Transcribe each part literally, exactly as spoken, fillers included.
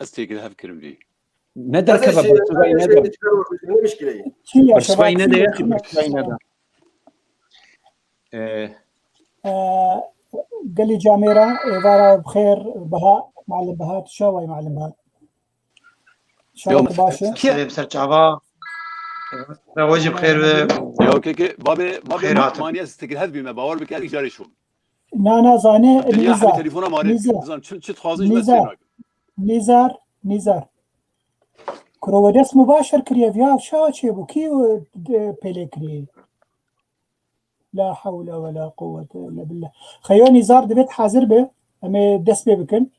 Ez têkil hev kirim vî. Ne derkeve, birsivayî nede. Çi ya, birsivayî nede, birsivayî nede. Ee, Ee, gelî camêra, êvara bi xêr, Beha, Malim Beha, tu çawa yî, Malim Beha? Şewek baş e. Serê bi ser çava. Rewecî bi xêr be. Ya, ke, ke, babê, babê, xêr hatin. Maniye stikil hev bîme, bawer bike, ez îcarê şûm. Na, na, zane, Nizar. Telefona mare. Nizar. Zan, çi, çi dixwazin ji me Nizar. Nizar, Nizar. Kuro we dest mubaşir kiriye, ya, şa çê bû, kî, e, pêlê kiriye? La hewle we la quwwete illa billah. Xeyo Nizar divêt hazir be. Em ê dest pê bikin.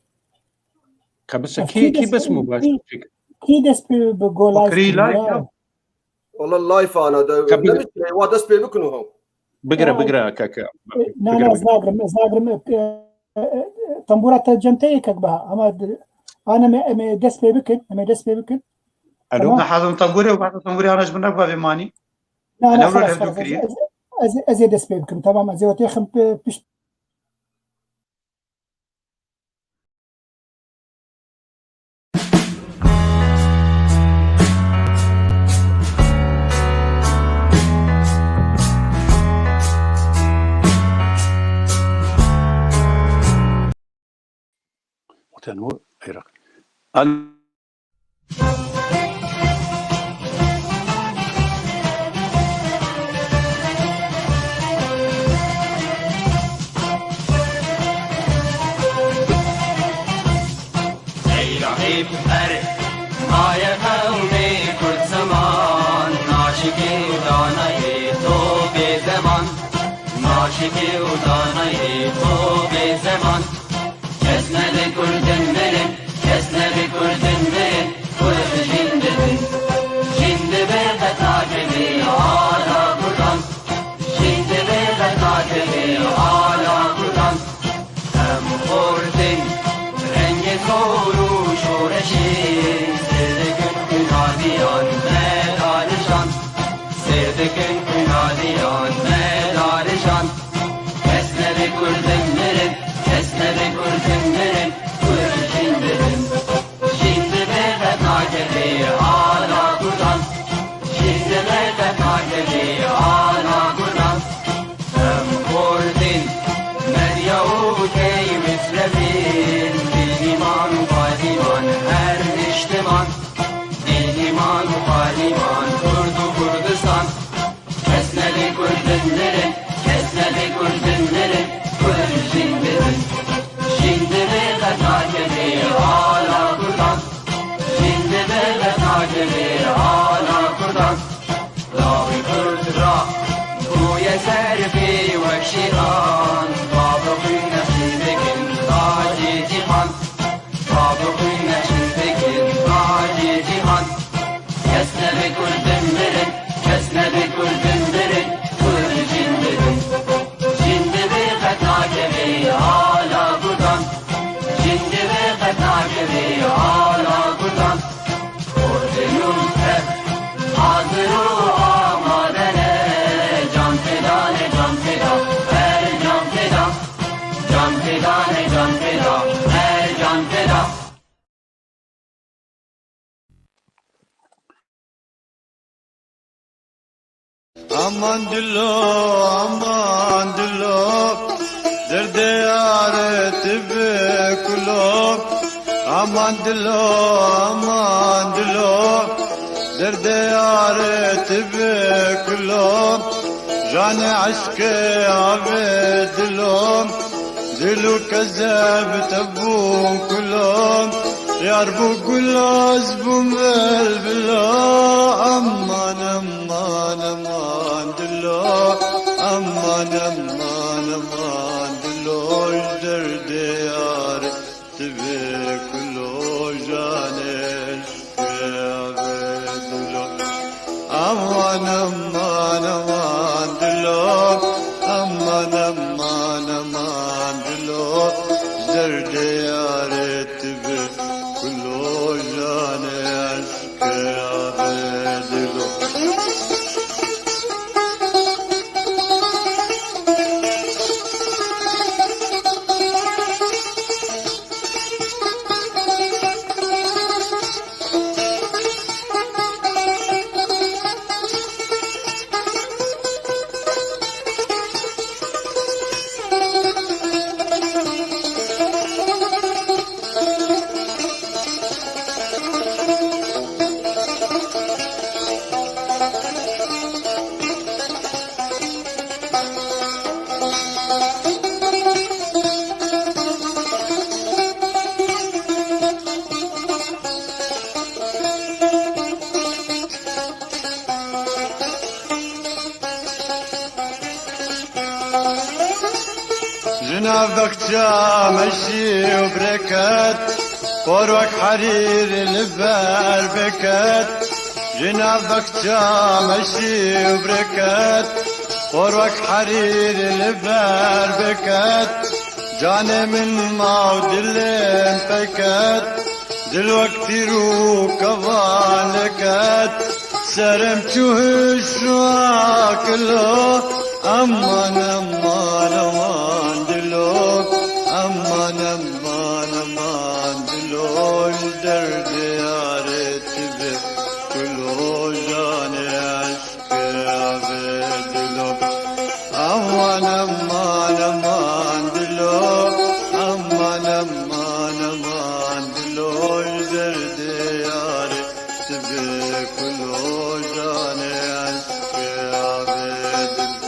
Kabisa kî, kî bes mubaşir kî, kî dest pê bi go live kirî live ya? Wala live ana de. Wa dest pê bikin û haw. Bigire, bigire keke. Na, na, ez nagrim, ez nagrim. E, e, e, tembûra te cem te yekek biha. Ama ana me, em ê dest pê bikin, em ê dest pê bikin. Alo. Tamam. Nehazim tembûrê û bada tembûrê ana ji bin re bavê manî. Na, na, xelas, xelas, ez, ez, ez ê dest pê bikim, tamam, ez ê we têxim pi-, pişt. Wate no Iraq. An- Ey Rahîb, her maye qewmê Kurd zeman, naşikî û danayê to bê zeman, naşikî û danayê to bê zeman. Kes nebe Kurdin mirin, kes nebe Kurdin mirin, Kurd jîn dibin. Jîn dibe qet nakeve ala Kurdan. Jîn dibe qet nakeve ala Kurdan. Em xortin rengê zor û şoreşê, sêr dikin kunadiyan me danişan. Sêr dikin kunadiyan me danişan. Kes nebe Kurdin mirin, kes nebe Kurdin mirin, Kurd jîn dibin. Jîn dibe qet nakeve ala Kurdan. Jîn dibe qet nakeve ala Kurdan. Em Kurdin, Medya û Key Mislevîn, dîn, îman û payîman her niştiman. Dîn, îman û payîman Kurd û Kurdistan. Kes nebe Kurdin mirin, kes nebe Kurdin mirin, Kurd jîn dibin. Jîn dibe qet nakeve ala Kurdan. Jîn dibe qet nakeve ala Kurdan. Lawê Kurd ra bûye serfê wek şêran. Bavê xwîn nexşîn dikin tacê cîhan. Bavê xwîn nexşîn dikin tacê cîhan. Kes nebe Kurdin mirin, kes nebe Kurdin mirin, Kurd jîn dibin. Jîn dibe qet nakeve ala Kurdan. Jîn dibe qet nakeve ala Kurdan. Kurdên û tev hazir û amade ne, can feda ne, can feda, her can feda. Can feda ne, can feda, her can feda. Aman dilo, aman dilo, derdê yarê tu bi kulo. Aman dilo, aman dilo, derdê yarê tu bi kulo. Janê eşkê avê dilo. Dilo kezeb te bû kulo. Yar bû guloz bû bilbilo. Aman, aman, aman dilo. Aman, aman, aman dilo. Ji derdê yarê tu bi kulo, janê eşkê avê dilo. Aman, aman, aman dilo. Aman, aman, aman dilo. Ji derdê yarê tu bi kulo, janê eşkê avê dilo. Nav bexça meşî û bereket, por wek herîr li ber biket. Ji nav bexça meşî û bereket, por wek herîr li ber biket. Canê min ma û dilê min peket, dil wek tîr û kevan leket. Serem çû hişra kilo, aman, aman, aman dilo, aman, aman, aman dilo, ji derdê yarê tu bê kilo, canê eşqê avê dilo. Aman, aman, aman dilo, aman, aman, aman dilo, ji derdê yarê tu bê kilo, canê eşqê avê dilo.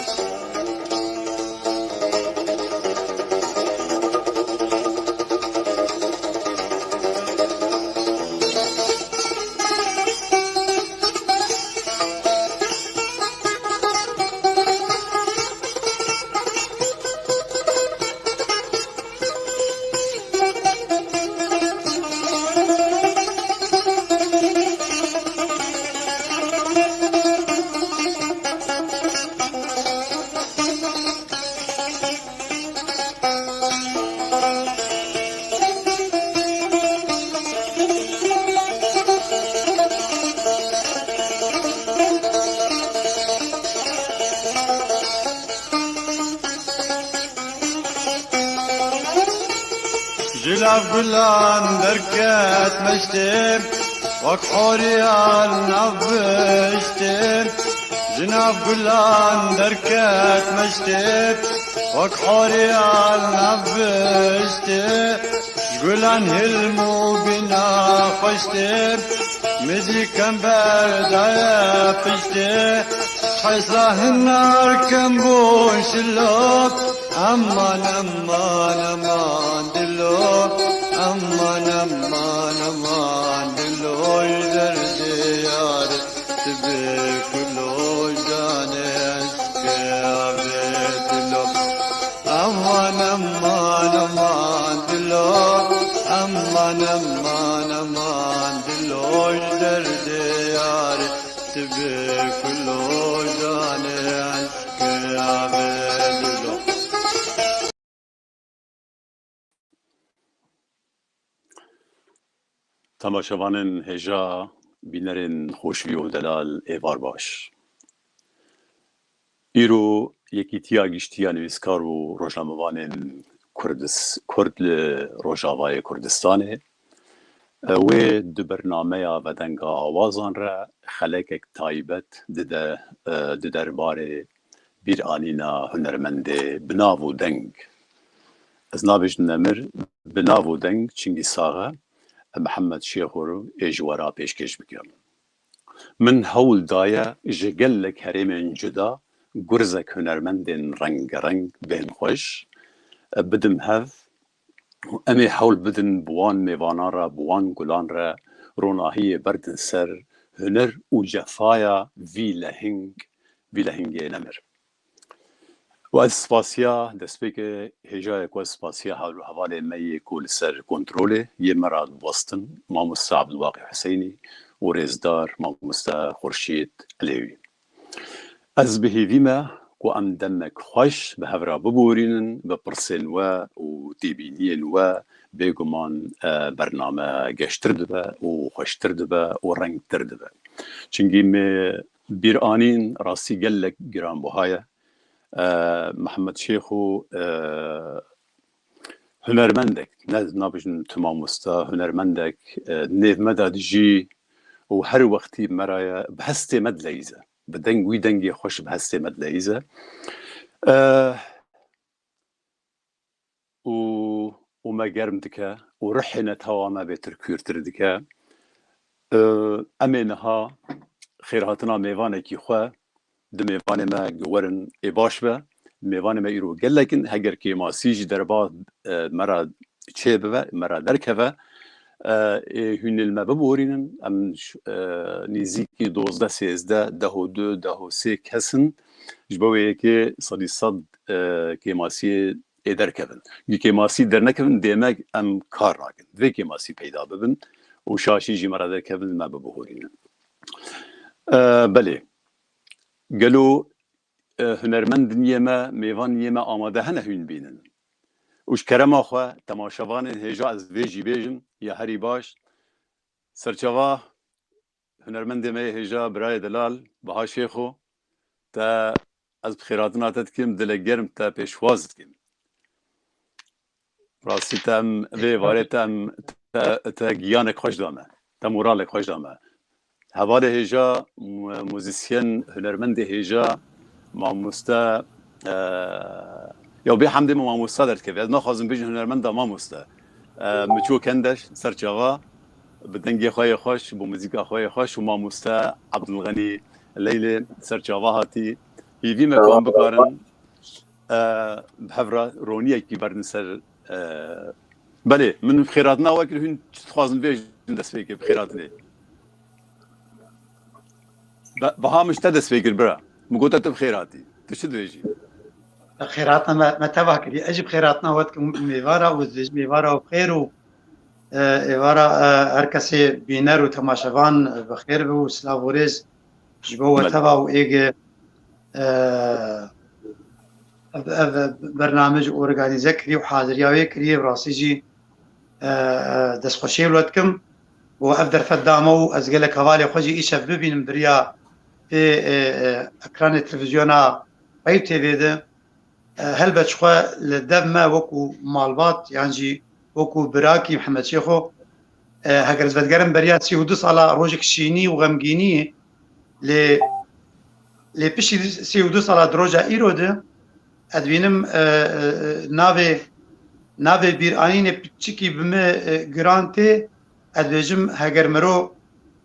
Ji nav gulan derket meştê, wek horiya li nav biştê. Ji nav gulan derket meştê, wek horiya li nav biştê. Ji gulan hilm û bîna xweştê, min dî kember daye piştê. Hesra hinar kem bûn şilo, aman, aman, aman dilo, aman, aman, aman dilo, ji derdê yarê tu bê kilo, canê eşqê avê dilo. Aman, aman, aman dilo, aman, aman, aman dilo, ji derdê yarê tu bê kilo, canê eşqê avê dilo. Temaşevanên hêja, bînerên xoşî û delal, êvar baş. Îro Yekîtiya Giştî ya Nivîskar û Rojnamevanên Kurdis-, Kurd li Rojavayê Kurdistanê, e, wê di bernameya Vedenga Awazan re xelekek taybet dide, e, di derbarê bîranîna hunermendê bi nav û deng. Ez nabêjim nemir, bi nav û deng, çingî sax e, Mihemed Şêxo ê ji we re pêşkêş bikim. Min hewl daye ji gelek herêmên cuda gurzek hunermendên rengereng bên xweş bidim hev û em ê hewl bidin bi wan mêvanan re, bi wan gulan re ronahiyê berdin ser huner û cefaya vî lehing, vî lehingê nemir. Û ez spasiya destpêkê hêjayê ku ez spasiya hev-, hevalê me yê ku li ser kontrolê yê me re diwestin, mamoste Abdulbaqî Huseynî û rêzdar mamoste Xurşîd Elêwî. Ez bi hêvî me ku em demek xweş bi hev re biborînin, bi pirsên we û têbîniyên we bêguman, e, bername geştir dibe û xweştir dibe û rengtir dibe. Çimkî me bîranîn rastî gelek giranbuha ye. E, Mihemed Şêxo, e, hunermendek, ne nabêjin tu mamosta, hunermendek, e, nêv me de dijî û her wextî me re ye, bi hestê me dileyîze. Bi deng, wî dengê xweş bi hestê me dileyîze. E, û, û me germ dike û ruhê netewa me bêtir kûrtir dike. E, em ê niha xêrhatina mêvanekî xwe di mêvanê me giwerin ê baş be. Mêvanê me îro gelek in, heger kêmasî ji derba, e, me re çê bibe, me re derkeve, e, ê hûn li me biborînin. Em ş-, e, nêzîkî dozdeh, sêzdeh, deh û du, deh û sê kes in. Ji bo wê yekê sedî sed, e, kêmasiyê ê derkevin. Gi kêmasî dernekevin, demek em kar nakin. Divê kêmasî peyda bibin û şaşî jî me re derkevin, me bibihurînin. E, belê. Gelo, e, hunermendin yê me, mêvan yê me amade hene hûn bînin? Û ji kerema xwe, temaşevanên hêja ez vê jî bêjim, ya herî baş. Serçava hunermendê me yê hêja, birayê delal, Baha Şêxo, te ez bi xêratina te dikim, dilek germ te pêşwaz dikim. Rastî te em vê êvarê te em te, te giyanek xweş da me. Te moralek xweş da me. Hevalê hêja, mu-, muzîsyen, hunermendê hêja, mamoste, e, ya bê hemdê me mamoste derdikeve. Ez naxwazim bêjim hunermenda mamoste. E, Miço Kendeş, serçava, bi dengê xwe yê xweş, bi muzîka xwe yê xweş û mamoste Ebdulxenî Leylê serçava hatî. Hîvî me ku em bikarin, e, bi hev re roniyekî berdin ser, e, belê, min xêratina we kir, hûn çi dixwazin bêjin destpêkê bi xêratinê? Be-, Baha, min ji te destpêkir bira. Min gote tu bi xêr hatî. Tu çi dibêjî? Xêratina me, me teva kirî. Ez jî bi xêratina we dikim mêvara û ez dibêjim mêvara û xêr û, e, êvara, e, her kesê bîner û temaşevan, e, bi xêr be û silav û rêz ji bo we Belê. teva û êge, e, ev, ev bername jî organîze kirî û haziriya wê kirî, bi rastî jî, e, e, destxweşiyê wilo dikim. Bo ev derfet da me û ez gelek hevalê xwe jî îşev bibînim biriya pê, e, e, ekranê televîzyona Eyüp T V de. E, helbet ji xwe li dev me wekû malbat yan jî wekû birakî Mihemed Şêxo, e, heger ez vedigerim beriya sî û du sala rojek şînî û xemgînî, lê, lê piştî sî û du sala di roja îro de, ez dibînim, e, e, e, navê, navê bîranînê piçikî bi min, e, giran tê. Ez dibêjim, heger miro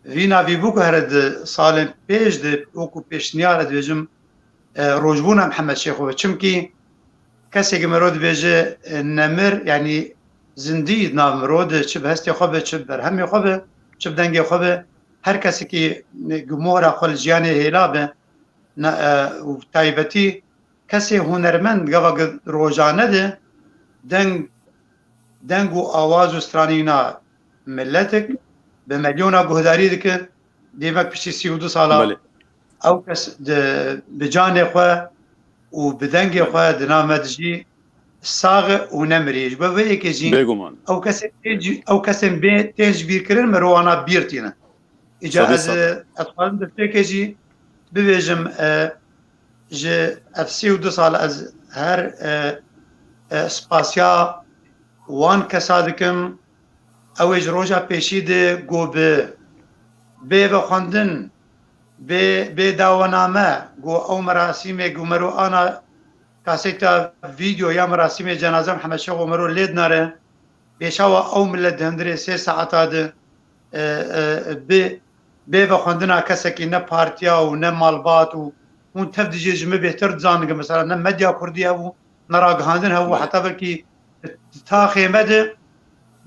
vî navî bû ku here di salên pêş de wekû pêşniyar, ez dibêjim, e, rojbûna Mihemed Şêxo be. Çimkî kesê ku miro dibêje, e, nemir, yanî zindî di nav miro de, çi bi hestê xwe be, çi bi berhemê xwe be, çi bi dengê xwe be, her kesekî, e, ku mohra xwe li jiyanê hêla be, ne, e, û taybetî kesê hunermend gava gi rojane de deng, deng û awaz û stranîna miletik bi milyona guhdarî dike, demek piştî sî û du sala Belê. ew kes di, bi canê xwe û bi dengê Belê. xwe di nav me dijî sax e û nemirî. Ji bo vê yekê jî Bêguman. ew kesên tên jî, ew kesên bê tên ji bîr kirin, mirov wana bîr tîne. Îca Sedî ez, sed. ez xwazim destpêkê jî bibêjim, e, ji ev sî û du sal ez her, e, e, spasiya wan kesa dikim. Ew ê ji roja pêşî de ku bi bê vexwendin, bê, bê dawaname, ku ew merasîmê ku mero ana kaseta vîdeo ya merasîmê cenaze Mihemed Şêxo mero lê dinare, pêşawa ew milet di hundirê sê saeta de, e, e, bi, bê vexwendina kesekî ne partiya û ne malbat û hûn tev dijî ji min bêhtir dizanin ke mesela ne medya kurdî hebû, ne ragihandin hebû, Belê. heta belkî di taxê me de,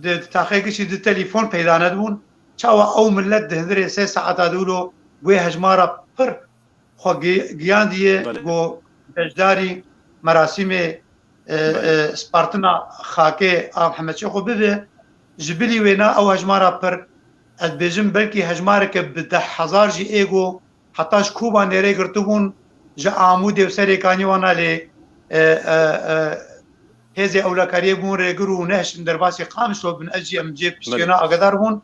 di, di taxê gişî di telefon peyda nedibûn. Çawa ew milet di hundirê sê saeta de wilo wê hejmara pir xwe gi-, giyandiye Belê. ku beşdarî merasîmê, e, Belê. e, spartina xakê a Mihemed Şêxo bibe. Ji bilî wêna ew hejmara pir, ez dibêjim belkî hejmareke bi deh hezar jî ê ku heta ji Kobanê rê girtibûn, ji Amûdê û Serêkanî wana lê, e, e, e, hêzê ewlekariyê bûn rêgir û nehiştin derbasî Qamişlo bin. Ez jî em cê Belê. piştiyêna agedar bûn.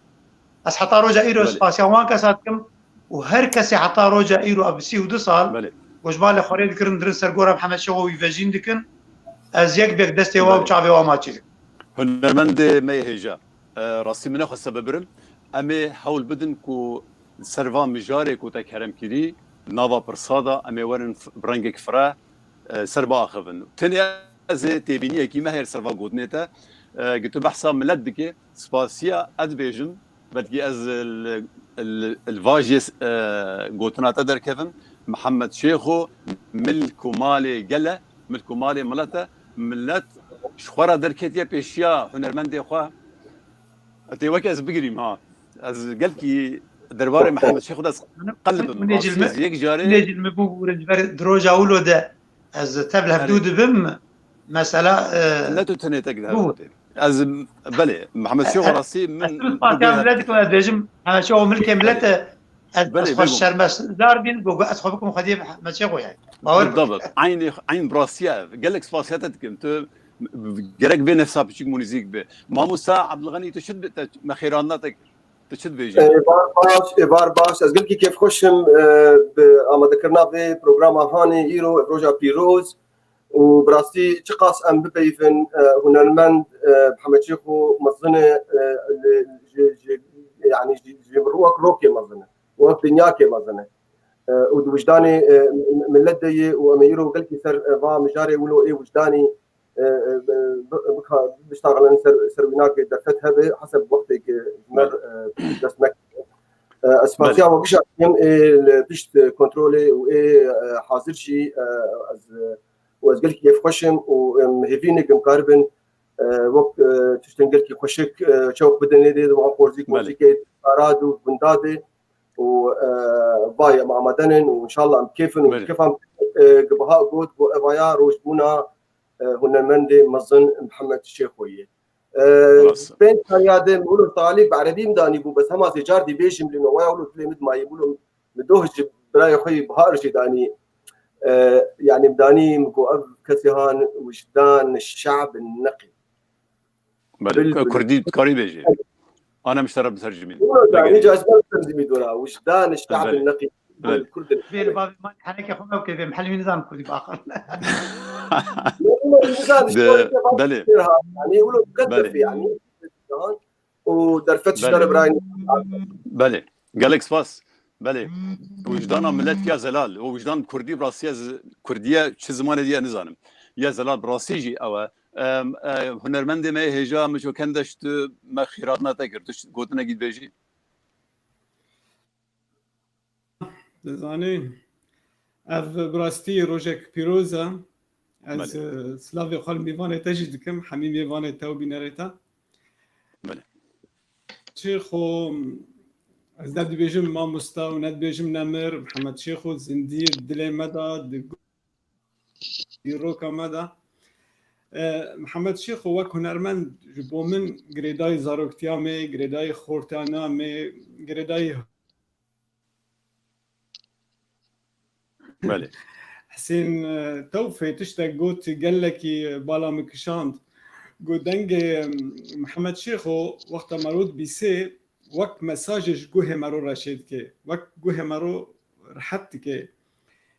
Ez heta roja îro Belê. spasiya wan kesa dikim û her kesê heta roja îro ev sî û du sal Belê. goşmalê xwe rê dikirin, dirin ser gora Mihemed Şêxo wî vejîn dikin. Ez yek bek destê wa û Belê. çavê wa maçî dikim. Hunermendê me yê hêja. E, rastî min nexweste bibirim. Em ê hewl bidin ku ser va mijarê ku te kerem kirî, nava pirsa da, em ê werin f-, bi rengek fire, e, ser biaxivin. Tenê ez ê têbîniyekî me heye li ser va gotinê te. E, gi tu behsa milet dikê, spasiya ez dibêjim, belkî ez li, li, li vajê, e, gotina te derkevim. Mihemed Şêxo milk û malê gel e, milk û malê milet e. Milet ji xwe re derketiye pêşiya hunermendê xwe. Tê weke ez bigirîm ha. Ez gelkî derbarê Mihemed Şêxo de ez qelibim. Min ê rastî cilmi, ez yek carê min ê cilmi bû bû ji ber di roja wilo de ez tev li hevdû Erê. dibim. Mesela, e, ne tu tenê tek de bû. Ez, belê, Mihemed Şêxo rastî min. Partiya millet ku ez bêjim, Mihemed Şêxo milkê millet e, ez, belê, ez xwe şermezar bîn, ku ez xwe bikim xwediyê Mihemed Şêxo yani. Bawer bike. Eynî, eyn bi rastî ye. Gelek spasiya te dikim. Tu gerek vê nefsa piçik mûnîzik be. Mamosta Abdulganî, tu çi dibê, te me xêranna te kir? Tu çi dibêjî? Êvar baş, êvar baş. Ez gelkî kêfxweş im, e, bi amadekirina vê programa hanê îro, ev roja pîroz. Û bi rastî çiqas em bipeyivin, e, hunermend, e, Mihemed Şêxo mezin e, e, li, ji, ji, yani ji, ji wek rokê mezin e, wek dinyakê mezin e. E, û di wijdanê, e, m-, m-, millet de ye û em ê îro gelkî ser, e, va mijarê wilo ê wijdanî, e, e, bi-, bika-, biştaxilin ser, ser wînakê derfet hebe, heseb wextê ke ji me, e, dest nekeve. E, ez spasiya we gişa dikim, ê li pişt kontrolê û ê, e, hazir jî, e, ez, e, û ez gelkî kêfxweş im û em hêvî nik em karibin, e, wek, e, tiştên gelkî xweşik, e, çewk bidin êdê, di wan qorzî, belê, qorzîkê, arad û gunda de û, e, vay em amade nin û înşallah em kêf in û, belê, kêfa em, e, gi biha got ku evaya rojbûna, e, hunermendê mezin Mihemed Şêxo ye. E, rast e. Pênc saliya de wilo talî bi erebî min danî bû, bes hema zê car dî bêjim lê no waya wilo dilê min dimayî wilo min doh ji birayê xwe yî Bihar jî danî. E, yani min danî min got ev kesê han wijdan şe'b neqî. Belê, bil, bil, kurdî dikarî bêjî. Ana min ji te re bitercimîn. Wilo danî ca ez tercimî dora. Wijdan şe'b neqî. Belê. Kurd in. Vê li bavê man henekê xwe me bike, vê mihelî wî nizan kurdî baxir. Belê. Belê. Û derfet ji te re birayî. Belê. Gelek spas. Belê. Wijdana millet ya zelal. O wijdan kurdî bi rastî ez kurdiye çi zimanê diye nizanim. Ya zelal bi rastî jî ew e. Em, e, hunermendê me yê hêja Miço Kendeş tu me xîratna te kir. Tu gotinekî dibêjî? Dizanî, ev bi rastî rojek pîroz e. Ez, belê, e, silavê xwe li mêvanê te jî dikim, hemî mêvanê te û bînerê te. Belê. Çi xwe ez ne dibêjim mamosta û ne dibêjim nemir, Mihemed Şêxo zindî dilê me de, di dîroka me de. E, Mihemed Şêxo wek hunermend ji bo min girêdayî zaroktiya me, girêdayî xortana me, girêdayî Belê. Hisên, e, Tewfê tiştek got, gelekî bala min kişand. Got, dengê, e, Mihemed Şêxo wexta mero dibîsê, wek mesajê ji guhê mero re çê dike. Wek guhê mero rehet dike.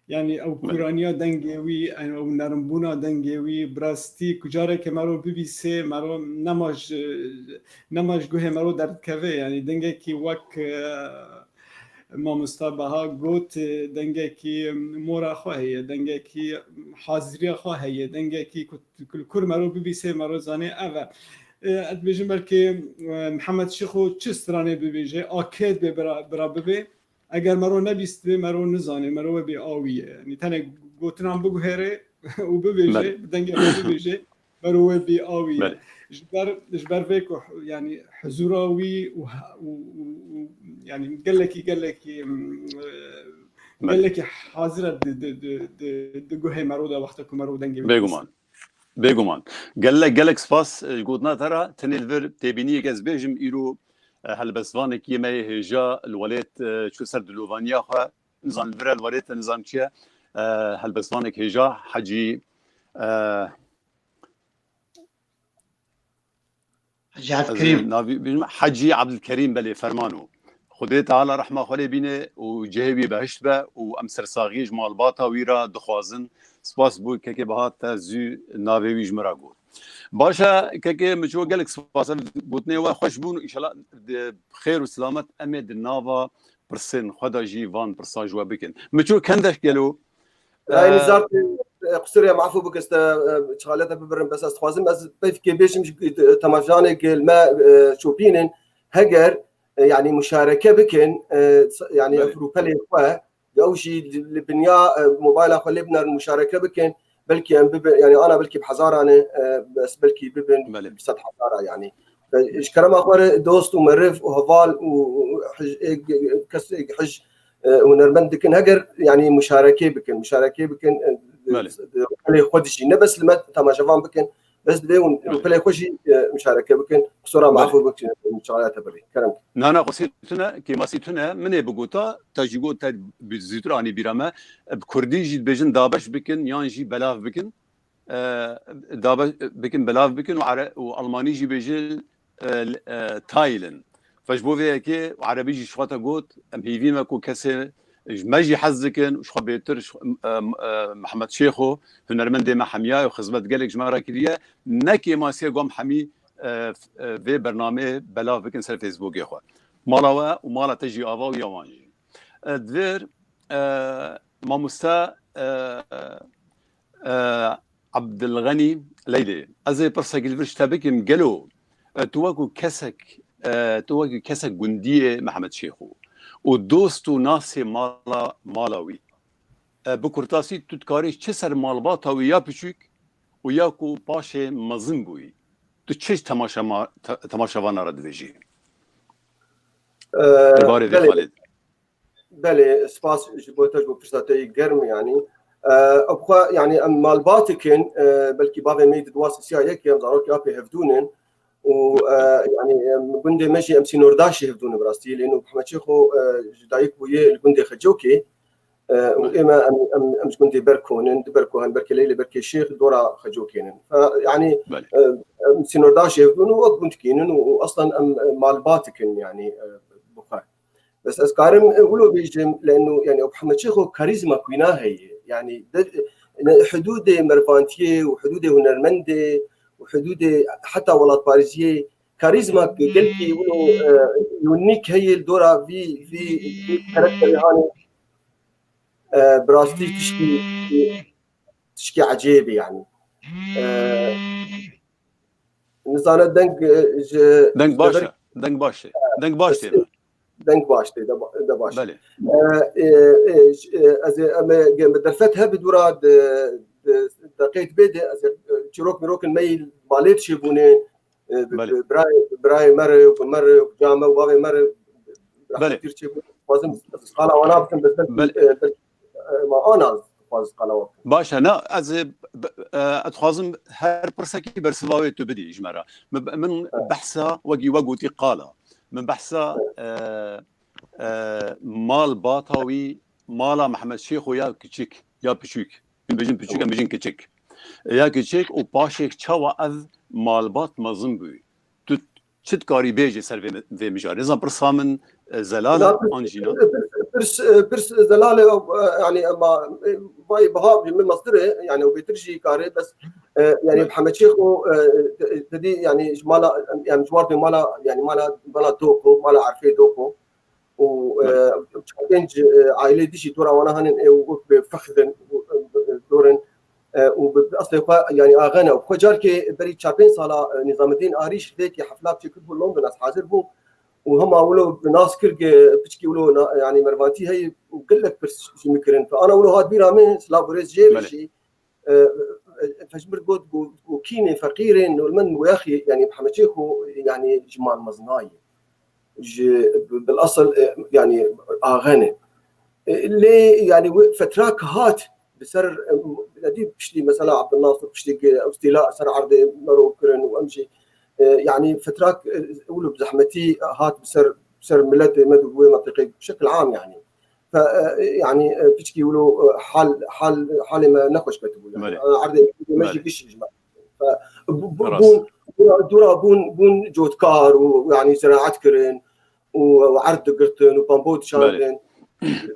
Yani ew, belê, kûraniya dengê wî, ew nerimbûna dengê wî, bi rastî ku carekê mero bibîsê, mero nema ji, nema ji guhê mero derdikeve. Yani dengekî wek, e, mamosta Baha got, e, dengekî mora xwe heye, dengekî haziriya xwe heye, dengekî ku, ku li kur mero bibîsê, mero zanê ev e. E, ez dibêjim belkî, e, Mihemed Şêxo çi stranê bibêje, a kê dibê bira, bira bibê. Eger mero nebîstibê, mero nizanê, mero wê bê awî ye. Yanî tenê gotinan biguhêrê û bibêje, belê, bi dengê xwe bibêje, mero wê bê awî ye. Belê. Ji ber, ji ber vê ku, yanî huzura wî û, û, û, û, yanî gelekî, gelekî, mm, e, belê, gelekî hazir e di, di, di, di, di guhê mero de wexta ku mero dengê wî dibîste. Bêguman. Bêguman. Gelek, gelek spas, e, ji gotina te re. Tenê li vir têbîniyek ez bêjim, îro, e, helbestvanekî me yê hêja li welêt, e, çû ser dilovaniya xwe. Nizan li vir e, li welêt e, nizan çi ye. E, helbestvanek hêja, Hecî, e, Hecî Ebdilkerîm. Ez navî bînim, Hecî Ebdilkerîm, belê, Fermano. Xwedê Teala rehma xwe lê bîne û cihê wî behişt be û em sersaxiyê ji malbata wî re dixwazin. Spas bo kekê Baha te zû navê wî ji min re got. Baş e, kekê Miço, gelek spas. Ev gotinê we xweş bûn. Înşallah di xêr û silamet em ê di nava pirsên xwe de jî van pirsa ji we bikin. Miço Kendeş gelo, Rayê, e, Nizar, e, qusûrê me, efû bike, te, e, çixaleta bibirim, bes ez dixwazim, ez peyvkê bêjim ji, e, temaşevanê ku li me, e, şopînin, heger, e, yanî muşareke bikin, e, s-, yanî, belê, ev rûpelê xwe, ew jî li, li binya, e, mobayla xwe lê binerin, muşareke bikin, belkî em bibe, yanî ana belkî bi hezaran e, e, bes belkî bibin, belê, bi sed hezara yanî. E, ji kerema xwe re dost û meriv û heval û, û hij-, e, kes, e, hij-, e, hunermend dikin, heger, yanî, muşarekê bikin, muşarekê bikin, e, Belê. Rûpelê xwe dijî. Ne bes li me temaşevan bikin, bes divê hûn Belê. rûpelê xwe jî, e, muşareke bikin. Qisora Belê. mafû bikin, çaxaya te birî. Kerem. Na, na, qasî tune, kêmasî tune, min ê bigota, te jî got te bi zûtir anî bîra me. Bi kurdî jî dibêjin dabeş bikin, yan jî belav bikin. E, dabeş bikin, belav bikin û are-, û almanî jî bêjin, e, e, teilen. Fe ji bo vê yekê û erebî jî ji xwe te got, em hêvî me ku kesê ji me jî hez dikin û ji xwe bêtir, ji, e, e, Mehmet Şêxo, hunermendê me hemiya ye û xizmet gelek ji me re kiriye. Ne kêmasiyê gom hemî, e, f-, e, vê bernameyê belav bikin ser Facebookê xwe. Mala we û mala te jî ava û ya wan jî. E, divêr, e, mamoste, e, e, Abdilxenî Leylê, ez ê pirsekî li vir ji te bikim, gelo, e, tu wekî kesek, e, tu wekî kesek gundiyê Mehmet Şêxo û dost û nasê mala, mala wî, e, bi kurtasî tu dikarî çi ser malbata wî ya piçûk û ya ku paşê mezin bûyî, tu çi temaşema-, te-, temaşevana re dibêjî? E, Derbarê vê belê. Xalid. Belê, spas ji bo te, ji bo pirsa te yê germ, yanî. E, ew xwe, yanî, em malbat dikin, e, belkî bavê me yî di dua sisiya yekê, em zarokê apê hevdûn in. Û, e, yanî, em gundê me jî em sînordaşê hevdûn in bi rastî. Lê nû Mehmet Şêxo, e, ji dayik bûye li gundê Xecokê. E, û ê me em, em, em ji gundê Berko nin, di Berko hen, Berkê Leylê, Berkê Şêx, dora Xecokê nin. Fe, yanî, Belê. e, em sînordaşê hevdûn û wek gund kînin û, û aslan em, e, malbat dikin, yanî, e, bi xwe. Bes ez karim, e, wilo bêjim, leno, yani, Mehmet Şêxo karîzma ku wîna heye. Yani, de, ne, hududê mervantiyê û hududê hunermendê û hududê heta welatparêziyê karîzma ku gelkî wilo, e, unîk heye li dora vî, vî, vî karakterê hanê, e, bi rastî tişkî, tişkî ecêb e, yani. E, Nizane deng, e, ji Deng baş e. Deng baş e. Deng baş tê. Deng baş tê, de ba-, de baş. Belê. E, e, e, j-, e, ez ê, em ê, ge-, me derfet hebe dûra de, de, de qeyd bê de, ez ê, e, çîrok mîrokin me yî malê dişê bûne, e, bi, Belê. bi, birayê, birayê me re, bi me re, bi ca me û bavê me re, Belê. rehmetî çê bû. Xwazim ez qala wana bikim, bes belkî, Belê. e, belkî, e, ma ana xwaz qala wan bikim. Baş e, na, ez, e, b-, e, ez dixwazim her pirsekî bersiva wê tu bidî ji me re. Min, min Evet. behsa, wekî we gotî qala. Min behsa, Evet. e, e, malbata wî, mala Mehmet Şêxo ya kiçik, ya piçûk. Em bêjin piçûk, em bêjin kiçik. Ya kiçik û paşê çawa ev malbat mezin bû. Tu çi dikarî bêjî ser vê, vê mijarê? Nizam pirsa min, e, zelal e, an jî na? Pirs, pirs, pirs zelal e, e, yani, ema, e, vay baha, min mestir e, yani, o bêtir jî kare, bes, e, yani, Belê. Mehmet Şêxo, e, te-, te dî, yani, ji mala, yani, ji wardê mala, yani, mala, mala Doko, mala Erfê Doko. û, Belê. e, çar pênc, e, aîlê dijî dora wana hanin ê û wek bi fexdin û, e, dorin, e, û bi, bi eslê xwe, yani, axene. Xwe carkê berî çar pênc sala, e, Nizamedîn Arîş vêkê hefla çêkir bû London, ez hazir bûm. Û hema wilo bi nas kir ge piçkî wilo na, yani, mervantî heye û gelek pirs ji min kirin. Ana wilo hat bîra min, silav û rêz jê Belê. jî. E, e, Pejmir got, got, got, kînê feqîrên nolmend muyaxî, yani, Mihemed Şêxo, yani, ji mal mezinayê. Ji, bil asıl, e, yani, axene. E, lê, yani, wê fetrak hat bi ser, e, nedî piştî, mesela, Abdulnasir piştî ki, îstîla ser erdê mero kirin û em jî, e, yani, fetrak, e, wilo bi zehmetî hat bi ser, bi ser miletê me di wê mentiqê bi şekil am, yani. Fe, e, yani, e, piçkî wilo, e, hal, hal, halê me nexweş ketibû, yani. Belê. E, erdê me jî Belê. giş ji me. Fe, bu, bu, Rast. bûn, dûra, dûra bûn, bûn cotkar û, yani, ziraet kirin û, û erd digirtin û bambo dişandin. Belê.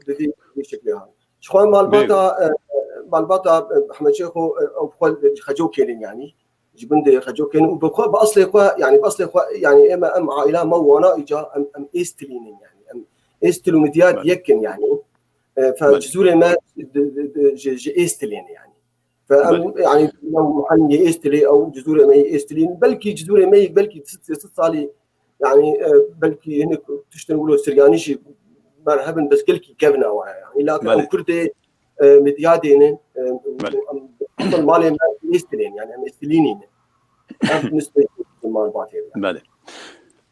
Bi vî, vî şeklê han. Ji xwe malbata, Bêgo. e, malbata, e, Mihemed Şêxo, e, ew bi xwe ji Xeco kêlin, yani. Ji gundê Xeco kêlin û bi xwe, bi eslê xwe, yani, bi eslê xwe, yani, ême em aîla me wana îca em, em êstilînin, yani. Em êstil û midyad Belê. yek in, yani. E, fe Belê. cizûrê me di, di, di, ji, ji êstilê ne, yani. Fe em, Belê. yani, ew muheniyê êstilê, ew cizûrê me yê êstilîn. Belkî cizûrê me yê, belkî sed, sed salî, yani, e, belkî hinek tiştin wilo Siryanî jî berhevin, bes gelkî kevna waya, yani. Îlla ki Belê. em Kurdê, e, midyadê ne, e, Belê. em, em malê me êstilên, yani, em êstilînî ne. Ev nisbet malbatê ne. Belê.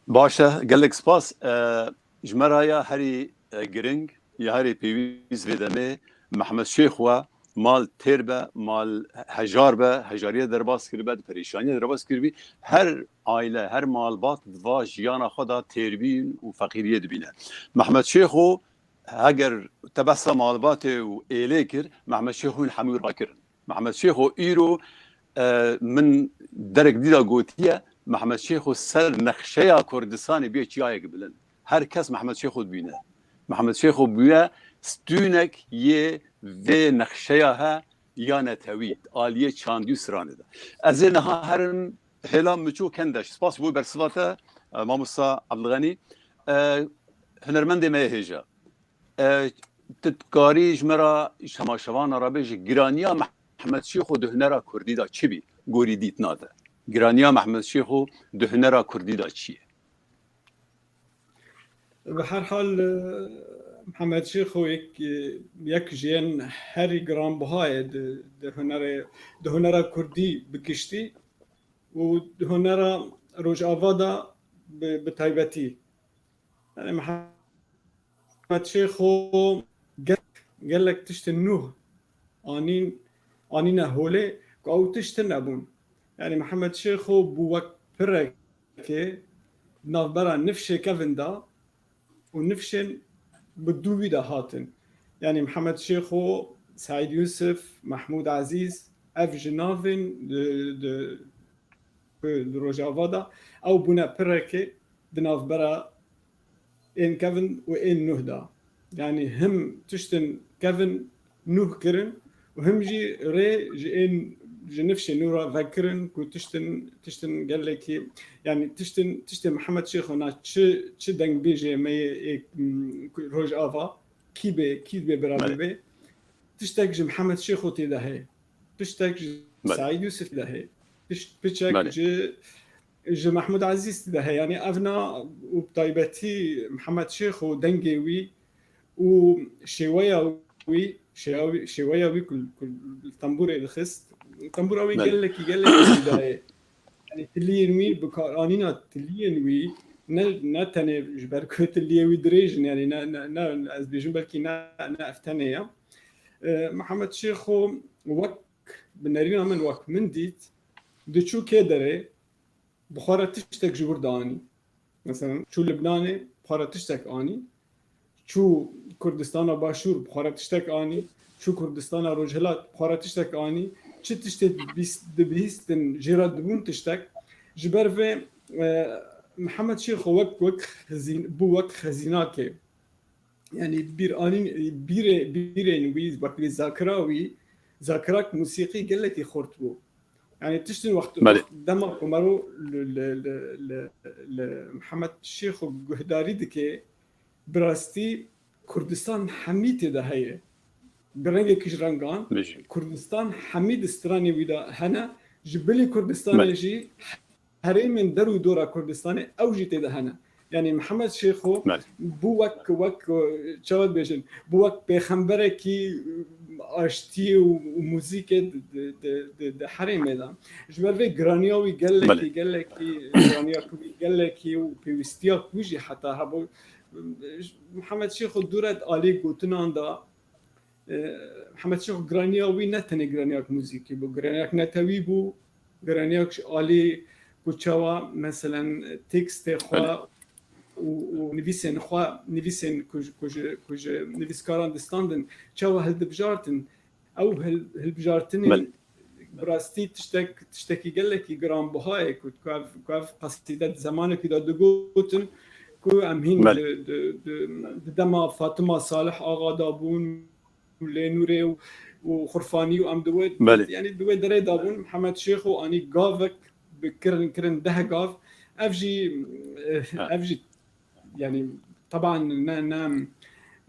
Baş e, gelek spas. E, ji me re ya herî, e, giring, ya herî pêwîst vê demê Mihemed Şêxo, mal têr be, mal hejar be, hejariyê derbas kiribe, di perêşaniyê derbas kiribî, her aile, her malbat di va jiyana xwe de têrbîn û feqîriyê dibîne. Mehmet Şêxo, heger te behsa malbatê û êlê kir, Mehmet Şêxo hûn hemû rakirin. Mehmet Şêxo îro, e, min derek dî de gotiye, Mehmet Şêxo ser nexşeya Kurdistanê bûye çiyayek bilind. Her kes Mehmet Şêxo dibîne. Mehmet Şêxo bûye stûnek yê vê nexşeya he ya netewî, aliyê çandî û stranê de. Ez ê niha herim hêla Miço Kendeş. Spas bo bersiva te, e, mamosta Abdulganî. E, hunermendê me yê hêja. E, tu dikarî ji me re, ji temaşevana re bêjî, giraniya Mehmet Şêxo di hunera kurdî de çi bî, gorî dîtina te? Giraniya Mehmet Şêxo di hunera kurdî de çi ye? Bi her hal, e, Mehmet Şêxo yek, e, yek ji yên herî giranbiha ye di, di hunerê, di hunera kurdî bi giştî û di hunera Rojava de bi, bi taybetî. Yani Mehmet Şêxo gelek, gelek tiştên nû anîn, anîne holê ku ew tişt tune bûn. Yani Mehmet Şêxo bû wek pirekê navbera nifşê kevin de û nifşên bi dû wî de hatin. Yani Mehmet Şêxo, Seîd Yûsif, Mehmûd Ezîz, ev ji navên di, di, di Rojava de ew bûne pirekê di navbera ên kevin û ên nûh de. Yani him tiştên kevin nûh kirin û him jî rê ji ên, ji nifşê nû re vekirin ku tiştin, tiştin gelekî, yani tiştin, tiştê Mihemed Şêxo na çi, çi dengbêjê me yê ê, m, Rojava, kî bê, kî bê bira Belê. Bibê, tiştek ji Mihemed Şêxo tê de heye. Tiştek ji Belê. Seîd Yûsif de heye. Tiş-, piçek Belê. Ji, ji Mehmûd Ezîz de heye. Yani ev na û bi taybetî Mihemed Şêxo dengê wî û şêweya wî, şêya wî, şêweya wî ku, ku li tembûrê dixist, tembûra wî Belê. Gelekî, gelekî zêde ye. Yani tiliyên wî, bikaranîna tiliyên wî, ne, ne tenê ji ber ku tiliyê wî dirêj in, yani ne, ne, ne, ez dibêjim belkî ne, ne ev tenê ye. E, Mihemed Şêxo wek, bi nerîna min, wek min dît, diçû kê derê, bi xwe re tiştek ji wir dianî. Mesela çû Libnanê, bi xwe re tiştek anî. Çû Kurdistana Başûr, bi xwe re tiştek anî. Çû Kurdistana Rojhilat, bi xwe re tiştek anî. Çi tiştê dibîst-, dibihîstin, jê re dibûn tiştek. Ji ber vê, e, Mihemed Şêxo wek, wek xezîn-, bû wek xezînakê. Yani bîr anîn, bîrê, bîrên wî, wek wî zakira wî, zakirak musîqî gelekî xurt bû. Yani tiştin wext, Belê. Wext dema ku mero li, li, li, li, li Mihemed Şêxo guhdarî dike, bi rastî Kurdistan hemî tê de heye. Bi rengekî ji rengan, Bijî. Kurdistan hemî di stranê wî de hene, ji bilî Kurdistanê Belê. Jî herêmên der û dora Kurdistanê ew jî tê de hene. Yani Mihemed Şêxo Belê. Bû wek, wek, e, çawa dibêjin, bû wek pêxemberekî, e, aştiyê û, û muzîkê di, di, di, di, di herêmê de. Ji ber vê giraniya wî gelekî, Belê. Gelekî, giraniya ku wî gelekî û pêwîstiya ku jî heta hebû, e, Mihemed Şêxo dû re di alî gotinan de, E, Mihemed Şêxo giraniya wî ne tenê giraniyak muzîkî bû, giraniyak netewî bû, giraniyak ji alî ku çawa, meselen, tekstê xwe Belê. Û, û nivîsên xwe, nivîsên ku ji, ku ji, ku ji nivîskaran distandin, çawa hildibijartin, ew hil-, hilbijartinên Belê. Bi rastî tiştek, tiştekî gelekî giranbiha ye ku, ku ev, ku ev qesîde di zemanekî de digotin ku em hîn Belê. Di, di, di, di dema Fatima Salih Axa de bûn, Lê Nûrê û, û Xurfanî û em di wê, Belê. Yani di wê derê de bûn. Mihemed Şêxo anî gavek bi kirin, kirin deh gav. Ev jî, eh, Ha. Ev jî, yani, teban ne, ne,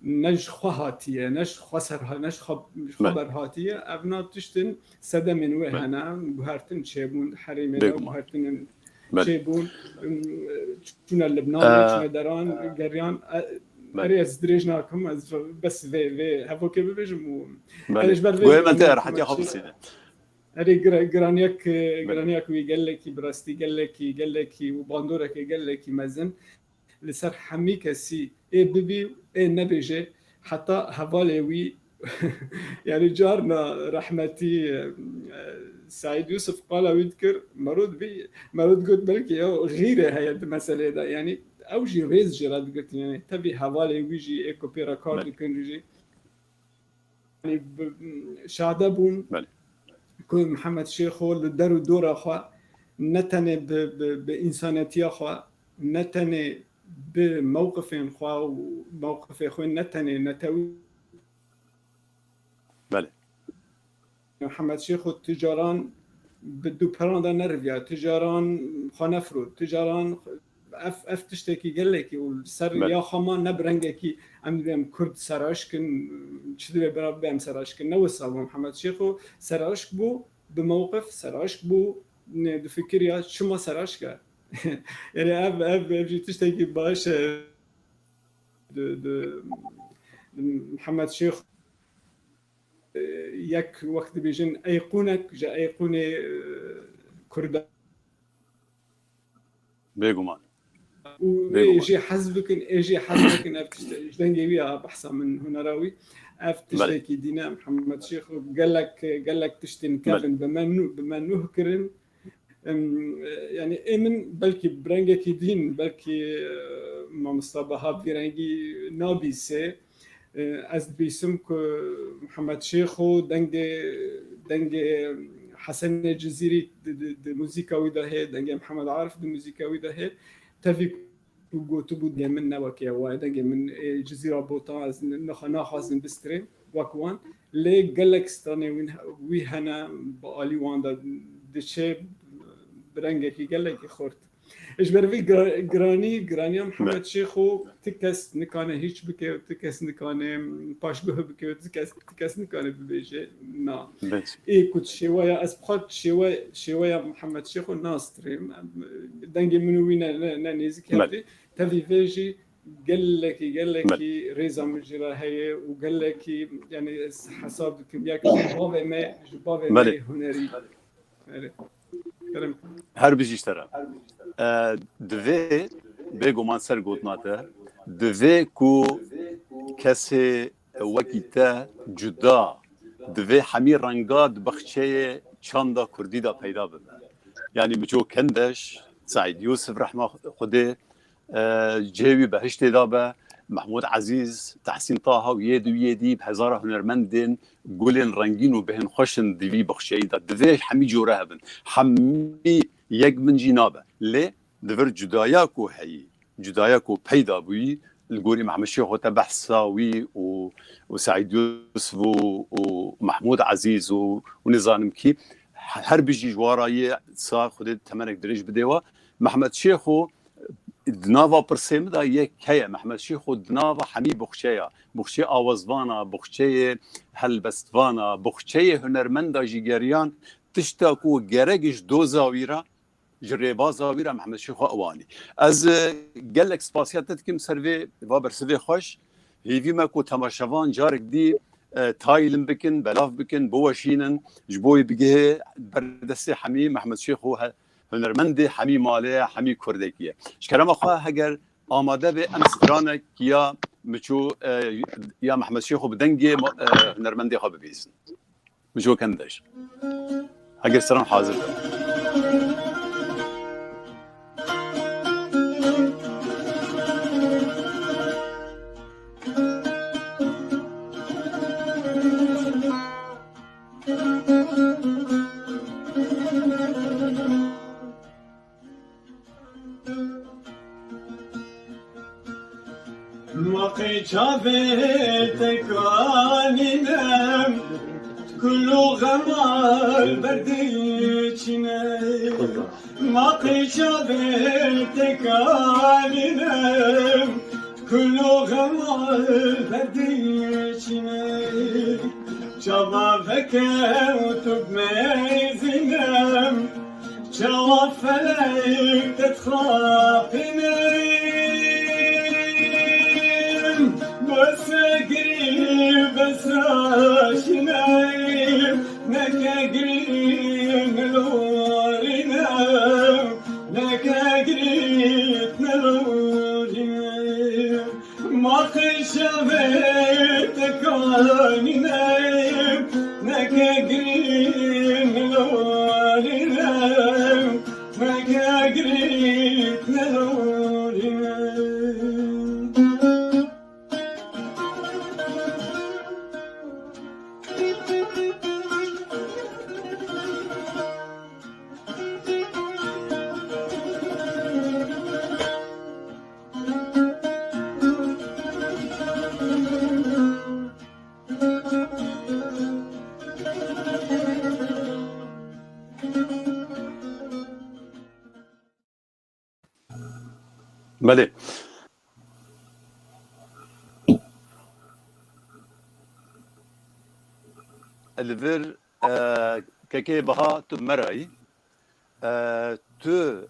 ne ji xwe hatiye, ne ji xwe ser ha-, ne ji xwe, ji xwe Belê. Ber hatiye. Ev na tiştin sedemên wê Belê. Hene, guhertin çêbûn, herêmê de Bêguman. Guhertinên Belê. Çêbûn, ım, çûne Libnanê, Ee, çûne deran, geriyan, e, Belê. Erê ez dirêj nakim, ez bes vê, vê hevokê bibêjim û Belê. Erê ji ber vê Goyê me te rehetîya xwe bisîne. Erê gira-, giraniyak, e, Belê. Giraniyak wî gelekî, bi rastî gelekî, gelekî û bandoreke gelekî mezin. Li ser hemî kesî ê bibî, ê nebêje, heta hevalê wî Yani carna rehmetî, e, Seîd Yûsif qala wî dikir, mero dibî, mero digot belkî ew xîrê heye di meselê de. Yani ew jî rêz jê re digirtin. Yani tevî hevalê wî jî ê ku pê re kar Belê. dikin jî. Yani bi, şade bûn Belê. ku Mihemed Şêxo li der û dora xwe ne tenê bi, bi, bi însanetiya xwe, ne tenê bi mewqifên xwe û mewqifê xwe ne tenê netewî Belê. Mihemed Şêxo tu caran bi dûperan de neriviya, tu caran xwe nefirot, tu caran ev, ev tiştekî gelekî û li ser Belê. ya xwe ma ne bi rengekî em dibê em Kurd seraşk in, çi dibê bira bibe em seraşk in. Ne wisa bû Mihemed Şêxo seraşk bû, bi mewqif seraşk bû, ne difikiriya çima seraşk e. Yani ev, ev, ev jî tiştekî baş e. Di, di, Mihemed Şêxo yek wek dibêjin eyqûnek ji eyqûnê, e, Kurda. Bêguman. Û ê Bêguman. jî hez bikin, ê jî hez bikin ev tişt, ji dengê wî ya behsa min hunera wî. Ev Belê. tiştekî dîne Mihemed Şêxo gelek, gelek tiştên Belê. kevin bi me nû, bi me nûh kirin. Em, e, yani ê min belkî bi rengekî dîn, belkî, e, mamosta Baha vî rengî nabîsê. E, ez dibîsim ku Mihemed Şêxo dengê, dengê Hesenê Cizîrî di, di, di muzîka wî de hê, dengê Mihemed Arif di muzîka wî de hê. Tevî ku gotibû dengê min ne wekî ew waye, dengê min ê Cizîra Botan ez ne-, naxwazim bistirêm wek wan. Lê gelek stranê wî, wî hene, bi alî wan de diçe bi rengekî gelekî xurt. Ji ber vî gira-, giranî, giraniya Mihemed Şêxo ti kes nikane hîç bike û ti kes nikane paşguh bike û ti kes, ti kes nikane bibêje na. Ê ku şêweya, ez bi xwe şêwe-, şêweya Mihemed Şêxo nastirêm. Em, dengê min û wî ne, ne, ne nêzik Belê. hevdî. Tevî vê jî gelekî, gelekî Belê. rêza min jê re heye û gelekî, yani ez hesab dikim, yek ji bavê me, ji bavê me Belê. yê hunerî. Belê. Kerem. Her bijî ji te re. E, divê, bêguman ser gotina te, divê ku kesê wekî te cuda, divê hemî renga di baxçeyê çanda kurdî de peyda bibe. Yani Miço Kendeş, Seîd Yûsif rehma Xwedê, e, cihê wî behiştê de be, Mehmûd Ezîz, Tehsîn Taha û yê di wî yê dî bi hezara hunermendên gulên rengîn û bihên xweş in di vî baxçeyî de. Divê hemî cure hebin. Hemî yek bin jî nabe. Lê di vir cudaya ku heyî, cudaya ku peyda bûyî, li gorî Mehmed Şêxo te behsa wî û, û Seîd Yûsif û, û Mehmûd Ezîz û, û nizanim kî, her bijî ji wa re yê sax, Xwedê temenek dirêj bidê we. Mehmed Şêxo di nava pirsê min de yek heye. Mehmed Şêxo di nava hemî buxçeya, buxçeyê awazvana, buxçeyê helbestvana, buxçeyê hunermenda jî geriyan tişta ku gerek ji doza wî re, ji rêbaza wî re Mehmed Şêxo ew anî. Ez, e, gelek spasiya te dikim ser vê, va bersivê xweş. Hêvî me ku temaşevan carek dî, e, tayî lin bikin, belav bikin, biweşînin, ji bo wê bigihê ber destê hemî Mehmed Şêxo he-, hunermendê hemî malê ye, hemî kurdekî ye. Ji kerema xwe heger amade be em stranek ya Miço, e, ya Mehmed Şêxo bi dengê ma-, e, hunermendê xwe bibîzin. Miço Kendeş. Heger stran hazir be. Maqê çavê te kanîne, kul û xemal berdiçîne. Maqê çavê te kanîne, kul û xemal berdiçîne. Çava veke û tu bimezîne, çawa felek te dixapîne. Bese girî, bese şîne, neke girî nilorîne, neke girî nilorîne. Ma xeşevê te kanîne, neke girîn lorîne, neke girîn lorîne. Belê. Li vir, e, kekê Baha, tu merayî. E, tu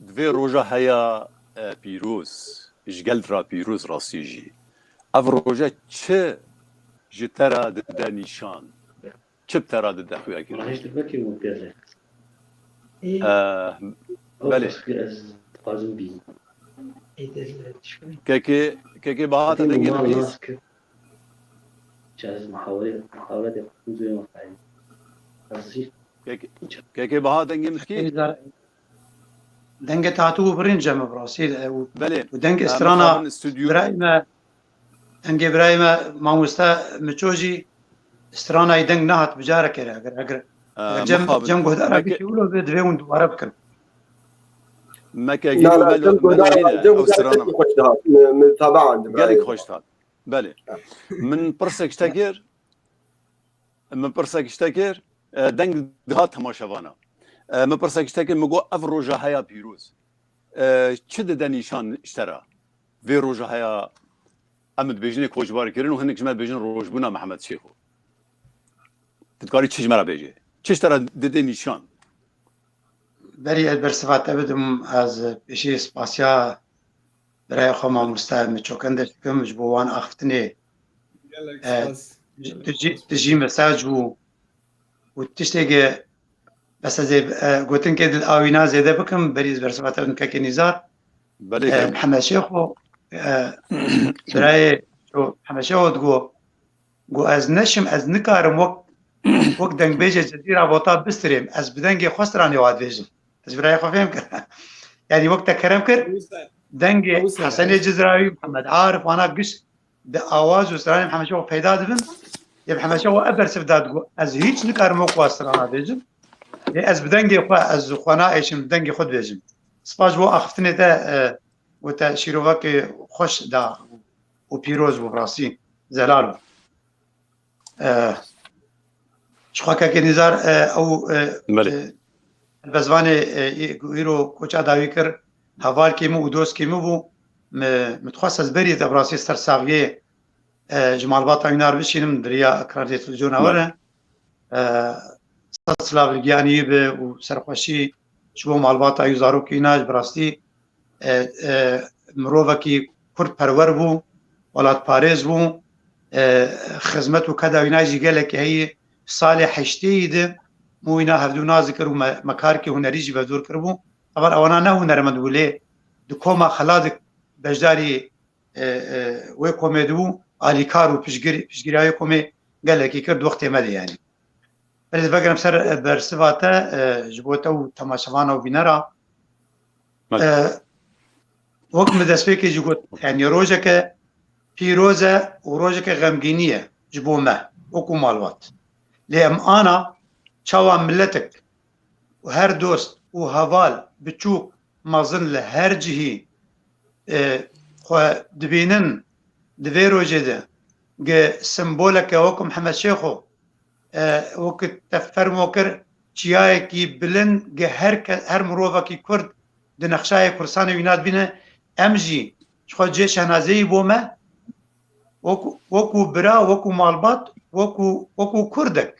di vê roja heya, e, pîroz, ji gel re pîroz rastî jî. Ev roje çi ji te re dide nîşan? Çi bi te re dide xuya kirin? Rehîş dibekî û pêre. Ê, Eh, ew belê. Qasî ez dixwazim bînim. Ê, te ji te şikayê. Kekê, kekê Baha, te dengê min bihîst? Çi ez muhawere, muhawere de huzurê me xayî. Ez jî Kekê, kekê Baha, dengê min dikî? Dengê te hatibû birîn cem bi rastî de û, belê. Û dengê Em strana mixabin stûdyo. Birayê me, dengê birayê me mamoste Miço jî stranayî deng nehat bi carekê re. Eger, eger, Ee, eger cem, mixabin. Cem guhdara Meke- bikî wilo bê divê hûn dubare bikin. Meke Na, gîlo na, melo, cem melo guhdara, nîne, cem ew guhdara strana gelek xweş dihat. Mi, mi tabean di Gelek birayê. Xweş dihat. Belê. Ha. Min pirsek ji te kir. Min pirsek ji te kir. E, deng dihat temaşevana. E, min pirsek ji te kir, min got, ev roja heya pîroz, e, çi dide nîşan ji te re? Vê roja heya, em dibêjinê koçbarkirin û hinek ji me dibêjin rojbûna Mihemed Şêxo. Tu dikarî çi ji me re bêjî? Çi ji te re dide nîşan? Berî ez bersiva te bidim, ez pêşî spasiya birayê xwe mamoste Miço Kendeş dikim ji bo wan axiftinê. Gelek E, spas. Tu jî, tu jî mesaj bû û tiştekê, bes ez ê, e, gotinkê dil awîna zêde bikim, berî ez bersiva te bidim kekê Nîzar. Belê E, kekê. Mihemed Şêxo, e, birayê Şo-, Mihemed Şêxo digo, Got, ez neşim, ez nikarim wek, wek dengbêjê Cezîra Vota bistirêm. Ez bi dengê xwe stranê wa dibêjim. Ez birayê xwe fêm kir. Yanî wek te kerem kir, dengê Hesenê Cizrawî, Mihemed Arif, wana giş di awaz û stranê Mihemed Şêxo peyda dibin. Yê Mihemed Şêxo ev bersiv da digot, ez hîç nikarim wek wa strana bêjim. Yê ez bi dengê xwe, ez xwe naêşim, bi dengê xwe dibêjim. Spas ji bo axiftinê te, e, û te şîrovekê xweş da û pîroz bû, bi rastî zelal bû. E, ji xwe kekê Nîzar, e, ew, e, Belê. E, helbestvanê, e, î-, ku îro koça dawî kir, hevalkê min û dostkê min bû. Mi, min dixwest ez berî te bi rastî ser saxiyê, e, ji malbata wî nar bişînim, di riya ekranê televîzyona we Belê. re. E, sed silav li giyanî wî be û serxweşî ji bo malbata wî û zarokê wî na ji bi rastî e, e, mirovekî kurdperwer bû, welatparêz bû, e, xizmet û keda wîna jî gelekî heyî. Salê heştêyî de min wîna hevdû nas dikir û me, me karkê hunerî jî vevdor kiribû. Teban ewana ne hunermend bû lê di koma Xeladik beşdarî, e, e, wê komê dibû, alîkar û piştgir-, piştgiriya wê komê gelekî kir di wextê me de yanî. Belê, vegerim ser, e, bersiva te, e, ji bo te û temaşevana û bînera. Belê. E, wek min destpêkê jî got, yanî rojeke pîroz e û rojeke xemgînî ye ji bo me, wekû malbat. Lê em ana çawa miletek û her dost û heval, biçûk, mezin li her cihî, e, xwe dibînin di vê rojê de, gi simboleke wekû Mihemed Şêxo, e, wekî te fermo kir, çiyayekî bilind gi her ke-, her mirovekî Kurd di nexşayê Kurdistanê wîna dibîne, em jî ji xwe cihê şehnazeyî bo me, wekû, wekû bira, wekû malbat, wekû, wekû Kurdek.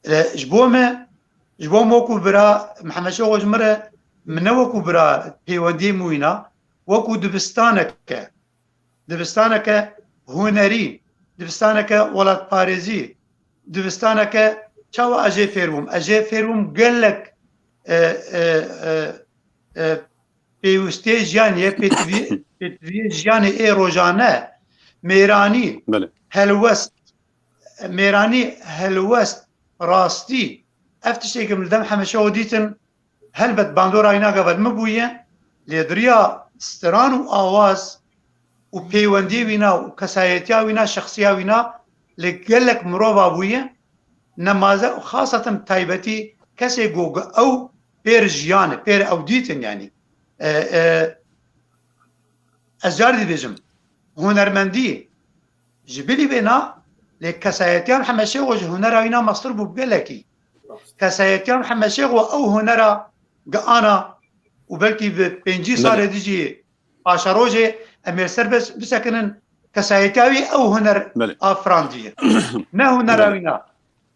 E, ji bo me, ji bo me wekû bira Mihemed Şêxo ji min re, min ne wekû bira pêwendiyê min wîna, wekû dibistaneke, dibistaneke hunerî, dibistaneke welatparêzî, dibistaneke çawa ez jê fêr bûm. Ez jê fêr bûm gelek, e, e, e, e, pêwistiyê jiyanê ye, pêtivî-, pêtiviyê jiyanê ê rojane, mêranî, Belê. helwest, mêranî, helwest, rastî, ev tiştê ke min li dem Hemeşeho dîtin, helbet bandora wîna gava li min bûye, lê di riya stran û awaz û pêwendiyê wîna û kesayetiya wîna, şexsiya wîna li gelek mirova bûye, nemaze û xaseten taybetî kesê ku ew pêr jiyane, pêr ew dîtin, yanî. E, e, ez car dî bêjim, hunermendî ji bilî bêna, lê kesayetiya Mihemed Şêxo ji hunera wîna mestir bû bi gelekî. Kesayetiya Mihemed Şêxo ew hunera giana û belkî bi pêncî Belê. salê dijî paşerojê em ê ser bes-, bisekinin, kesayetiya wî ew huner Belê. afirandiye. Ne hunera Belê. wîna,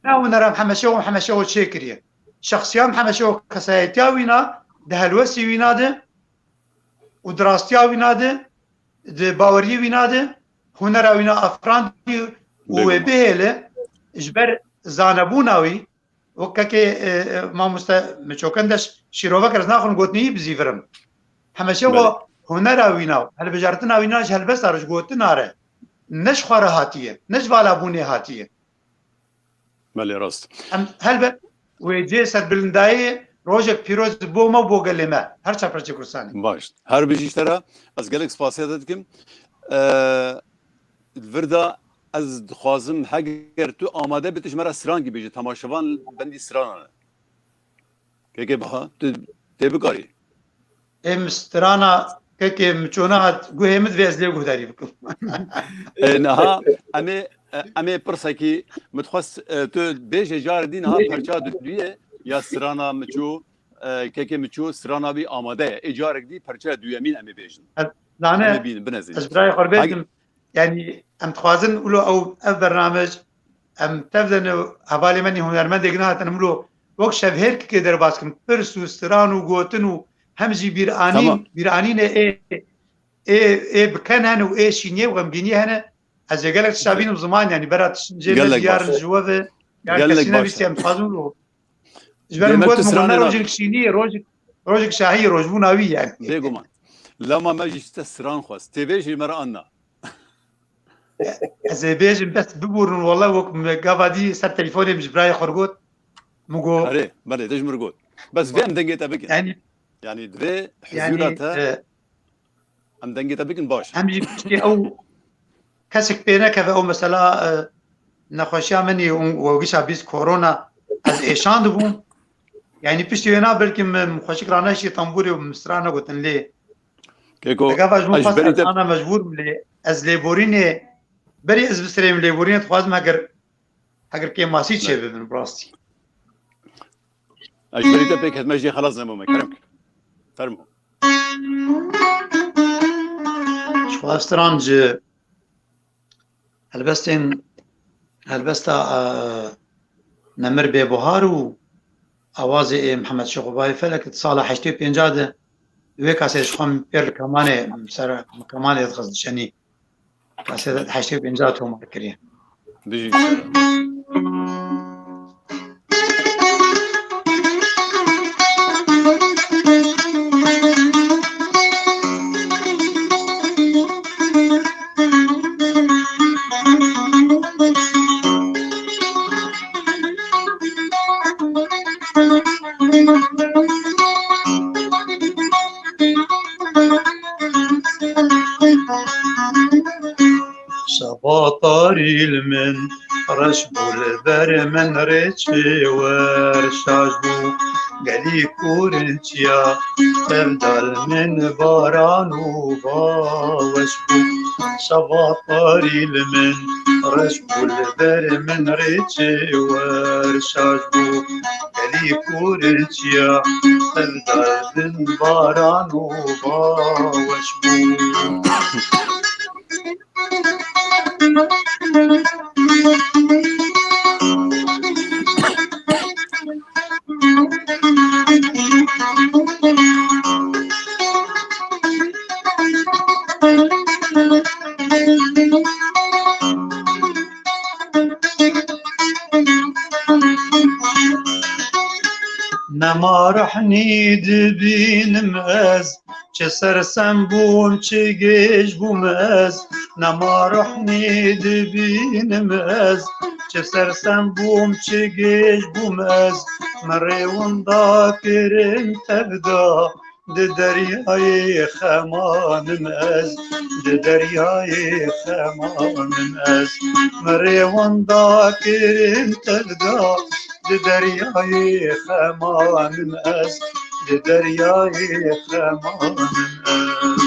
ne hunera Mihemed Şêxo, Mihemed Şêxo çêkiriye. Şexsiya Mihemed Şêxo, kesayetiya wîna, di helwestî wîna de û di rastiya wîna de, di baweriyê wîna de, hunera wîna afirandî û wê Bêguman. bihêle, ji ber zanebûna wî, wek kekê, e, e, mamoste Miço Kendeş şîrove kir, ez naxwim gotinî bizîvirim. Hemeşe Belê. wa hunera wîna, hilbijartina wîna ji helbesta re, ji gotina re, ne ji xwe re hatiye, ne ji valabûnê hatiye. Belê, rast. Em helbet wê cê serbilindayê rojek pîroz bo me û bo gelê me. Her çar parçeyê Kurdistanê. Baş. Her bijî ji te re. Ez gelek spasiya te dikim. Ee, li vir de ez dixwazim, heger tu amade bî, tu ji me re strankî bêje. Temaşevan bendî strana ne. Kekê Baha, tu tê bikarî. Em strana kekê Miço nehat guhê min, divê ez lê guhdarî bikim. Ê, niha em ê, em ê pirsekî, min dixwest, e, tu bêje carê dî niha perça duyê ya strana Miço, e, kekê Miço strana wî amade ye. Ê carek dî perçeya duyemîn em ê bêjin. Ez zane, Em ê bînin, binezînin. ez birayê xwe Hag- bêjim. Yanî em dixwazin wilo ew, ev bernamej, em tev de ne, hevalê me nî hunermendê gina hatin, em wilo wek şevhêrkekê derbas kin, pirs û stran û gotin û hem jî bîranîn, Tamam. bîranînê ê, ê, ê bi ken hene û ê şîniyê û xemgîniyê hene. Ez ê gelek tişta bînim ziman, yanî bera tiştin cê me Gelek diyar baş. in ji we ve, ya Gelek kesî baş. nebîstiye em dixwazin wilo. Ji ber min Demek got, tu min got, ne stranê rojek nabî. şîniyê, rojek, rojek şahiyê, rojbûna wî yani. Bêguman. Lema me jî ji te stran xwest. Tê vê jî me re anna. Ez ê bêjim, bes biborûn, wele wek me gava dî ser telefonê min ji birayê xwe re got. Min got. Erê, belê, tu ji min re got. Bes vê em dengê te bikin. Yani, Yani, divê yani, huzura te e, em dengê te bikin baş. Em jî piştî ew kesek pê nekeve, ew mesela, e, nexweşiya min ê û, û gişa bîst korona, ez êşan dibûm. Yani piştî wêna belkî min xweşik raneşî tembûrê û min stran negotin lê. Keko, Gava ji min ez xwest berî ez te ana mecbûr bim lê ez lêborînê, berî ez bistirêm lêborînê dixwazim heger, heger kêmasî çê bibin bi rastî. Ez ji berî te pêk hetime jê xelas nebûme. Kerem kir. Fermo. Ji xwe stran ji helbestên, helbesta, e, Nemir Bêbuhar û awazê ê Mihemed Şêxobayê Felek di sala heştê û pênca de wê kasê ji xwe min pêr li kemanê, ser kemanê dixist diçenî. Kasê heştê û pênca tomar kiriye. Bijî. Şeva tarî li min reş bû, li ber min rê çê wer şaş bû. Gelî kûrinçiya tev da li min baran û baweş bû. Şeva tarî li min reş bû, li ber min rê çê wer şaş bû. Gelî kûrinçiya tev da li min baran û baweş bû. Nema rehnî dibînim ez, Çi sersem bûm, çi gêj bûm ez, nema ruhnî dibînim ez. Çi sersem bûm, çi gêj bûm ez, min rê winda kirin tevda. Di deryayê xemanim ez, di deryayê xemanim ez, min rê winda kirin tevda. Di deryayê xemanim ez, di deryayê xemanim ez.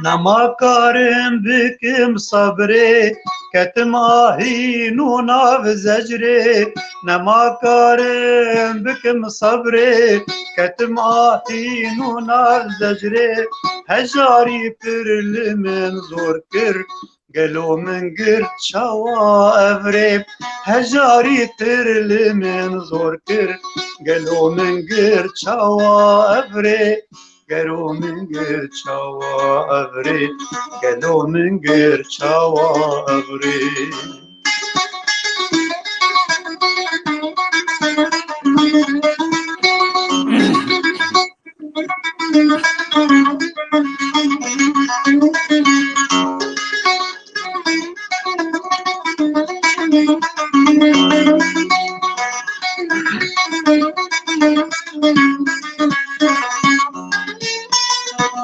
Nema karim bikim sebrê, ketim ahîn û nav zecrê. Nema karim bikim sebrê, ketim ahîn û nav zecrê. Hejarî pir li min zor kir, gelo min girt çawa ev rê? Hejarî pir li min zor kir, gelo min girt çawa ev rê? Gelo min girt çawa ev rê? Gelo min girt çawa ev rê?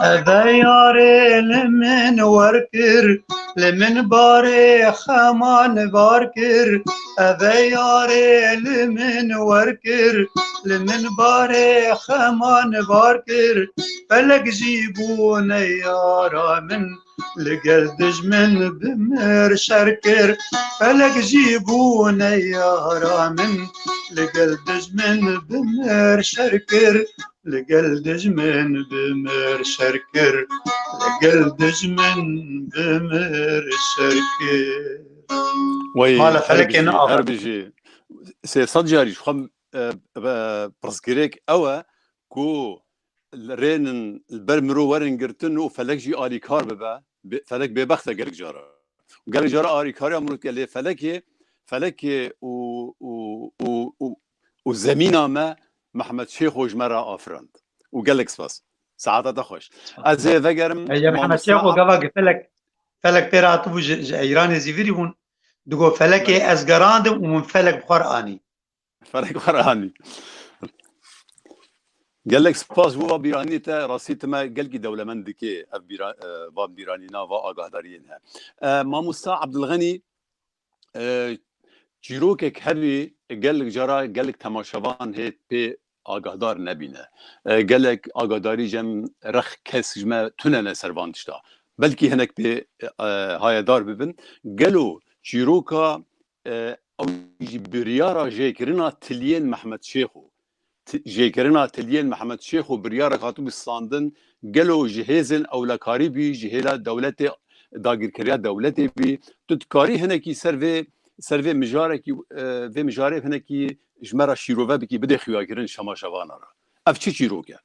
Eve yarê li min wer kir, li min barê xeman bar kir. Eve yarê li min wer kir, li min barê xeman bar kir. Felek jî bû neyara min, li gel dijmin bi mir şer kir. Felek jî bû neyara min, li gel dijmin bi mir şer kir. Li gel dijmin bi mir şer kir, li gel dijmin bi mir şer kir. Wey, Mala her felekê bijî, ne her axa. Bijî. Sê sed carî ji xwe, e, e, pirsgirêk ew e ku rênin li ber miro werin girtin û felek jî alîkar bibe. Be-, felek bêbext e gelek cara. Gelek cara alîkariya mirov dike, lê felekê, felekê û, û, û, û, û zemîna me Mehmet Şêxo ji me re afirand. Û gelek spas. Saeta te xweş. Ez ê vegerim. Ey, ya Mehmet Şêxo, gava gi felek, felek pê re hatibû ji, ji Eyranê zîvirî bûn. Digo felekê ez gerandim û min felek bi xwe re anî. Felek xwe re anî. Gelek spas bo va bîranî te, rastî tu me gelkî dewlemend dikê ev bîra-, e, va bîranîna, va agahdariyên he. E, mamosta Abdulxenî, e, çîrokek hebî, gelek cara gelek temaşevan hê pê agahdar nebîne. E, gelek agahdarî cem rex kes ji me tune ne ser van tişta. Belkî hinek pê, e, hayedar bibin. Gelo çîroka, e, ew jî biryara jêkirina tiliyên Mehmet Şêxo. Ti-, jêkirina tiliyên Mehmet Şêxo biryarek hatibû standin, gelo ji hêzên ewlekarî bî, ji hêla dewletê, dagirkeriya dewletê bî? Tu dikarî hinekî ser vê, ser vê mijarekî, e, vê mijarê hinekî ji me re şîrove bikî, bidê xuyakirin şemaşevana re. Ev çi çîrok e?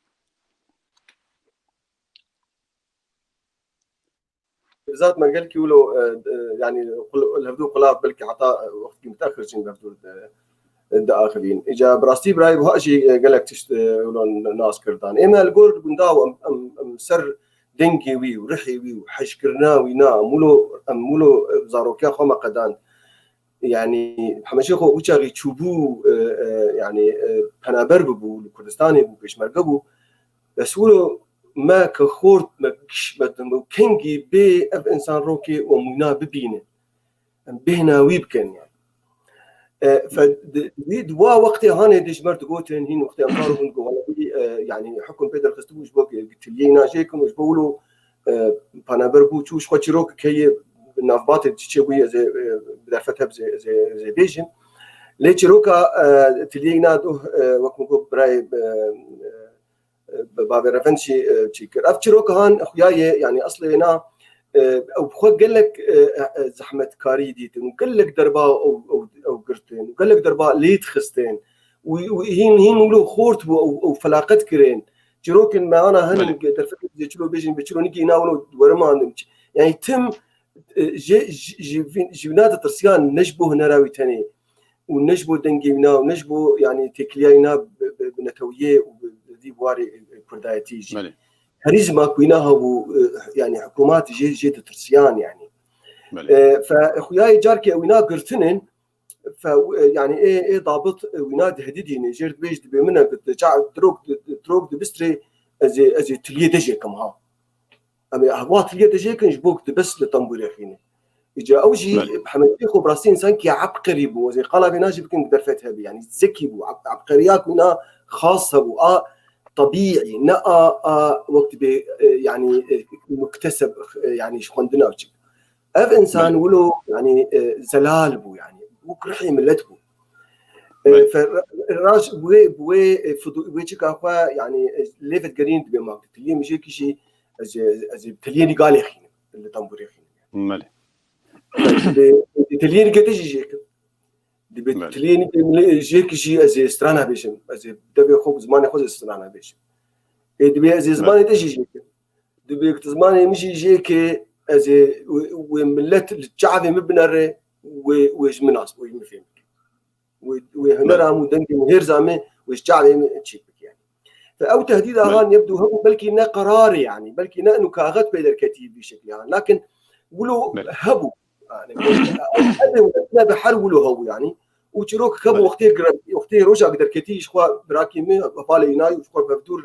Zat me gelkî wilo, e, e, yanî qul-, li hevdû qulav belkî heta, e, wextkî miteaxir jî li hevdû di, diaxivîn. Îca bi rastî birayê buha jî, e, gelek tişt, e, wilo nas kirdan. Ê me li gor gunda em, em, em ser dengê wî û rihê wî û hejkirina wî na, em wilo, em wilo, e, zarokiya xwe me qedand. Yanî hemî jî xwe wî çaxî çûbû, e, e, yanî, e, penaber bibû, li Kurdistanê bû, pêşmerge bû. Bes wilo me ke xort, me giş, me, me kengî bê ev însan rokê û em wîna bibînin. Em bêhna wî bikin yani. E, fe, di, wî, di wa wextê hanê dijmer digotin, hîn wextê em kar bûn, digot, wela wî, e, yani, hukm pê derxistibû ji bo gi-, gitiliyê îna jê kin û ji bo wilo, e, paneber bû, çû ji xwe çîrok heye navbatê çiçê bûye, ez ê, e, bi derfet heb zê, zê, zê bêjim. Lê çîroka, e, tiliyê îna doh, e, wek min got birayê, e, e, bi bavê Revend jî, e, çî kir. Ev çîroka han xuya ye, yani eslê wêna e, ew xwe gelek, e, e, zehmetkarî dîtin û gelek derba ew, ew, ew girtin û gelek derba lê dixistin û, û hîn, hîn wilo xort bû ew, ew felaqet kirin. Çîrokên me ana hin Belê. Derfetê çilo bêjin, bi çilo nikî îna wilo werimandin. Yani tim, e, ji, ji, ji vîn-, ji vîna ditirsiyan ne ji bo hunera wî tenê û ne ji bo dengê wîna û ne ji bo, yani, têkiliya wîna bi, bi, bi netewiyê û bi, bi vî warê, e, kurdayetî jî. Belê. Herîzma ku wîna hebû, e, yani, hikûmat jê, jê ditirsiyan, yani. Belê. E, fe, xuyayê carkê wîna girtinin, fe, e, yani, ê, ê dabit, e, wîna dihedidîne, jêr dibêj dibê min e, bi, ca-, dirok, di-, dirok dibistrê, ez ê, ez ê tiliyê de jêkim ha. Em ê hewa tiliyê de jêkin ji bo ku tu bes li tembûrê xîne. Îca ew jî Belê. Hemedî xwe bi rastî însankî ebqerî bû. Ez ê qala vêna jî bikin ku derfet hebî. Yani zekî bû. Eb-, ebqeriya ku na xas hebû. A tebîî, ne a, a wek dibê, e, yani, e, mukteseb, e, yani ji xwendina çi. Ev însan Belê. Wilo, yani, e, zelal bû, yani. Wek rihê millet bû. E, Belê. Fe-, raş, bi wê, bi wê, e, fidu-, wê çika xwe, yani, e, lê vetgerîn dibê ma. Tiliyê min jê kişî, ez ê, ez ê tiliyê nî galê xînim, li tembûrê xînim. Belê. Dibê, dibê tiliyê nî gete jî jê kim. Dibê Belê. Tiliyê nî jê kişî, ez ê strana bêjim. Ez ê devê xwe, zimanê xwe zê strana bêjim. Ê, dibê ez ê Belê. Zimanê te jî jê kim. Dibê ku tu zimanê min jî jê ke ez ê wê, wê millet li çavê min binere, wê, wê ji min nas, wê ji min fêm bike. Wê, wê hunera min û dengê min hêrza min, wê ji çavê min çêk bike yani. Fe ew tehdîda Belê. Han yebdû hebû, belkî ne qerarê yani, belkî ne inu kaxet pê derketî vî şeklî ha. Lakin wilo Belê. Hebû. Yani, ne bi her wilo hebû yani. Û çîrok hebû Belê. Wextê gire-, wextê roja ku derketî ji xwe birakî min, hevalê wîna û ji xwe bevdûr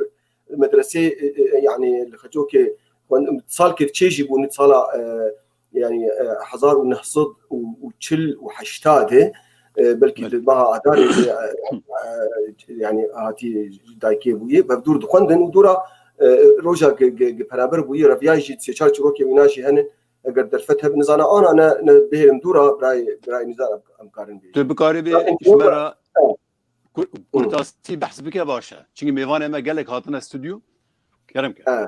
medresê, e, e, yani li Xecokê xwend-, salkê çê jî bû nî sala, e, yani, e, hezar û neh sed û çil û heşta de, e, belkî Belê. Di meha Adarê de, e, e, yani hatî dayikê bûyî, bevdûr dixwendin û dora, e, roja ge-, ge-, ge-, peraber bûyî, reviyayî jî sê çar çîrokê wîna jî henin. Eger derfet hebe nizana ana ne, ne bihêlim dûra, birayê, birayê nizan em, em karin bêjin. Tu bikarî bê Zaten ji me re Evet. Kur-, Hı. Kurtasî behs bike baş e. Çünkü mêvanê me gelek hatine stüdyo. Kerem ke. He.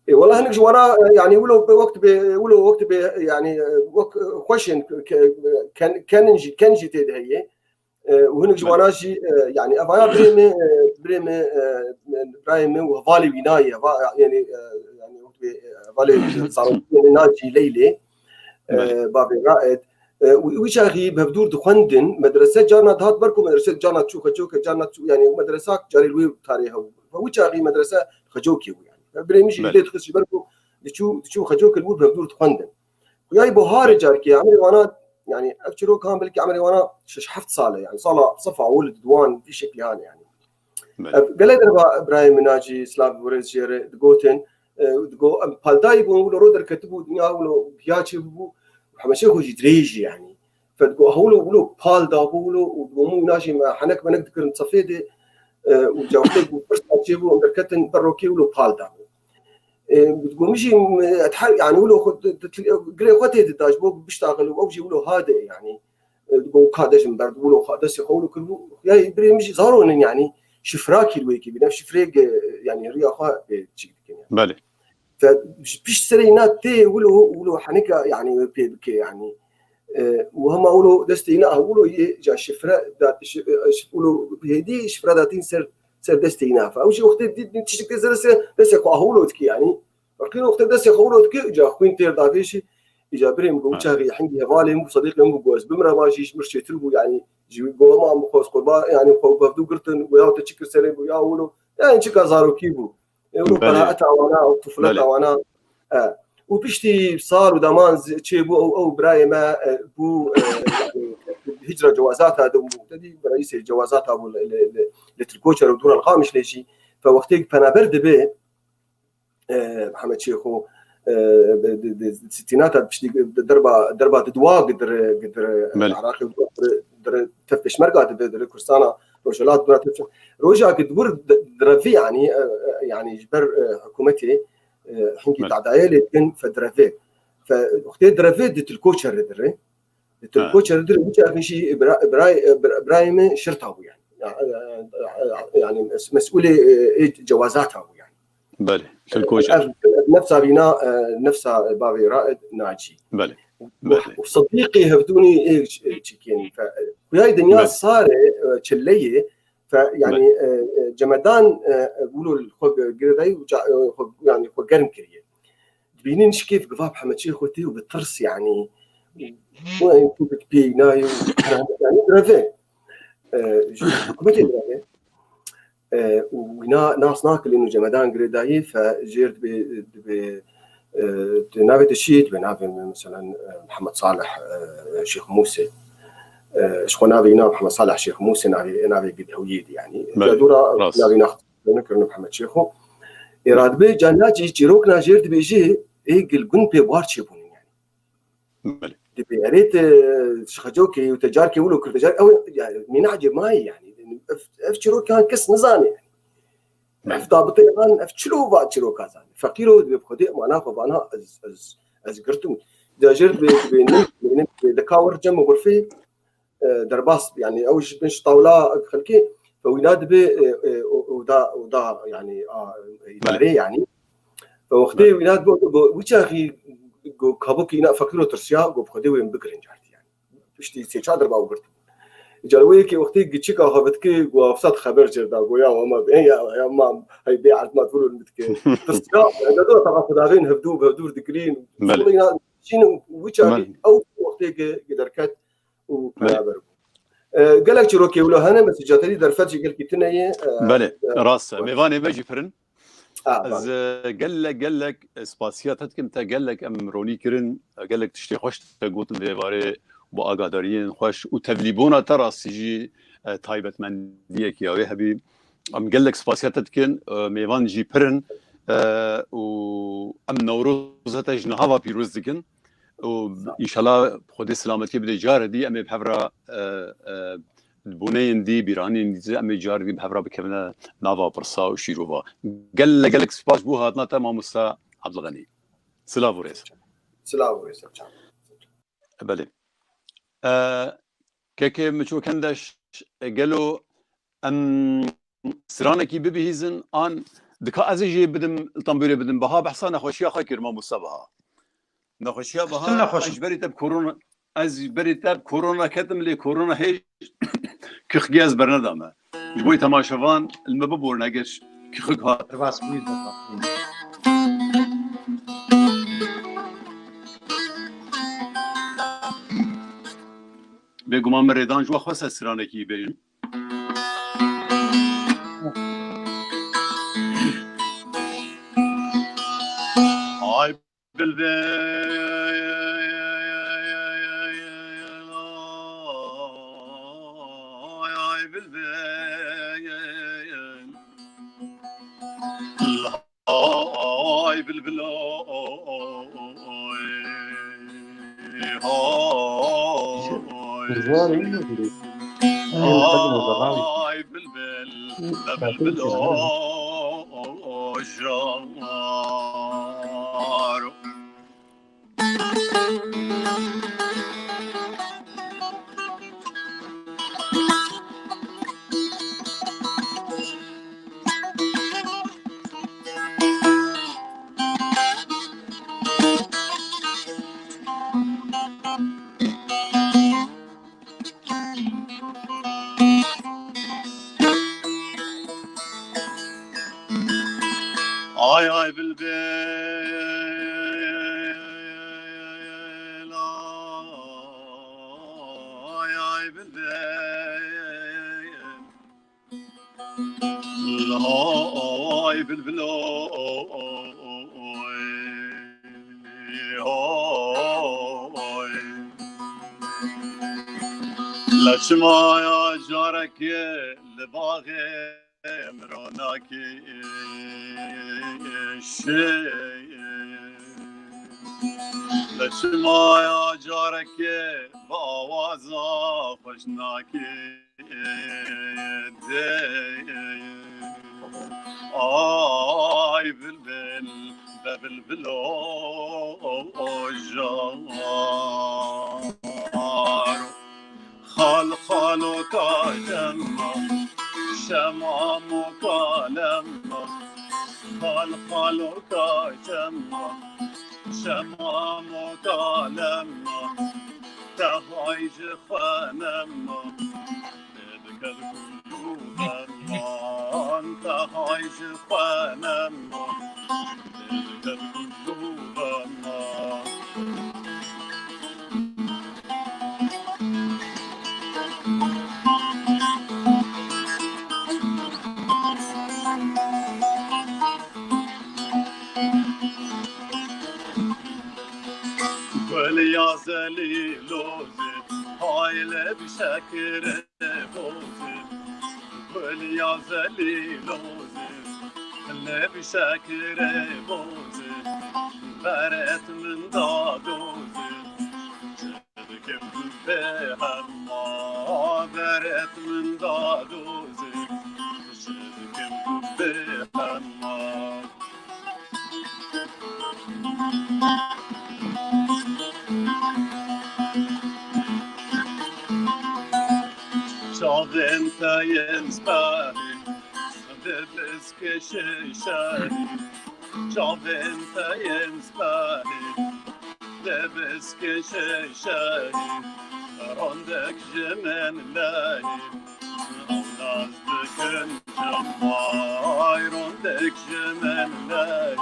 E, wala hinek ji wana, e, yani wilo bi wek be, wilo wek be, yani, e, wek, e, xweşin ke, ke, ken, kenin jî, ken jî tê de heye. E, û hinek ji wana jî, e, yani evaya birê me, e, birê me, e, birayê me û hevalê wî nayê, va-, yani, e, yani wek be, e, hevalê zarokê me nacî Leylê. E, Belê. Bavê Raed. E, û wî çaxî bevdûr dixwendin, medrese carna dihat ber ku medrese carna çû Xecokê, carna çû, yani medresa carê li wê tarê hebû. Ve wî çaxî medrese Xecokê bû yani. Ve birê min jî Belê. Lê dixist ji ber ku diçû, diçû Xecokê li wir bevdûr dixwendin. Xuyayî buharê Belê. Carkê, emirê wana, yani ev çîrok han belkî emirê wana şeş heft sal e, yani sala sefa û li diwan vî şeklî han yani. Belê. Ev gelek derba birayê min nacî silav û rêz jê re digotin, e, digo, em paldayî bûn, wilo ro derketibû, dinya wilo giya çê bûbû, hemeşe xwe jî dirêjî, yani. Fe digo, hewlo, wilo pal dabû, wilo, û digo, min wîna jî me henek menek dikirin sefê de, e, û cawxtê bû, pirsa çê bû, em derketin ber rokê, wilo pal dabû. E, digo, min jî, e, her, yani, wilo xwe, di, di, girê xwe tê dida, ji bo biştaxil û ew jî wilo hade, yani. E, digo, ka dejim ber, wilo xwe, destê xwe wilo kiribû, ya birê min jî zaro nin, yani, şifra kî wê kî bîne, şifrê ge, yani, riya xwe, e, çîk dikin, yani. Belê. Fe, ji pişt serê îna tê wilo, wilo henika, yani, wê pê bike, yani. E, û hema wilo destê îna, ah, wilo yê, ca şifre, dat, şi-, e, şi-, wilo hêdî şifre datîn ser, ser destê îna. Fe, ew jî wextê dî, dî tiştek tê ser, ser destê xwe, ah, wilo dikî, yani. Wextê wextê destê xwe wilo dikî, ca xwîn têr davêşî, îca birê min got, Ha. Çaxî hingî hevalê min bû, sedîqê min bû, got, ez bimre, va jî ji min çêtir bû, yani, ji wî got, hema min xwe, ez qurban, yani, xwe bevdû girtin, got, ya te çi kir serê, got, ya wilo, yani, çika zarokî bû. E, û Belê. Qeraeta wana, û tufleta Belê. Wana. E. Û piştî sal û deman zi-, çê bû, ew, ew birayê me, e, bû, e, yani, hicra cewazata de bû. Te dî reîsê cewazata bû li, li, li, li Tilkoçer û dûra li Qamişlê jî. Fe wextê penaber dibe, e, Mihemed Şêxo, e, di, di, di, sitînata piştî derba, derba didwa gidir, gidir, Belê. Iraqê dir, dir tev pêşmerga dibe, dir Kurdistana Rojhilat dura tev. Roja gidir di, direvî, yani, e, e, yani, ji ber, e, hikûmetê, e, hingî Belê. Tadayê lê dikin fe direvê. Fe, wextê direvê di Tilkoçer re dire. Di Ha. Tilkoçer re dire, wî çaxî jî bira-, biray-, e, bira-, birayê min şirta bû, yani. Ya, e, e, yani, mes-, mesûlê, e, ê cewazata bû, yani. Belê. Xilko jî. Ev, ev nefsa vîna, e, nefsa bavê Raed Nacî. Belê. Belê. Û Sidîqî hevdûnî ê ç-, ê çikên. Fe-, Xuyayê dinya Belê. Sarê, e, çileyê, fe, yani, Belê. e, e, cemedan, e, e, wilo xwe gi-, girêdayî û ca-, e, xwe, yani, xwe germ kiriye. Dibînin şikêf giva bi hemçî xwe tê û bi tirs, yani, û en tu bi pê nayê û, yani, direve. E, ji hikûmetê direve. E, û wîna nas nakilin û cemedan girêdayî fe jêr dibê, dibê, e, di navê de şî, dibê navê, mesela, e, Mihemed Salih, e, Şêx Mûsê. E, ji xwe navê wîna Mihemed Salih Şêx Mûsê navê, navê gidewiyê di, yani. Belê, Ca dûra rast. Navê nax-, kirine Mihemed Şêxo. Ê radibê, carna jî çîrokna jêr dibêjî, ê gil gund pê buhar çêbûnin, yani. Belê. Dibê erê te şixecokê û te carkê wilo kir, te car-, ew, yani, mînacê mayî, yani. Ev, ev çîrokan kes nizane, yani. Belê. Ev dabitê van, ev çilo va çîroka zane. Feqîro dibê bi Xwedê emana xwe vana ez, ez, ez girtim. Ca jêr dibê, dibê nin, dibê nin, dibê deka wir cem xurfê, e, derbas, yani, ew ji bin ji tawla xelkê, fe wîna dibê, e, e, o-, oda, oda, yani, a, îdarê, Belê. yani. Fe wextê Belê. wîna dibê, go, wî çaxî go kabokî îna feqîro tirsiya, go bi Xwedê wê min bigirin cartî, yani. Piştî sê çar derba û girt. Îcar wê yekê wextê giçika xwe vedikê, go hafsat xeber jêr da, go ya, ama, ya, ya, mam, hey, bê erdmat vurun bitke. Tirsiya, ne do taqa xwe davên hevdû, hevdûr dikirin. Belê. Wîna çîn û wî çaxî Belê. ew wextê ki, ki derket, û Belê. beraber bû. E, gelek çîrokê wilo hene, mesîca te dî derfet jî gelkî tune ye, e, Belê, e, rast e. e, Mêvanê me jî pir in. A, Ez, bale. e, gelek, gelek, e, spasiya te dikim, te gelek em ronî kirin, e, gelek tiştê xweş te gotin vê barê, bi agadariyên xweş û tevlîbûna te rastî jî, e, taybetmendiyekî ya wê hebî. Em gelek spasiya te dikin, e, mêvan jî pir in, e, û em Newroza te ji niha ve pîroz dikin. û Sağ ol. înşallah Xwedê selametiyê bide care dî em ê bi hev re, e, e, boneyên dî, bîranên dî em ê care dî bi hev re bikevine nava pirsa û şîrova. Gelek gelek spas bo hatina te mamosta Abdulxenî. Silav û rêz. Silav û rêz. Belê. E, kekê Miço Kendeş, e, gelo em stranekî bibihîzin an dika ez ê jê bidim, li tembûrê bidim. Biha behsa nexweşiya xwe kir, mamosta Biha. Nexweşiya Biha, nexweş ez ji berî te bi korona, ez ji berî te bi korona ketim, lê korona hêj kixgê ez bernedame. Ji bo temaşevan li me biborin eger kixik hat. Rebas bûyî. Bêguman min rêdan ji we xwest stranekî bêjim. Ay bilbil, ay bilbil. Ay bilbil, oy, oy. Ay bilbil, bilbil, oy, jar. Ay, ay, bilbil, ay, ay, bilbil. Ay bilbil, oy, oy. Leçmaya carekê li baxê min ronakî şê. Leçmaya carekê bi awaza xweşnakî. Ay bilbil, be bilbil, o, o, o, jar. Xal, xalo, kalem, şemam û kalem. Xal xaloka şema, şema moka lema, te hay ji xwe nema. Dikez gul û xeman, te hay ji xwe nema. Dikez gul û xeman. Gul ya zelîlozê, hay li bi şekirê bozê. Gul ya zelîlozê, li bi şekirê bozê. Beret min da dozê. Çi dikim tu bê hema, beret min da dozê. Çi dikim tu bê hema. Çavên te yên sperî, di biskê şêşerî. Çavên te yên sperî, di biskê şêşerî. Rondek ji min leyî, ew naz dikin çima. Rondek ji min leyî,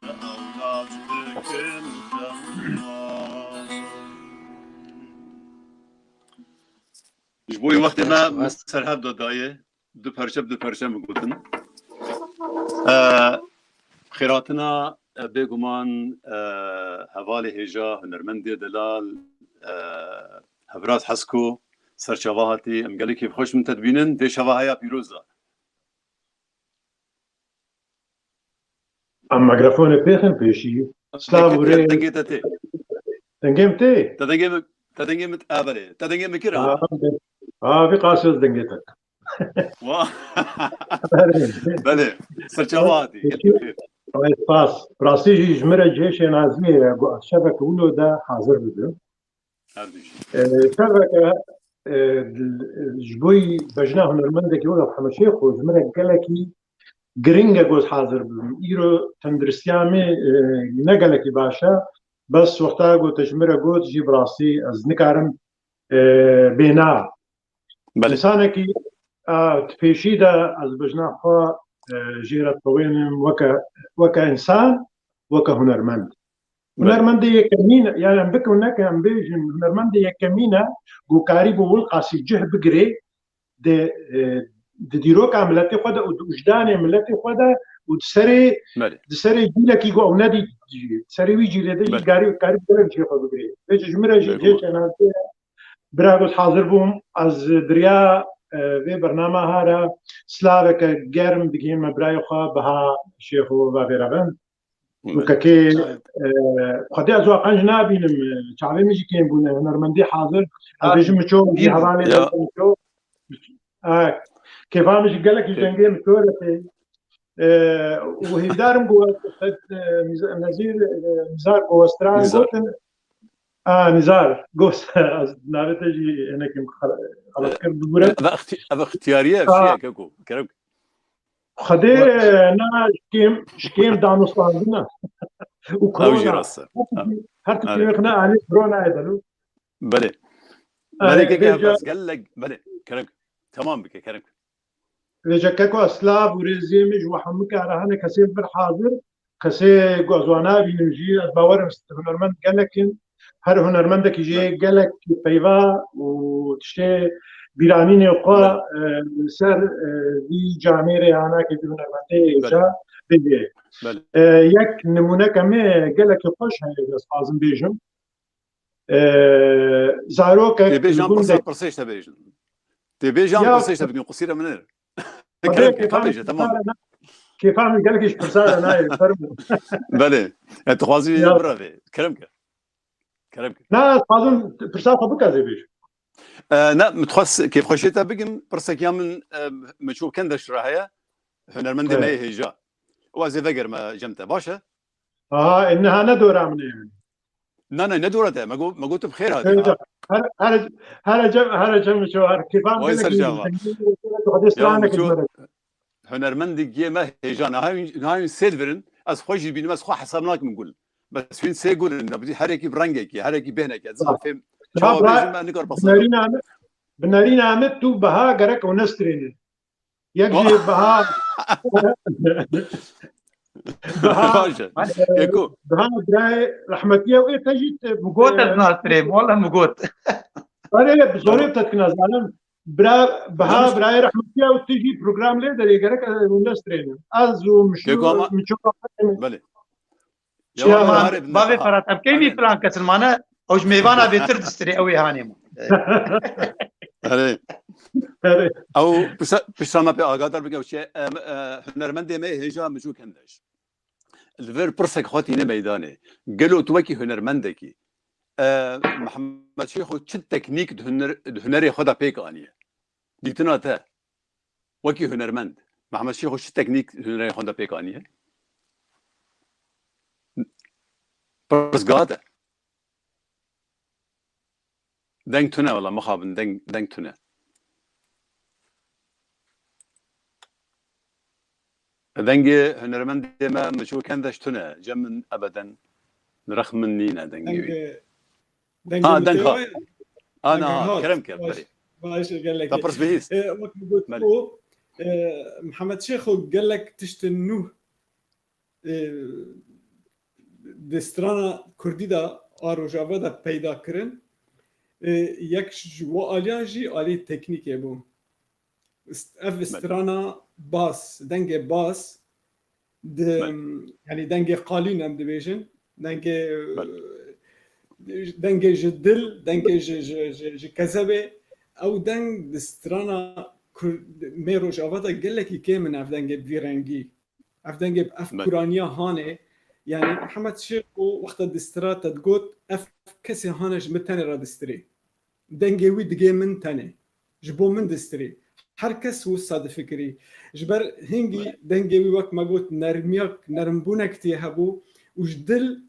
ew naz dikin çima. Ji bo wextê me, min ser hev da dayê. Du perçe bi du perçe min gotin. E, xêratina, e, bêguman, e, hevalê hêja, hunermendê delal, e, Hevraz Hesko, ser çava hatî. Em gelekî bi xweş min te dibînin. Dê şeva heya pîroz da. Em mîkrofonê pêxin pêşî. Silav û rê. Dengê te tê. Dengê min tê? Te dengê min, te dengê min, a, belê. Te dengê min kir, ha? A, a, vî qas ez dengê te. Wa. Belê. Belê. Serçava hatî. Pêşî. Ay, spas. Rastî jî ji min re cihê şênaziyê ye. Got, şevek wilo de hazir bibim. Her dijî. E, şeveke, e, ji bo bejna hunermendekî wek Hemed Şêxo ji min re gelekî giring e got hazir bibim. Îro tenduristiya min, e, ne gelekî baş e. Bes wexta got ji min re got jî bi rastî ez nikarim, e, bêna. Belê. Însanekî, e, di pêşî de ez bejna xwe, e, jê re diqewênim weke, weke însan, weke hunermend. Belê. Hunermendê yekemîn e, yani em bikin neke em bêjin, hunermendê yekemîn e, ku karî bo Wilqasî cih bigirê, di, e, di dîroka miletê xwe de û di wijdanê miletê xwe de û di serê, Belê. di serê cîlekî ku ew nedî, di serê wî cîlê de jî Belê. karî, karî gelek cihê xwe bigirê. Vêca ji min re jî Belê. cihê şênaziyê ye. Bira got hazir bûm, ez di riya, e, vê bernama ha re silaveke germ digihînim birayê xwe Beha Şêxo Vavêrevend. Û kekê, e, xwedê ez wa qenc nabînim, e, çavê min jî kêm bûne, hunermendî hazir. Ez Ah, bêjim Miço, jî hevalê ya. Miço. E, kêfa min jî gelekî Kê- dengê Miço re tê. E, û hêvdarim ku, e, Nîza-, Nezîr, e, Nîzar ku westran Nîzar. gotin. A, Nîzar, gost, ez navê te jî hinekim xel-, xelet kir, bibûre. Ev ixti-, ev ixtiyariye, A. Şiye, keko, kerem. Xwedê, Wa- na, ji kêm, ji kêm danûstandin e. Û Ew jî korona. rast e. Her tiştî, Ha. her tiştî Belê. wê xine alî korona ye delo. Belê. E, Belê, keke vêca hevaz, gelek, belê, kerem. Tamam bike, kerem. Vêca keko silav û rêzê min ji we hemû ke re hene kesê vir hazir, kesê ku ez wan nabînim jî, ez bawer im hunermend gelek in. Her hunermendekî jî Belê. gelek peyva û tiştê bîranînê xwe, Belê. e, li ser, e, vî camêrê anakê vî hunermendê Belê. ca bêje. Belê. E, yek nimûneke me gelekî xweş heye, ez dixwazim bêjim. E, zarokek Tê bêjan li pirsa, gundek pirsê ji te bêjin. Tê bêjan Ya. pirsê ji te bikin, qusîra min e. Xwedê Kerem ke, kêfa min bêje, tamam. pirsara na-, kêfa min gelekî ji pirsara nayê, fermo. Belê. E, tu xwazî Ya. birevê. Kerem ke. Kerem ke. Na, ez xwazim pirsa xwe bike zê bêj. E, ne, min dixwest kêfxweşê te bigim, pirsekiya min, e, Miço Kendeş re heye, hunermendê Evet. me yê hêja. Û ez ê vegerime cem te, baş e? Aha, e, niha ne dora min e yani. Na, na, ne dora te, me got, me got tu bi xêr hatî, Evet, ha. her, her, her cem, her cem Miço, her kêfa min Vay gelekî ser cem. Xwedê Ya stranekî Miço, ji me re. hunermendê giyê me hêja niha hûn, niha hûn sê li vir in, ez xwe jî bînim, ez xwe hesab nakim gul. Bes hûn sê gul in, her yekî bi rengekî, her yekî bêhnekî, ez Ha. fêm Ya çawa bra-, bêjim, ez nikar bi nerîna me, bi nerîna me tu biha gerek ew nestirêne. Yek jî biha, biha, Baş e. Yeko. Biha birayê rehmetiye û ê te jî te, Got ez nastirêm, wala min got. Erê, bi zorê te dikine zalim. Bira, biha birayê rehmetiye û tu jî program lê derê gerek ew nestirêne. Ez û Mişû, Yeko ama Miço. Belê. Çiya Ya, ma-, Arif, Bavê Nefa. Ferhat, em keyfî Aynen. filan kesin mane, ew ji mêvana bêtir distirê, ew ê hanê min. Erê. Erê. Ew pişta, pişta me pê agadar bike, ew çi, em, e, hunermendê me hêja Miço Kendeş. Li vir pirsek xwe tîne meydanê. Gelo tu wekî hunermendekî, e, Mihemed Şêxo çi teknîk di huner-, di hunerê xwe de pêk aniye? Dîtina te, wekî hunermend, Mihemed Şêxo çi teknîk di hunerê xwe de pêk aniye? Pirsgah te. Deng tune wala mixabin, deng, deng tune. Dengê hunermendê me Miço Kendeş tune. Cem min ebeden li rex min nîne dengê wî. Dengê, dengê Ha, min deng tê ha. waya. Ha, Deng na, ha, hat. kerem ker, Baş, belê. baş, gelekî. Te pirs bihîst. E, wek min got Belê. ku, e, Mihemed Şêxo gelek tiştin nû, e, di strana kurdî de a Rojava de peyda kirin. E, yek ji wan aliyan jî alî teknîkê bû. Est-, ev Belê. strana bas, dengê bas, di, Belê. yanî dengê qalîn em dibêjin, dengê, Belê. dengê ji dil, dengê ji, ji, ji, ji kezebê, ew deng di strana Kur-, mê Rojava de gelekî kêm in ev dengê bi vî rengî. Ev dengê, ev Belê. kuraniya hanê, yanî Mihemed Şêxo wexta distira te digot, ev kesê hane ji min tenê re distirê. Dengê wî digê min tenê. Ji bo min distirê. Her kes wisa difikirî. Ji ber hingî dengê wî, wek me got, nermiyak, nermbûnek tê hebû û ji dil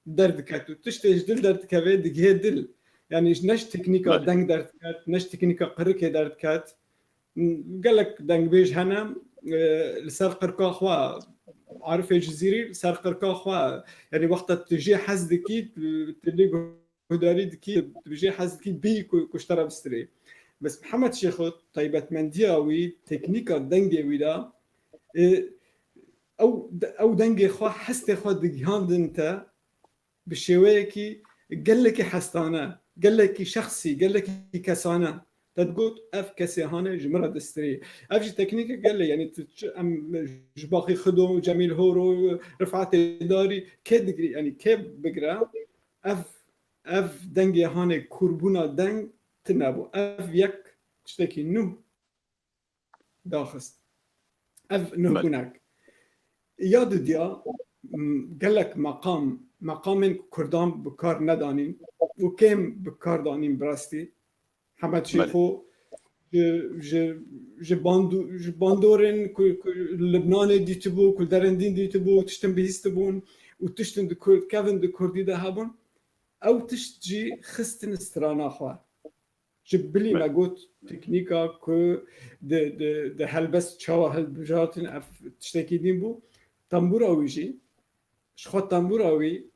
derdiket. Û tiştê ji dil derdikeve, digihê dil. Yanî ji, ne ji teknîka Belê. deng derdiket, ne ji teknîka qirikê derdiket. Gelek dengbêj hene, e, li ser qirka xwe, Arifê Cizîrî li ser qirka xwe, yanî wexta tu jê hez dikî, tu, tu lê guhdarî dikî, tu jê hez dikî, bî ku, ku ji te re bistirê. Bes Mihemed Şêxo, taybetmendiya wî, teknîka dengê wî de, e, ew, ew dengê xwe, hestê xwe digihandin te, bi şêweyekî gelekî hestane, gelekî şexsî, gelekî kesane. Te digot, ev kesê hane ji min re distirê. Ev jî teknîkek gelê, yanî tu çi, em ji Baxî Xido, Cemîl Horo, Rifetê Darî, kê digirî, yanî kê bigire, ev, ev dengê hanê, kurbûna deng tune bû. Ev yek tiştekî nû daxist. Ev nuhbûnek. Ya didiya, m, gelek meqam, meqamên ku Kurdan bi kar nedanîn û kêm bi kar danîn bi rastî. Hemed Belê. Şêxo ji, ji, ji bandu-, ji bandorên ku, ku Libnanê dîtibû, ku derendîn dîtibû, tiştin bihîstibûn û tiştin di Kurd, kevin di Kurdî de hebûn. Ew tişt jî xistin strana xwe. Ji bilî Belê. me got teknîka ku di, di, di helbest çawa hilbijartin, ev tiştekî din bû. Tembûra wî jî, ji xwe tembûra wî,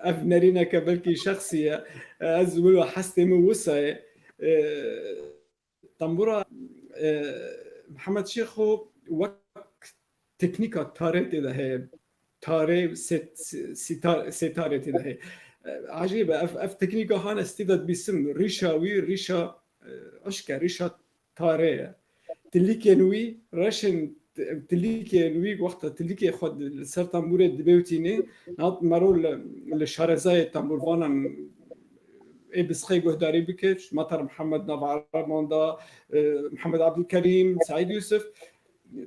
ev nerîneke belkî şexsî ye. Ez wilo hestê min wisa ye. E, tembûra, e, Mihemed Şêxo wek teknîka tarê tê de heye. Tarê, set-, sitar-, setarê tê de heye. E, ecêb e, ev, ev teknîka hane stî de dibîsim. Rîşa wî, rîşa, e, hişk e, rîşa tarê ye. Tilîkên wî, reşên t-, tilîkên wî, wexta tilîkê xwe di, li ser tembûrê dibewtînê, niha mero li, li şarezayê tembûrvanan ê Bisxê guhdarî bike, Matar Mihemed, nav Ereban de, e, Mihemed Abdulkerîm, Seîd Yusuf,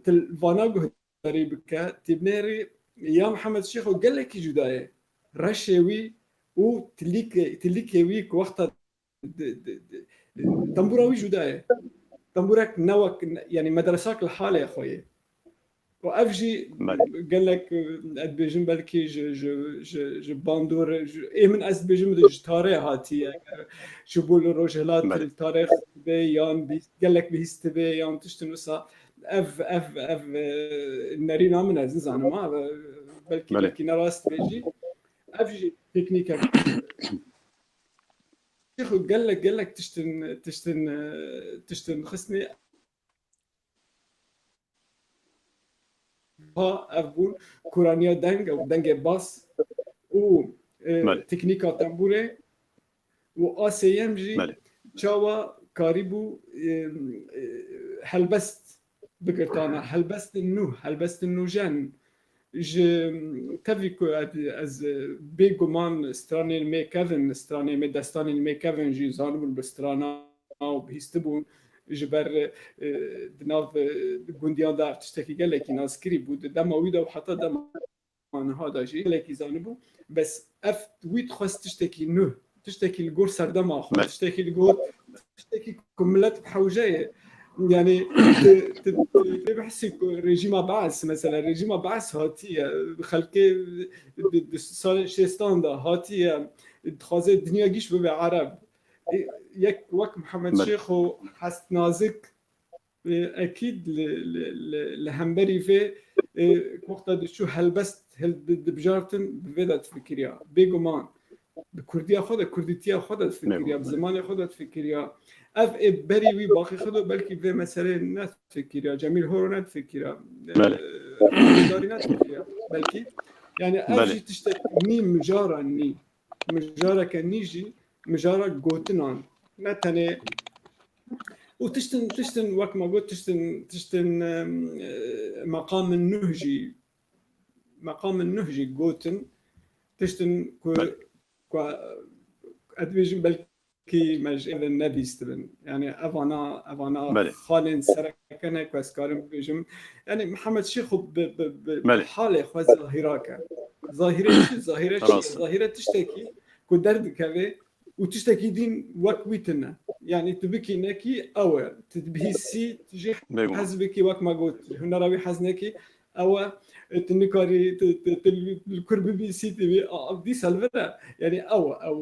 til-, vana guhdarî bike, tîbnêrî ya Mihemed Şêxo gelekî cuda ye. Reşê wî û tilîkê, tilîkê wî ku wexta di, di, di, tembûra wî cuda ye. Tembûrek ne wek, yanî medresak li halê xwe ye. Û ev jî Belê. gelek, e, ez dibêjim belkî ji, ji, ji, ji bandor, ji, ê min ez dibêjim ji tarê hatiye. Ji bo li rojhilat Belê. li tarê xwe be yan bî-, gelek bihîstibe yan tiştin wisa. ev, ev, ev, e, nerîna min ez nizanim, ha, e, belkî, Belê. belkî ne rast bê jî. Ev jî teknîkek. Şêxo gelek, gelek tiştin, tiştin, e, tiştin xistnê. Ha, ev bûn kuraniya deng, ew dengê bas û, e, Belê. teknîka tembûrê û a sêyem jî Belê. çawa karîbû, e, e, helbest bigirtana, helbestên nû, helbestên nûjen. Ji tevî ku ez, ez bêguman stranên me kevin, stranên me, destanên me kevin jî zanibûn bi strana û bihîstibûn. Ji ber, e, di nav, e, gundiyan de ev tiştekî gelekî naskirî bû. Di dema wî de û heta dema niha de jî gelekî zanibû. Bes ev wî dixwest tiştekî nû, tiştekî li gor serdema xwe, Belê. tiştekî li gor, tiştekî ku milet bi hewce ye. Yani tu, tu, tu, tu bihsî ku rejîma Baas, mesela rejîma Baas hatiye, xelkê di, di salên şêstan de hatiye, dixwaze dinya giş bibe Ereb. E, yek wek Mihemed Belê. Şêxo hest nazik, e, ekîd li, li, li, li hemberî vê, e, wexta diçû helbest hil-, di-, dibijartin, bi vê de difikiriya. Bêguman. Bi kurdiya xwe de, kurdîtiya xwe de difikiriya, bi Bêguman. zimanê xwe de difikiriya. Ev ê berî wî baxî xwe de belkî vê meselê nedifikiriya, Cemîl Horo nedifikiriya. Belê. E, darî nedifikiriya. Belkî. Yani ev Belê. jî tiştek nî mijara nî. Mijareke nî jî mijara gotinan. Ne tenê û tiştin, tiştin wek me got, tiştin, tiştin, em, e, meqamin nuh jî, meqamin nuh jî gotin. Tiştin ku, Belê. ku, ez dibêjim belkî me ji êve nebîstibin. Yani evana, evana Belê. xalên sereke ne ku ez karim bibêjim. Yani Mihemed Şêxo bi, bi, bi, bi Belê. halê xwe zahîra ke. Zahîre çi? Zahîre çi? Rast. Zahîre tiştekî ku derdikeve û tiştekî din wek wî tune. Yani tu bikî nekî ew e. Tu dibihîsî, tu jî Bêguman. hez bikî wek me got. Hunera wî hez nekî ew e. E, tu nikarî, tu, tu, tu li kur bibîsî, tu bî, a, dîsa li vir e. Yani ew e, ew,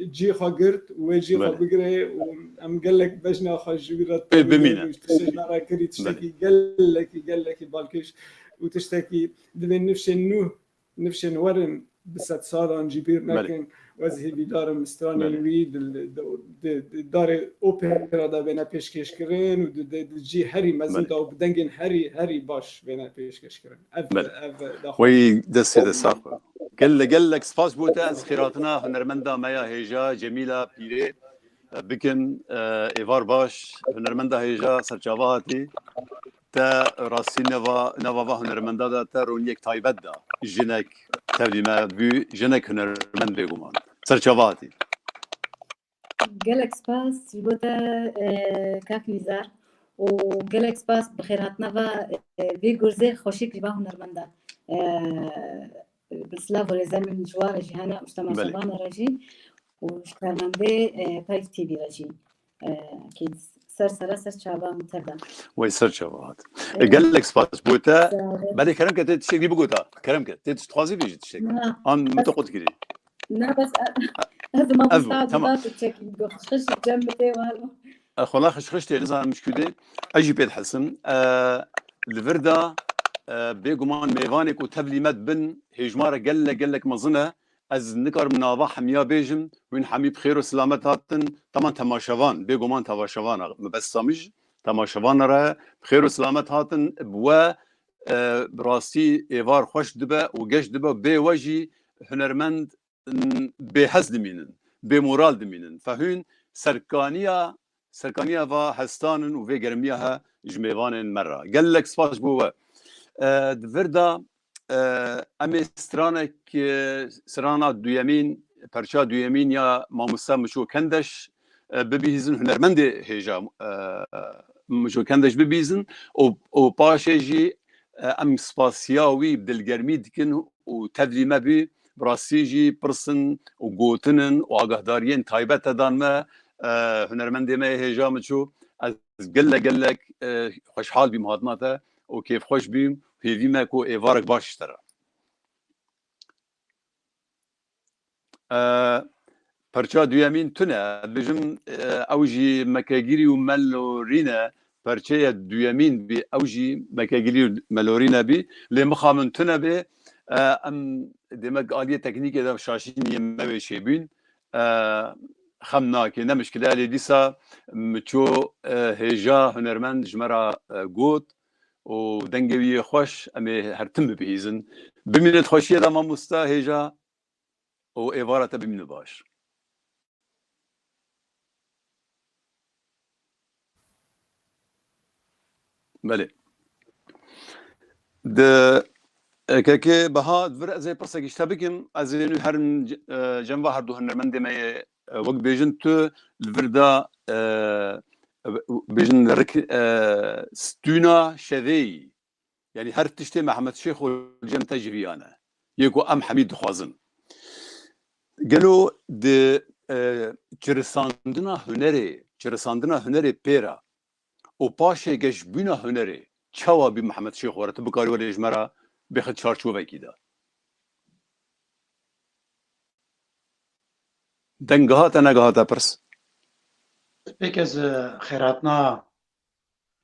e, cî xwe girt, wê cî xwe Belê. bigire û em gelek bejna xwe ji wî re Ê, bimîne. û tiştê ji me re kirî, tiştekî Belê. gelekî, gelekî balkêş û tiştekî divê nifşên nû nifşên werin bi sedsalan jî bîr Belê. nekin. Ez hêvîdar im stranên Belê. wî di, di, di, di darê opera de bêne pêşkêşkirin û di, di, di cî herî mezin Belê. de û bi dengên herî, herî baş bêne pêşkêşkirin. Ev, Belê. ev daxwaz. Wey destê de sax be. Gelle, gelek spas bo te. Ez xêratina hunermenda me ya hêja Cemîla Pîrê bikim. E, êvar baş, hunermenda hêja serçava hatî. Te rastî neva, neva va hunermenda de te roniyek taybet da. Jinek tevlî me bû, jinek hunermend bêguman. Serçava hatî. Gelek spas ji bo te, e, kak Nîzar, û gelek spas bi xêrhatina va, e, vê gurzê xweşik ji va hunermenda. E, bi silav û rêzê min ji wan re jî hene û ji Belê. temaşevana re jî û ji karmendê, e, Payv T V re jî. E, kî ser sera ser çavan tev de. Wey ser çava hat. E, E, gelek spas bo te. Sağ ol. Belê kerem ke tê tiştek dî bigota. Kerem ke tê tişt dixwazî bêjî tiştek. Na, An min bes te qut kirî. Na, bes e, ez ma Ev bû, bista tamam. Dida tu çekî go xişxiş cem mi tê walo. E, xwela xişxiş tê nizanim ji kû dê. Ez jî pê dihesim. E, li vir de, e, bêguman mêvanê ku tevlî me dibin, hêjmara gelek gelek mezin e. Ez nikarim nava hemiya bêjim, hûn hemî bi xêr û silamet hatin, teman temaşevan, bêguman temaşevana, mebesta min ji temaşevana re bi xêr û silamet hatin, bi we, e, bi rastî êvar xweş dibe û geş dibe, bê we jî hunermend, m, bêhez dimînin, bêmoral dimînin. Fe hûn serkaniya, serkaniya va hestan in û vê germiya he ji mêvanên me re. Gelek spas ji bo we. E, di vir de, e, em ê stranek, e, strana duyemîn, perça duyemîn ya mamoste Miço Kendeş, e, bibihîzin, hunermendê hêja, e, Miço Kendeş bibihîzin û, û paşê jî, e, em spasiya wî bi dilgermî dikin û tevlî me bû, bi rastî jî pirsin û gotinin û agahdariyên taybet te dan me, e, hunermendê me yê hêja Miço. Ez gelek gelek, e, xweşhal bîm hatina te û kêfxweş bîm. Hêvî me ku êvarek baş ji te re. E, perça duyemîn tune, dibêjim, e, ew jî mekegirî û melorîn e. perçeya duyemîn bî, ew jî meke gilî melorî nebî, lê mixabin tune bê, e, em demek aliyê teknîkê de şaşî nîye me wê çêbûn, e, xem nake, ne mişkile. Lê dîsa Miço, e, hêja hunermend ji me re, e, got û dengê wî yê xweş em ê her tim bibihîzin. Bimîne di xweşiyê de mamosta hêja û êvara te bimîne baş. Belê. Di, e, kekê Beha, di vir ez ê pirsekî ji te bikim. Ez ê nû herim c-, e, cem va her du hunermendê me yê, e, wek bêjin tu li vir de, e, bêjin rik, e, stûna şevê yî. Yanî her tiştê Mehmet Şêxo li cem te ji viyan e. Yê ku em hemî dixwazin. Gelo di, e, çirisandina hunerê, çirisandina hunerê pê re û paşê geşbûna hunerê çawa bî Mehmet Şêxo re? Tu bikarî were ji me re bêxe çarçovekî de. Deng gihate, negihate pirs? Pêk ez, e, xêratina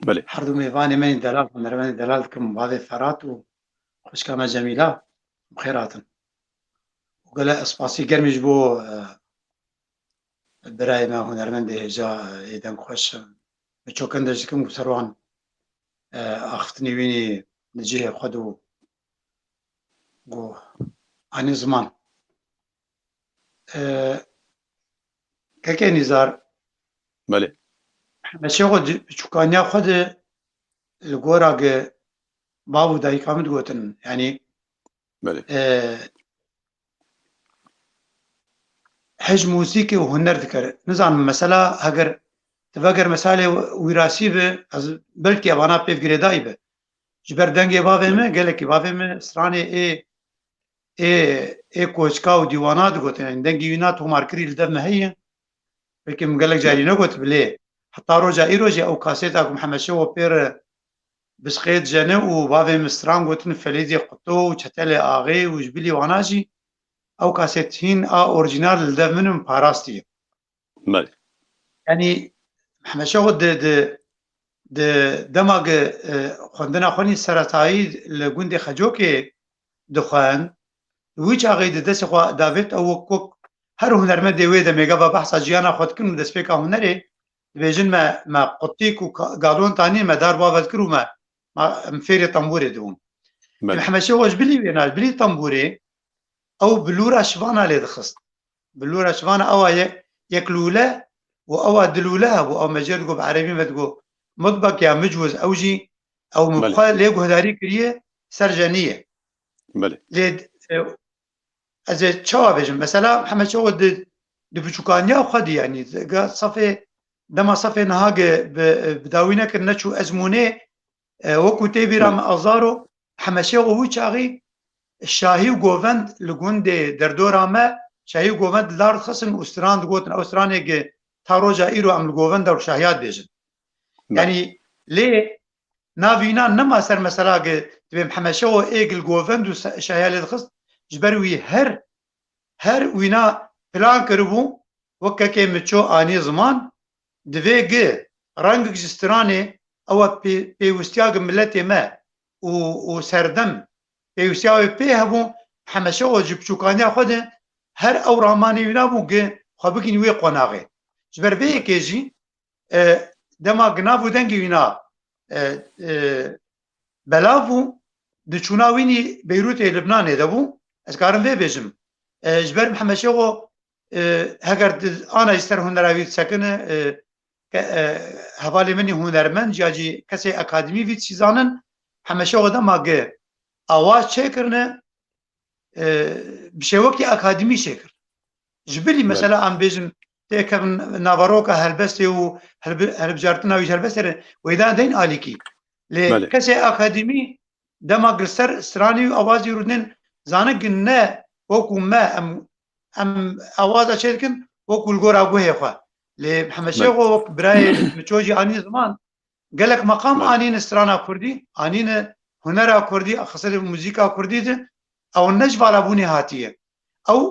Belê. Her du mêvanê me yên delal, hunermendê delal dikim, bavê Ferhat û xwişka me Cemîla, bi xêr hatin. Û gele ez spasî germî ji bo, e, birayê me hunermendê hêja, e, ê dengxweş, e, Miço Kindiş dikim ku ser wan, e, axiftinê wînî di cihê xwe de û, û anî ziman. E, Kekê Nîzar, Belê. Mehmet Şêxo di biçûkaniya xwe de li gora ge bav û dayika min digotin. Yanî, Belê. e, hej muzîkê û huner dikir. Nizanim, mesela, heger tu veger mesalê wîrasî bi, ez belkî evana pêv girêdayî bi. Ji ber dengê bavê Belê. min, gelekî bavê min stranê ê ê, ê koçka û dîwana digotin, yanî dengê wî na tomarkirî li dev me heye. Belkî min gelek carî negot, bilê heta roja îro jî ew kaseta ku Mihemed Şewo pê re bisqê dijene û bavê min stran gotin, Felîdê Quto û Çetelê Axê û ji bilî wana jî ew kaset hîn a orîjînal li dev min in, parastiye. Belê. Yanî Mihemed Şewo di, di, di dema ge, e, xwendina xwe nî seretayî li gundê Xecokê dixwend, wî çaxê di destê xwe davêt ew wek, wek her hunermendê wê demê gava behsa jiyana xwe dikin û destpêka hunerê dibêjin me, me qutîk û ka-, galon tanî me dar bave dikir û me, me, em fêrê tembûrê dibûn. Belê. Mihemed Şewo ji bilî wêna, ji bilî tembûrê ew bilûra şivana lê dixist. Bilûra şivana ewa ye, yek lûle û ewa di lûle hebû. Ew me jê digot, bi erebî me digot, mutbek ya micwuz, ew jî ew min Belê. xwe lê guhdarî kiriye, ser jenî ye. Belê. Lê, e, ez ê çawa bêjim? Mesela Mihemed Şewo di, di biçûkaniya xwe de, yanî, ga safê, dema safê niha ge bi, bi dawî nekir, neçû ezmûnê, e, wekû tê bîra Belê. min azaro, Mihemed Şewo wî çaxî şahî û govend li gundê derdora me, şahî û govend li dar dixistin û stran digotin. Ew stranê ge ta roja îro em li govenda û şahiya dibêjin. Belê. Yanî lê navîna nema ser mesela ge dibê Mihemed Şewo ê gil govend û se-, şahiya lê dixist, ji ber wî her, her wîna plan kiribû, wek kekê Miço anî ziman, divê gi rengek ji stranê ew e pê-, pêwistiya gi miletê me û, û serdem pêwistiya wê pê hebû, Mihemed Şewo ji biçûkaniya xwe de her ew ramanê wîna bû gi xwe bigihîn wê qonaxê. Ji ber vê yekê jî, e, dema gi nav û dengê wîna, e, e, belav bû, di çûna wînî Beyrûtê, Libnanê de bû. Ez karim vê bêjim. E, ji ber Mihemed Şewo, e, heger di ana jî ser hunera wî disekine, e, ke-, e, hevalê min î hunermend ya jî kesê akademî vî dişî zanin, Mihemed Şewo dema gi awaz çêkirine, e, bi şêwekî akademî çêkir. Ji bilî Belê. mesela em bêjin têkevin navaroka helbestê û helbi-, hilbijartina wî ji helbestê re wêdan deyn alîkî. Lê Belê. kesê akademî dema gi ser stranî û awazî rûdin, zanin ki ne wekû me em, em awaza çê dikin, wekû li gora guhê xwe. Lê Mihemed Belê. Şêxo wek birayê Miço jî anî ziman, gelek meqam Belê. anîne strana kurdî, anîne hunera kurdî, xisirê muzîka kurdî de, ew ne ji valabûnê hatiye. Ew,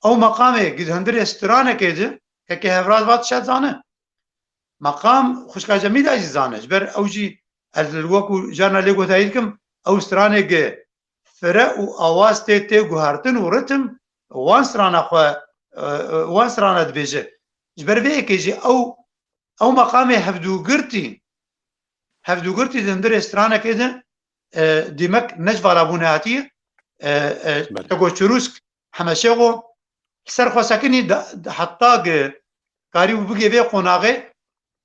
ew meqamê gi hundirê stranekê de, kekê Hevraz va dişa zane. Meqam xwişka Cemîla jî zane. Ji ber ew jî ez li wekû carna lê gotayî dikim, ew stranê gi fire û awaz tê, tê guhertin û ritim wan strana xwe, e, e, wan strana dibêje. Ji ber vê yekê jî ew, ew meqamê hevdûgirtî, hevdûgirtî di hundirê stranekê de, e, dîmek ne ji valabûnê hatiye, e, e, Belê. Te got çirûsk, Hemeşêxo, li ser xwe sekinî da-, da-, heta gi karî û bigê vê qonaxê,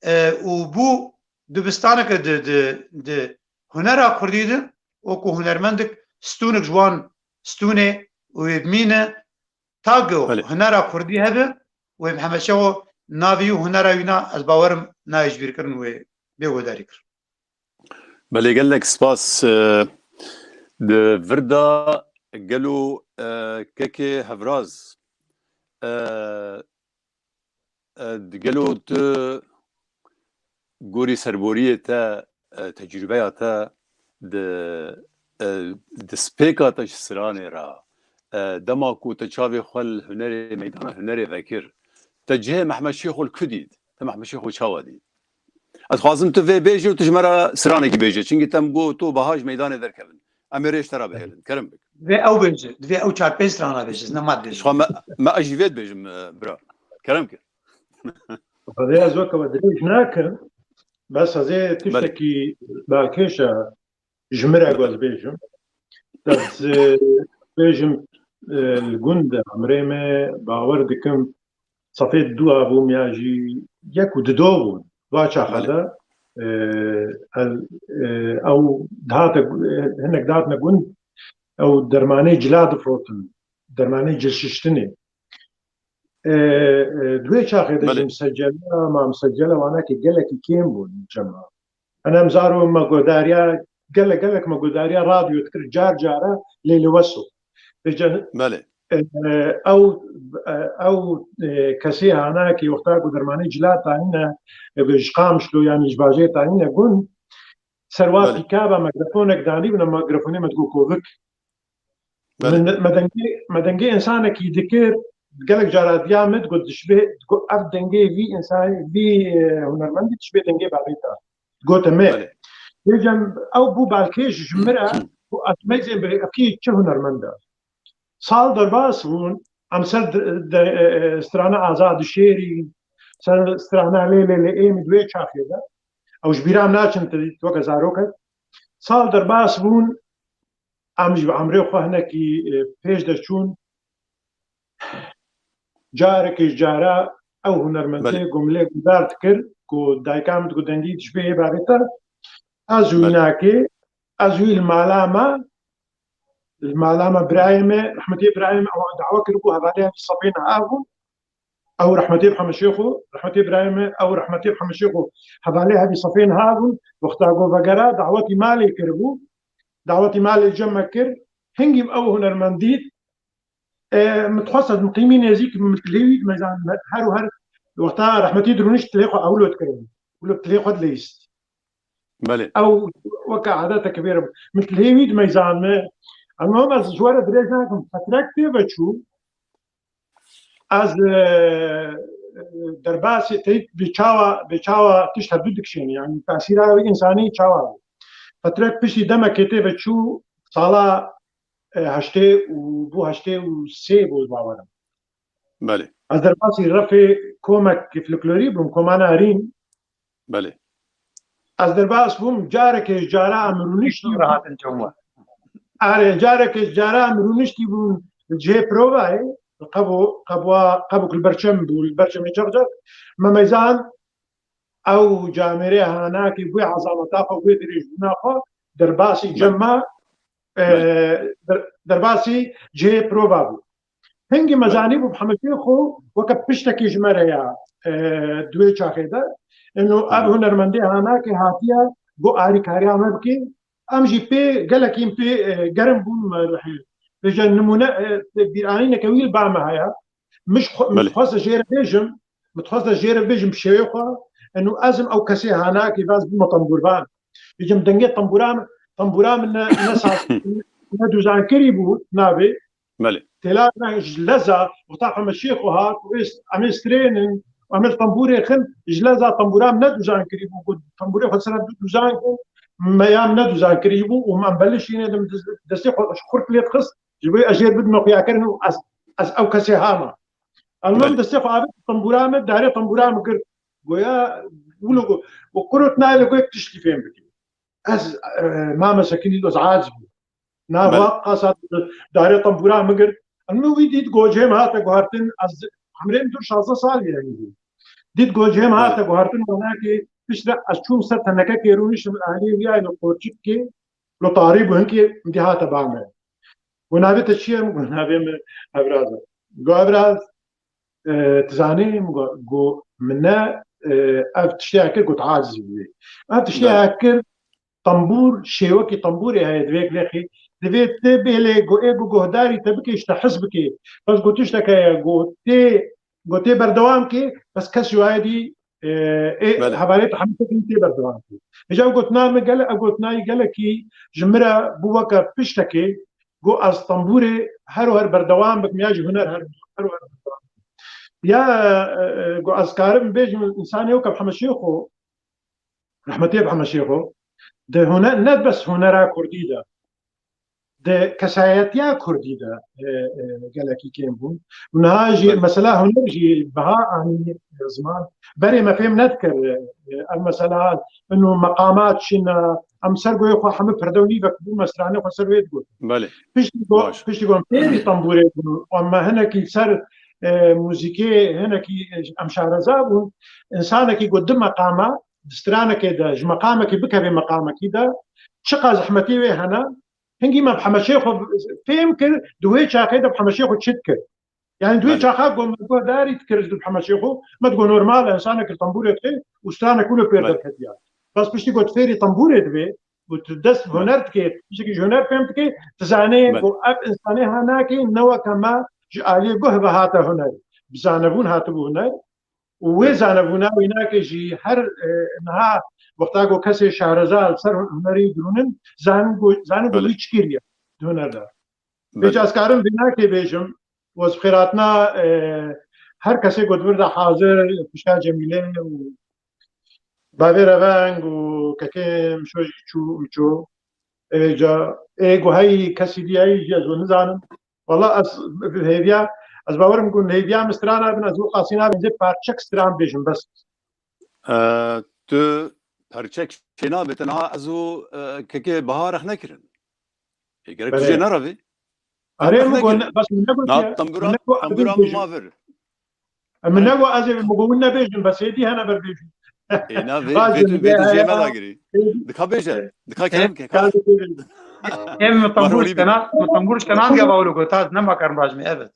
e, û bû dibistaneke di, di, di hunera kurdî de, wekû hunermendik stûnik ji wan stûnê û wê bimîne, ta gi Belê. Hunera kurdî hebe, wê bi Hemeşêxo navî û hunera wîna ez bawerim nayê ji bîrkirin wê bê guhdarî kir. Belê, gelek spas. E, di vir de gelo, e, kekê Hevraz, e, e, di gelo tu gorî serboriyê te, e, tecrûbeya te di, e, di spêka te ji stranê re, e, dema ku te çavê xwe li hunerê meydana hunerê vekir, te cihê Mehmed Şêxo li ku dît? Te Mehmed Şêxo çawa dît? Ez xwazim tu vê bêjî û tu ji me re stranekî bêje. Çimkî te min got tu baha ji meydanê derkevin. Em ê rêj te re bihêlin. Kerem bik. Divê ew bêje. Divê ew çar pênc strana bêje. Ez nema dibêjim. Xwe me, me ez jî vê dibêjim, e, bira. Kerem kir. Xwedê ez weke we dirêj nakim. Bes ez ê Belê. Tiştekî balkêş e ji min re ku ez bêjim. Ez, e, bêjim, e, li gund de emrê me bawer dikim sefê du bûm ya jî yek û dido bûn. Va çaxa Belê. De, e, el, e, ew dihate, e, hinek dihatine gund, ew dermanê cila difirotin, dermanê cilşiştinê. E, e, di wê çaxê de Belê. Jî misecela, ma misecela wanakê gelekî kêm bûn cema. Enem zaro me guhdariya, gelek, gelek me guhdariya radyo dikir, car cara Leyli Weso. Vêca Belê. E, ew, e, ew, e, kesê hana ki wexta ku dermanê cila tayîne, e, ji Qamişlo yanî ji bajê tayîne gun, serwa Belê. Pîkaba mikrofonek danî bûne, mikrofonê me digo kovik. Belê. Min, me dengê, me dengê insanekî dikir, gelek cara diya min digot dişibê, digot ev dengê vî insanê, vî, e, hunermendî dişibê dengê bavê te. Gote me. Belê. Vêcem ew bû balkêş ji min re, ku ez meyzên bi, ev kî çi hunermend e. Sal derbas bûn, em ser de, de, e, e, strana Azad Şêrî, ser strana Lê Lê Lê Ê min di wê çaxê de. Ew ji bîra min naçin, tu dît, weke zarok e. Sal derbas bûn, em ji bi emrê xwe hinekî, e, pêş de çûn. Carekê ji cara ew hunermendê Belê. Gumlê guhdar dikir ku dayika min digot dengî dişibê yê bavê te. Ez Belê. Wînakê, ez wî li mala me, li mala me birayê me, rehmetê birayê me, ew dawa kiribû hevalê hevî sefê niha bûn. Ew rehmetê bi Hemişêxo, rehmetê birayê me, ew rehmetê bi Hemişêxo, hevalê hevî sefê niha bûn. Wexta ku vegera dawetî malê kiribû, dawetî malê cem me kir, hingî ew hunermend dît, e, min dixwest ez miqîmî nêzîk, min lê wî dimezan, her û her wexta rehmetî dirûnişt lê xwe ewlo dikirin. Wilo lê xwe dileyist. Belê. Ew weke adeteke bêre bû. Min lê wî dimeyzan me. Em ez ji we re dirêj nakim. Fetrek pê ve çû. Ez, e, derbasê te bi çawa, bi çawa tişt hevdu dikişêne. Yani tasîra wî insanî çawa bû. Fetrek piştî demekê tê ve çû sala, e, heştê û bû heştê û sê bû bawerim. Belê. Ez derbasî refê komek folklorî bûm, Koma Narîn. Belê. Ez derbas bûm, carekê ji cara em rûniştî bûn. Rahatin çoma. Are, carekê ji cara em rûniştî bûn cihê provayê, qebo, qebwa, qebo ku li ber çem bû, li ber çemê çaxçax, me meyzan ew camêrê hanakê bûyê ezameta xwe, bûyê dirêjbûna xwe, derbasî Belê. Cem me, e, Belê. Der-, derbasî cihê prova bû. Hingî me Belê. Zanîbû bi Hemedê xwe weke piştekî ji me re ya, e, di wê çaxê de. Ino ev Hı hı. Hunermendê hanakê hatiye got arîkariya me bike. Em jî pê gelekî pê, e, germ bûn me rihê. Vêca nimûne, e, bîranîneke wî li ba me heye. Min ji xwe, min Belê. Dixwest jê re bêjim, min dixwest jê re bêjim bi şêwê xwe, eno ez im ew kesê hanakê ve ez bûme tembûrvan. Bêjim dengê tembûra min, tembûra min ne, ne saz, ne dûzankirî bû navê. Belê. Têla me ji leza, wexta Hemedê Şêxo hat, û êst-, em ê strênin, Em li tembûrê xin, ji leza tembûra min ne dûzan kirî bû, ku tembûrê xwe sera du dûzan kin, me ya min ne dûzan kirî bû û me em belişîne de min destê xwe xurt lê dixist, ji bo ez jê bidim xuyakirin û ez, ez ew kesê hama. Em min destê xwe avêt tembûra min, darê tembûra min girt. Goya wilo ku, û qurot nayê li goyek tiştî fêm bike. Ez, e, mame sekinî ez aciz bûm. Na va qasa darê tembûra min girt. Min wî dît, go cem hate guhartin, ez emrê min dur şazdeh sal yani. Dît go cem hate guhartin, wanakê piştre ez çûm ser tenekekê rûniştim, alî wî ay li qorçikê, lo tarî bû hinkê min dî hate ba me. Go navê te çi ye? Min go navê min Evraz e. Go Evraz, e, tu zanî, min go, go min ne, e, ev tiştê kir, got aciz bûyê. Ev tiştê kir, tembûr, şêwekî tembûrê heye, divê lêxî, divê tu bêlê go ê go guhdarî te bikê, ji te hez bikê. Bes go tişteke ye, go tê, go tê berdewam kê, bes kes ji wayê dî, e, ê, hevalê te hemî tekin tê berdewam kê. Hêja ew gotina min gele, ew gotina yî gelekî ji min re bû weke piştekê, go ez tembûrê her û her berdewam bikim ya ji huner her, her û her berdewam bikim. Ya, e, e, go ez karim bêjim, însanê weke Hemeşê xwe, rehmetê bi Hemeşê xwe, di huner, ne bes hunera kurdî de, di kesayetiya kurdî de, e, e, gelekî kêm bûn. Û niha jî mesela huner jî biha anî ziman. Berê me fêm nedikir, e, ev mesela inu meqamat çi ne, em ser goyê xwe hemî perde û nîvek bû, me stranê xwe ser wê digot. Belê. Piştî go, piştî go em fêrî tembûrê bûn. Em me hinekî ser, e, muzîkê, hinekî, e, em şareza bûn. Însanekî go di meqama, di stranekê de ji meqamekî bikeve meqamekî de, çiqa zehmetî wê hene, hingî me bi Hemeşê xwe fêm kir, di wê çaxê de bi Hemeşê xwe çi dikir. Yani di wê çaxa go me guhdarî dikir ji bi Hemeşê xwe, me digo normal e, însanek li tembûrê dixê û stranek wilo pêr derketiya. Bes piştî got fêrî tembûrê dibê û tu dest huner dikê, tiştekî ji huner fêm dikê, tu zanê go ev însanê hanakê ne weke me ji aliyê guh ve hate huner. Bi zanebûn hatibû huner. Û wê zanebûna wî nake jî her, e, niha wexta ku kesê şareza li ser hunerî dirûnin, zanin ku, zanin ku wî çi kiriye di huner de. Pêç ez karim vê nake bêjim, û ez bi xêratina, e, her kesê ku di vir de hazir, pişka Cemîlê û bavê Reveng û kekê Mişo jî çû, Miço, ê ca, ê ku heyî kesî dî heyî jî ez we nizanim. Wala ez hêviya, ez bawerim ku hêviya min strana bin, ez û qasî nabin, zê parçek stran bêjim bes. E, tu perçek çênabê, te niha ez û, e, kekê Bahar rexne kirin. Ê, gerek tu jê nerevî. Erê, min got, bes min negotiye. Na tembûra, tembûra min ma vir. Em ne got ez ê min got win nebêjin, bes êdî hene ber bêjin. Ê, na vê, vê tu, vê tu jê me dagirî. Dika bêje, dika kerem ke. Em tembûr şkena, em tembûr şkena diya bawlo got, ta ne ma karim bajmi, evet.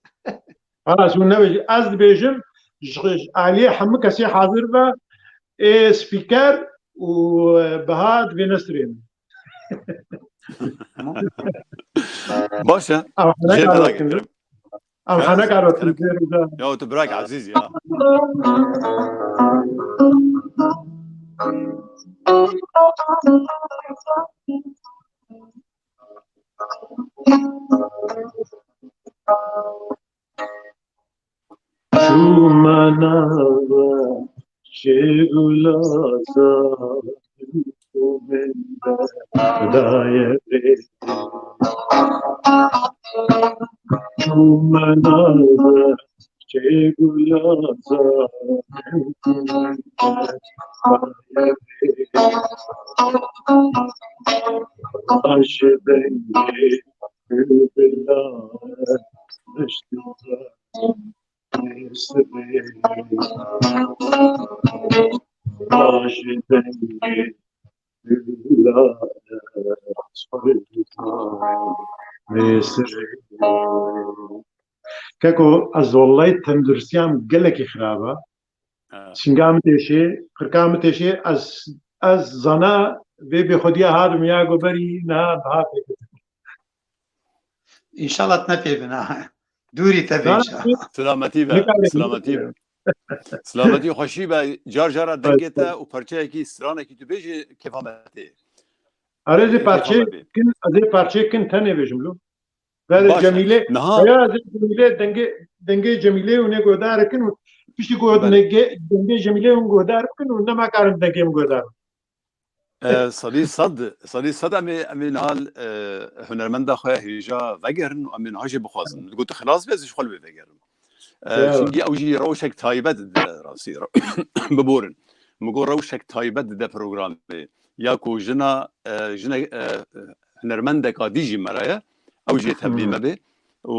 Halas win nebêjin. Ez dibêjim, ji, ji aliyê hemû kesê hazir be, ê spîker û biha divê nestirên. Baş e. Jê me dagirî. Em hene karo Tirkiyê de. Ya tu birak ezîz ya. Çûme nava Şêgula zarok û min daye rê. Çûme nava Şêgula zarok û min daye rê. Aşê dengê bülbüla eştî. Keko, ez wellahî tenduristiya min gelekî xirab e. Ha. Singa min têşê, qirka min têşê, ez, ez zana vê bêxwediya hadim ya goberî niha biha pêketim. Înşallah tu nepê bin, ha. Dûrî te be înşallah. Silametî be, silametî be. Silametî û xweşî be, car cara dengê te û perçeyekî stranekî tu bêjî kêfa me tê. Erê, ez ê parçeyê kin, ez ê parçeyê kin tenê bêjim lo. Ver Cemîlê, niha ya ez ê Cemîlê dengê, dengê Cemîlê û nê guhdar kin û Piştî ku dengê Cemîlê hûn guhdar bikin û nema karin dengê min guhdar bikin. Sedî sed, sedî sed em ê, em ê niha hunermenda xwe hêja vegerin û em ê niha jê bixwazin. Li got xilas be, ez ji xwe li wê vegerim. Çunkî ew jî rewşek taybet dide, rastî biborin. Min got rewşek taybet dide programê. Ya ku jina, jine, hunermendeka dî jî me re ye, ew jê tevlî me bê. Û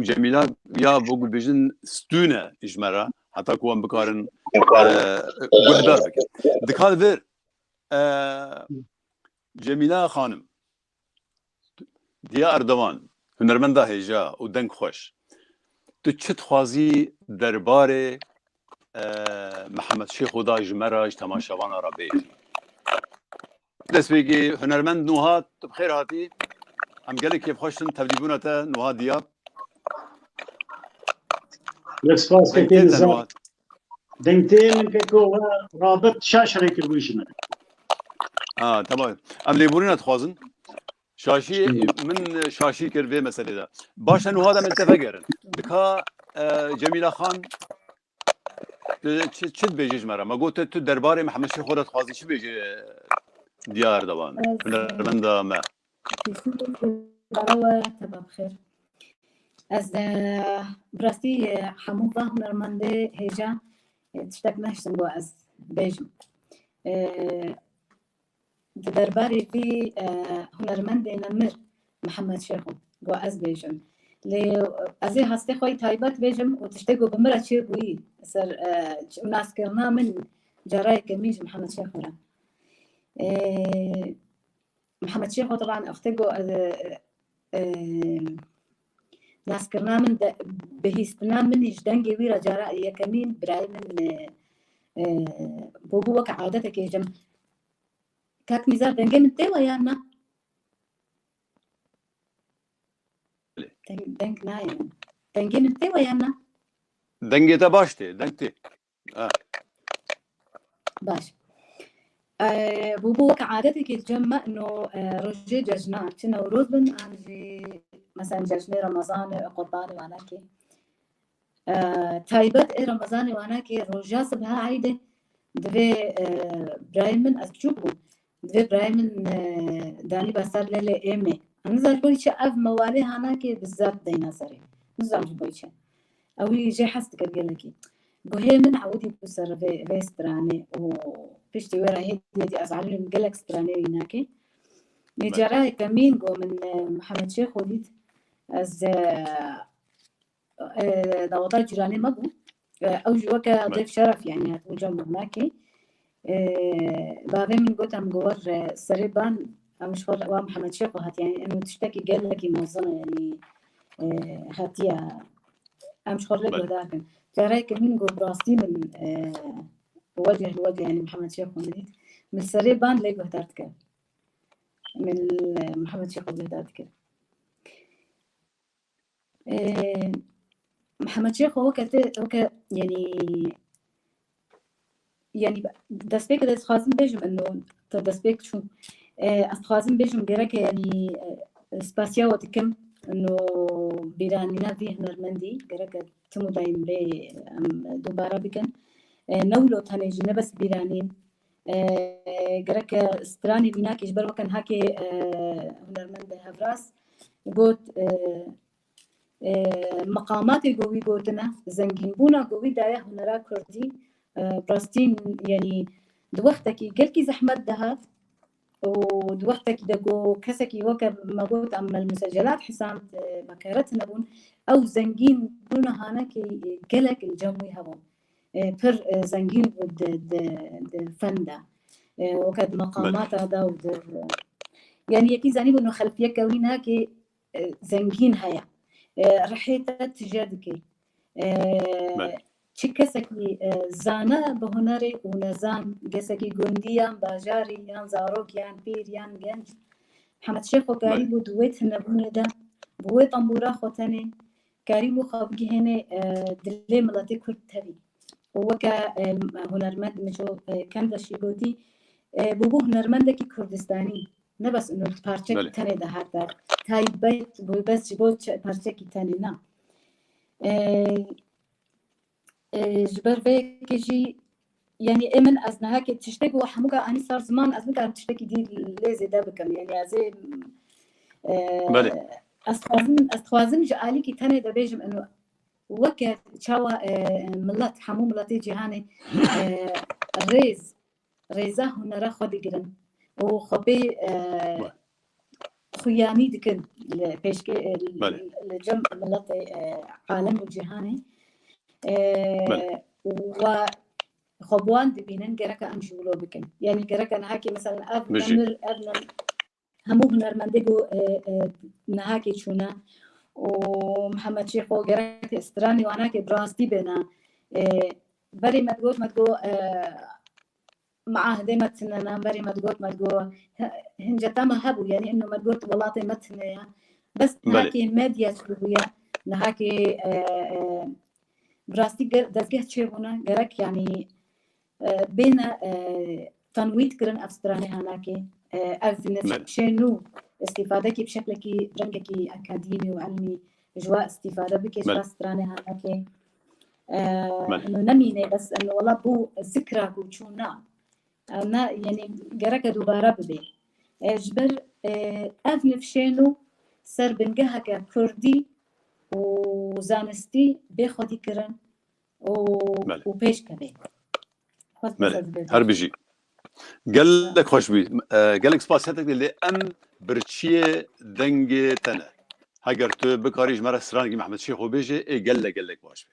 Cemîla ya bo ku bêjin stûne ji me re, heta ku em bikarin guhdar bikin. Dikar vir, Cemîla Xanim, Diya Erdogan, hunermenda hêja û deng xweş. Tu çi dixwazî derbarê Mihemed Şêxo da ji me re, ji temaşevana re bêjî? Destpêkê hunermend Nuha, tu bi xêr hatî. Em gelek kêfxweş in tevlîbûna te Nuha Diya. Gelek spas, Deng tê te Nuha. Deng tê min pêko we rabit şaş rê kiribû ji me. Ha, tamam. Em lêborîna dixwazin. Şaşî, min şaşî kir vê meselê de. Baş e, Nuha de min te vegerin. Dika, e, Cemîla Xan, tu çi, çi dibêjî ji me re? Me got tu derbarê Mihemed Şêxo de dixwazî çi bêjî, Diya Erdogan, hunermenda me? Bara we teva bi xêr. Ez, e, bi rastî, e, hemû va hunermendê hêja, e, tiştek nehiştim ku ez bêjim. E, di derbarê vî, e, hunermendê nemir Mihemed Şêxo ku ez bêjim. Lê ez ê hastê xwe yî taybet bêjim û tiştê ku bi min re çêbûyî ser, e, naskirina min cara yekemîn ji Mihemed Şêxo re. E, Mihemed Şêxo, teban, wextê ku, e, e, naskirina min de, bihîstina min ji dengê wî re cara yekemîn birayê min, e, e, bûbû weke adetekê ji min. Kak Nîzar, dengê min tê we yan na? Deng, deng nayê min. Dengê min tê we yan na? Dengê te baş tê, deng tê. Ah. Baş. E, bûbû weke adetekê cem me, no, e, rojê cejna, çi Newroz bin, an jî, mesela, cejnê Remezanê, Qurbanê, wanakê. E, taybet ê Remezanê, wanakê, roja sibha eydê, divê, e, birayê min, ez biçûk bûm, divê birayê min, e, danî ba ser lêlê êmê. Ez nizam ji bo çi ev mewalê hanakê bi zaf deyna serê. Nizam ji bo çi. Ew jê hez dikir gelekî. Guhê min ewidî bû ser vê, vê stranê û piştî wê re hêdî hêdî ez elîm gelek stranê wî nakê. Lê cara yekemîn ku min, e, Mihemed Şêxo dît, ez, e, e, daweta cîranê me bû. E, ew jî weke dêf şeref, yanî, hatibû cem nakê. E, bavê min got, em ku wer, e, serê ban, em ji xwe re, wa Mihemed Şêxo hat, yanî, eno tiştekî gelekî mezin e, yanî, e, hatiye, em ji xwe re lê guhdar kin. Careke min got, bi rastî min, e, wecih li wecih, yanî, Mihemed Şêxo min dît. Min serê ban lê guhdar dikir. Min, e, Mihemed Şêxo guhdar dikir. E, Mihemed Şêxo weke te, weke, yanî, yanî, destpêkê de ez dixwazim bêjim, eno te destpêk çû. E, ez dixwazim bêjim, gereke, yanî, e, spasiya we dikim, eno bîranîna vî hunermendî, gereke tim û dayîm lê em dubara bikin. E, ne wilo tenê jî, ne bes bîranîn. E, gereke stranê vînakê ji ber weke nihakê, e, hunermendê hevraz got, e, e, meqamatê ku wî gotine, zengînbûna ku wî daye hunera kurdî, e, bi rastî, yanî, di wextekî gelkî zehmet de hat û di wextekî de ku kesekî weke me got, em me li musecelata hesand, e, me kere tune bûn, ew zengînbûna hanekê gelek li cem wî hebûn. E, pir, e, zengîn bû di, di, di fen de. E, weke di meqamata de û di, yanî yekî zanîbû no xelfiyeke wî nakê, e, zengîn heye. E, rihê te tije dike. E, çi kesekî, e, zana bi hunerê û nezan, kesekî gundî yan bajarî yan zarok yan pîr yan genc, Hemed Şêxo karîbû di wê tunebûnê de bi wê tembûra xwe tenê karîbû xwe bigihênê, e, dilê miletê Kurd tevî. Û weke, e, hunermend Mico, e, Kendeş jî gotî, e, bûbû hunermendekî Kurdistanî. Ne bes ino parçekî tenê de hate. Taybet bû bes ji bo parçekî tenê na. E, E, ji ber vê yekê jî, yanî ê min ez niha kê tiştek û hemûka anî sar ziman, ez nikarim tiştekî dî lê zêde bikim. Yanî ez ê, e, Belê. ez dixwazim, ez dixwazim ji alîkî tenê de bêjim ino weke çawa, e, milet, hemû miletê cîhanê, e, rêz, rêza hunera xwe digirin û xwe pê, e, Belê. xuyanî dikin li pêşke-, e, Belê. li cem miletê, e, alem û cîhanê. E, Belê. Û we xwe bi wan dibînin, gereka em jî wilo bikin. Yanî gereka niha kê mesela ev Bijî. nemir, ev nem-, hemû hunermendê ku, e, e, niha kê çûne û Mihemed Şêxo gerek stranê wana kê bi rastî bêne. E, berê me digot, me digot, e, Miahidê me tune ne, berê me digot, me digot, he-, hinceta me hebû, yanî ino me digot, welatê me tune ye. Bes Belê. niha kê medya çûbûye, niha kê, e, e, bi rastî ger-, dezgeh çêbûne, gerek, yanî, e, bêne, e, tenwît kirin ev stranê hanakê. E, ev Belê. nifşê nû îstîfadekî bi şeklekî, rengekî akadîmî û ilmî ji we îstîfade bike, ji Belê. we stranê hanakê. E, Belê. ino nemîne, bes ino wela bû zikra ku çûna. E, ne, yanî gereke dubare bibe. E, ji ber, e, ev nifşê nû ser bingeheke kurdî û zanistî bê xwedî kirin û, Belê. û pêş keve. Xwest Belê. mesaj bêjim. Her bijî. Gelek xweş bî. E, gelek spas hetekê lê em birçiyê dengê te ne. Heger tu bikarî ji me re stranekî Mehmet Şêxo bêjê, ê gelek gelek baş bê.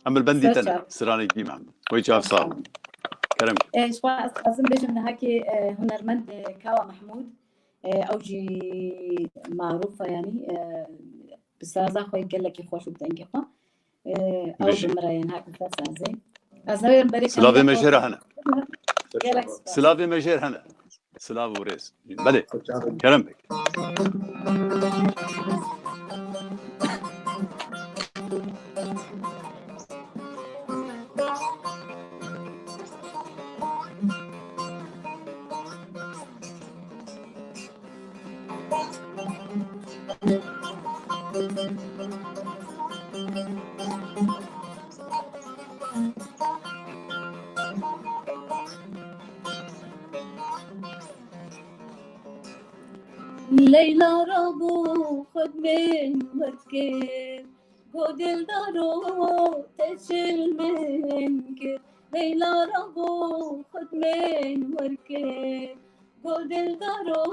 Em li bendî Ser te ne. çav. Stranekî Mehmet. Wê çav sağ. Kerem. E, ji xwe ez dixwazim bêjim niha kê, e, hunermend, e, Kawa Mehmûd, e, ew jî marûf e, yanî, e, bi saza xwe gelekî xweş û bi dengê xwe. E, ew Bijî. bi min re ye niha kê sazê. Ez newêrim berê Silavê me jê re hene. Gelek spas. Silavê me jê re hene. Silav û rêz. Belê. Kerem bike. Leyla rabû xwe bi min wekir, got dildaro te çil min kir. Leyla rabû xwe bi min wekir, got dildaro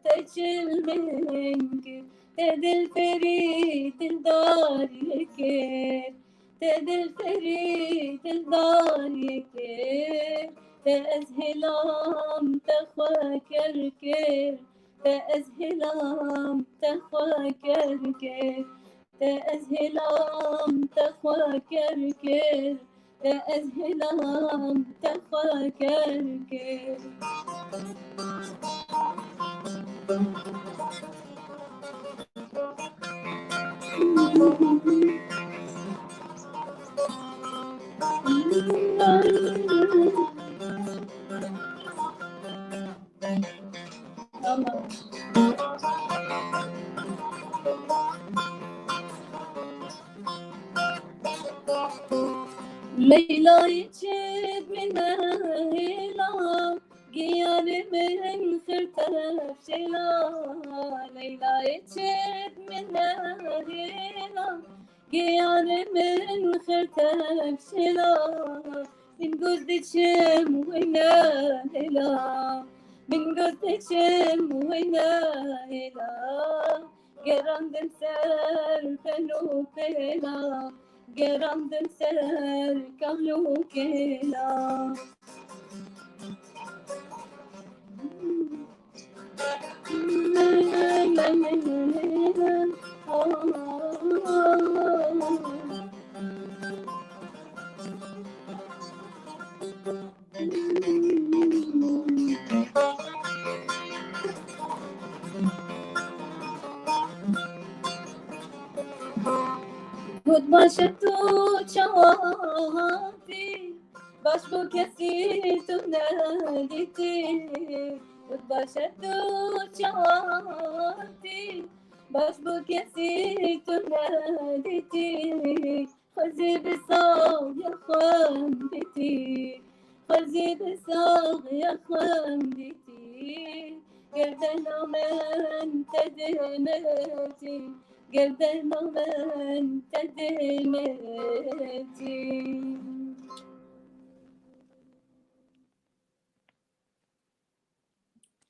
te çil min kir. Te dilferî dildariyê kir, te dilferî dildariyê kir. Te ez hêlam te xwe ker kir, te ez hêlam te xwe ker kir. Te ez hêlam te xwe ker kir, te ez hêlam te xwe ker kir. Leyla çi min hêla, giyar min xirte şêla. Leyla çi min hêla, giyar min xirte şêla. Min goz diçim weyne hêla, min goz diçim weyne hêla. Gerandim ser pen û pêla, gerandim ser kal û kêla. Got baş e tu çawa hatî, baş bû kesî tu nedîtî. Got baş e tu çawa hatî, baş bû kesî tu nedîtî. Xwezî bi saxiya xwendîtî, xwezî bi saxiya xwendîtî, gerdena min te dê me tî, gerdena min te dê me tî.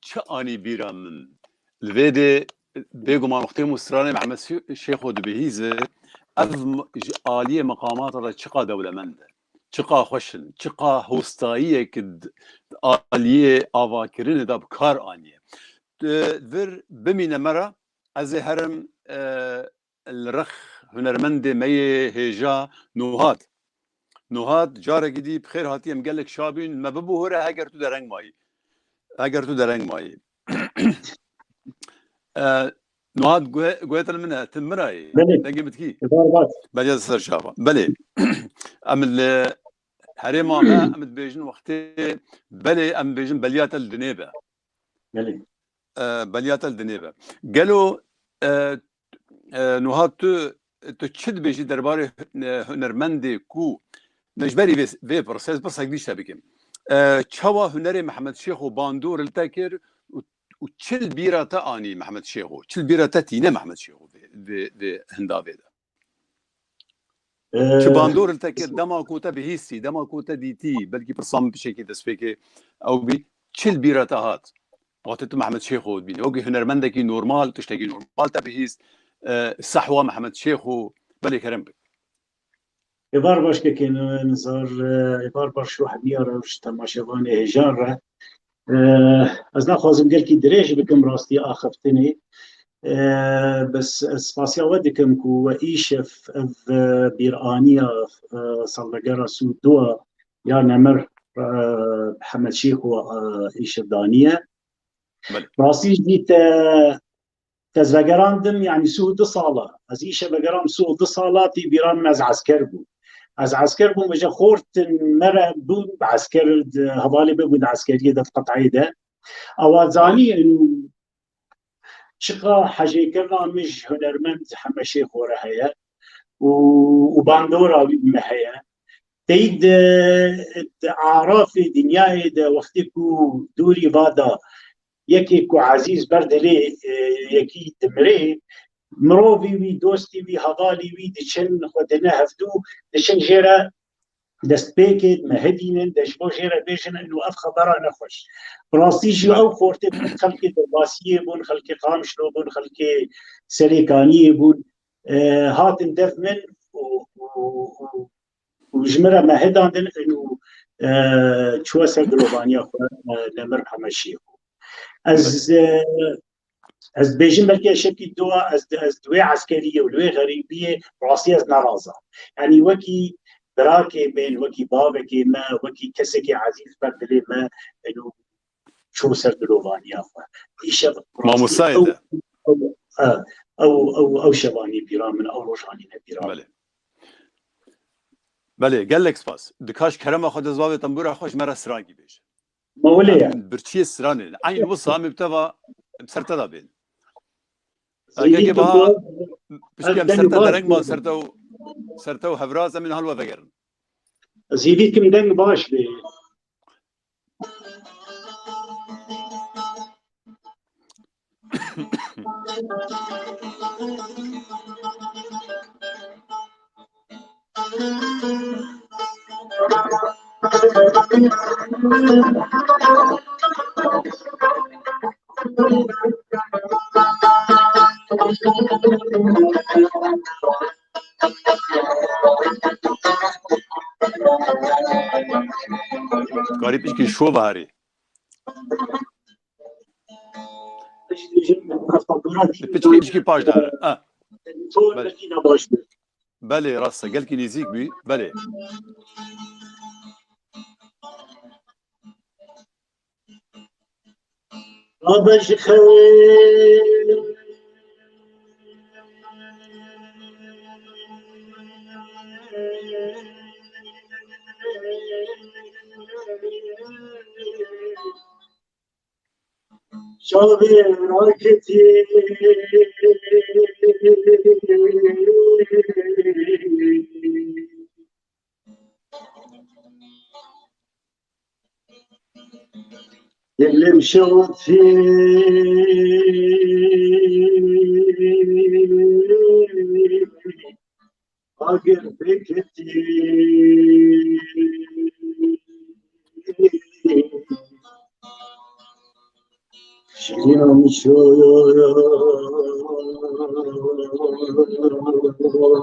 Çi anî bîra min? Li vê de bêguman wextê min stranê Mehmed Şê-, Şêxo dibihîze, ev m-, ji aliyê meqamata de çiqa dewlemend e, çiqa xweş in, çiqa hostayiyek di, di aliyê avakirinê de bi kar aniye. Di vir bimîne me re, ez ê herim, e, li rex hunermendê me yê hêja Nuhat. Nuhat, carekî dî bi xêr hatî, em gelek şa bîn, me bibohore heger tu dereng mayî. Heger tu dereng mayî. E, Nuhat, guhe-, guhê te li min e, tu min re yî. Belê. Dengê min dikî? Bar baş. Beriya ser çava. Belê. Em li herêma me, em dibêjin wextê, belê, em dibêjin beliya te li dinê be. Belê. E, beliya te li dinê be. Gelo, e, e, Nuhat, tu, tu çi dibêjî derbarê, e, hunermendê ku, ji berî vê, vê pirsê, ez pirsek dî ji te bikim. E, çawa hunerê Mehmed Şêxo bandor li te kir û, û çi li bîra te anî Mehmed Şêxo? Çi li bîra te tîne Mehmed Şêxo vê, vê, vê hindavê de? Çi bandor li te kir, dema ku te bihîstî, dema ku te dîtî, belkî pirsa min pişekî destpêkê ew bî, çi li bîra te hat? Wextê tu Mehmed Şêxo dibînî, wekî hunermendekî normal, tiştekî normal te bihîst, e, sehwa Mehmed Şêxo, belê kerem bik. Êvar baş kekê Nizar, e, êvar baş û hemiya re û ji temaşevanê hêja re. E, ez naxwazim gelkî dirêj bikim rastî axiftinê. E, bes ez spasiya we dikim ku we îşev ev, e, bîraniya, e, salvegera sî û dua ya nemir, e, Hemed Şêxo, e, îşev daniye. Belê. Rastî jî te, te ez vegerandim, yanî sî û du sala. Ez îşev vegeram sî û du sala, tê bîra min ez esker bûm. Ez esker bûm, ji xortin me re bûn, bi esker di hevalê me bûn di eskeriyê de, di qeteyê de. Ewa zanî, çiqa hejêkirina min ji hunermend Hemed Şêxo re heye û, û bandora wî me heye. Teyî di, di arafê dinyayê de wextê ku dûrî va da yekê ku ezîz ber dilê, e, yekî dimirê, mirovî wî, dostî wî, hevalî wî diçin xwe dine hevdû, diçin jê re destpêkê me hidînin, de ji bo jê re bêjin, ino ev xebera nexweş. Bi rastî jî ew xortê bûn, xelkê Derbasiyê bûn, xelkê Qamişlo bûn, xelkê Serêkaniyê bûn, e, hatin dev min û, û, û, û ji min re me hidandin, ino, e, çûye ser dilovaniya xwe, e, nemir Hemed Şêxo. Ez, e, ez dibêjim belkî eşekî dua, ez, ez di wê eskeriyê û li wê xerîbiyê rastî ez nerazam. Yanî wekî birakê min, wekî bavekê me, wekî kesekî ezîz ber dilê me, eno çû ser dilovaniya xwe. Îşev rastî Mamostayê ew, de. Ew, ew, ew, ew, ew şevanî bîra min, ew rojanî ne bîra min. Belê. Belê, gelek spas. Dikaş kerema xwe de zivavê tembûra xwe ji me re strankî bêje. Ma wile ye. Em birçiyê stranê ne. Eyn wisa em bi te va, em ser te da bên. Zîvî Ageke kim baha, do-, piştî em em ser deng te baş dereng ma bê. Ser te û, ser te û hevraz em ê niha li we vegerin. Zîvî kim deng baş bê. Karî pişkî şo baharî. Piçkî, piçkî paş dare. Ha. Belê. Belê, rast e. Gelkî nêzîk bî. Belê. Rabe ji xewê. Çavê raketî. Dilim şewatî agir pêketî. Şiyan şoya pêketî.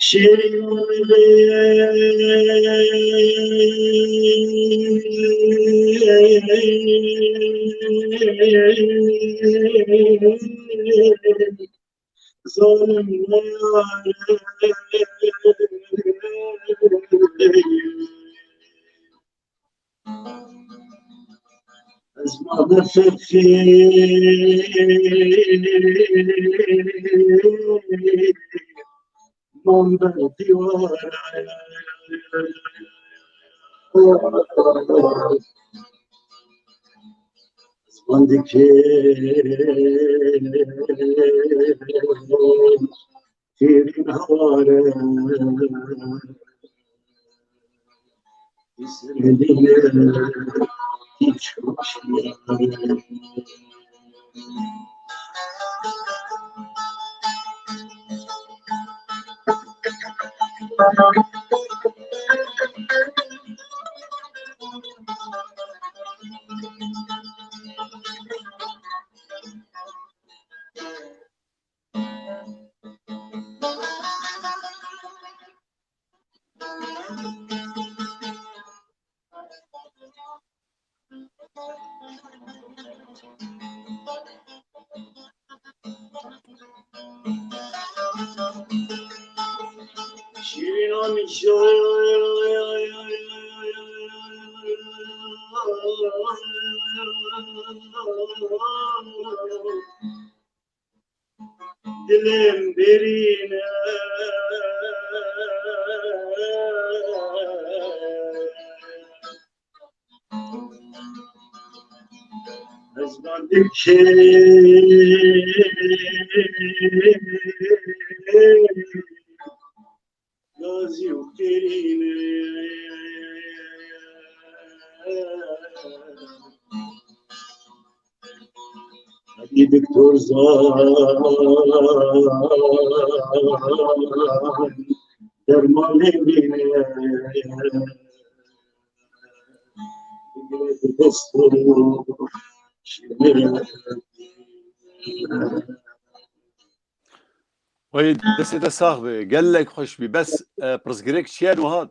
Şêrî zalim ne yare. Ez ma bifirxî mam ber dîwar. Ez bandî kê Şirin haware. Dilêm birîne. Ez bandikê gazî û qîrîne. Hadi doktor zan dermanê min e. Bigire bi dest û şirin. Wey, destê te sax be. Gelek xweş bî. Bes, e, pirsgirêk çi ye niha?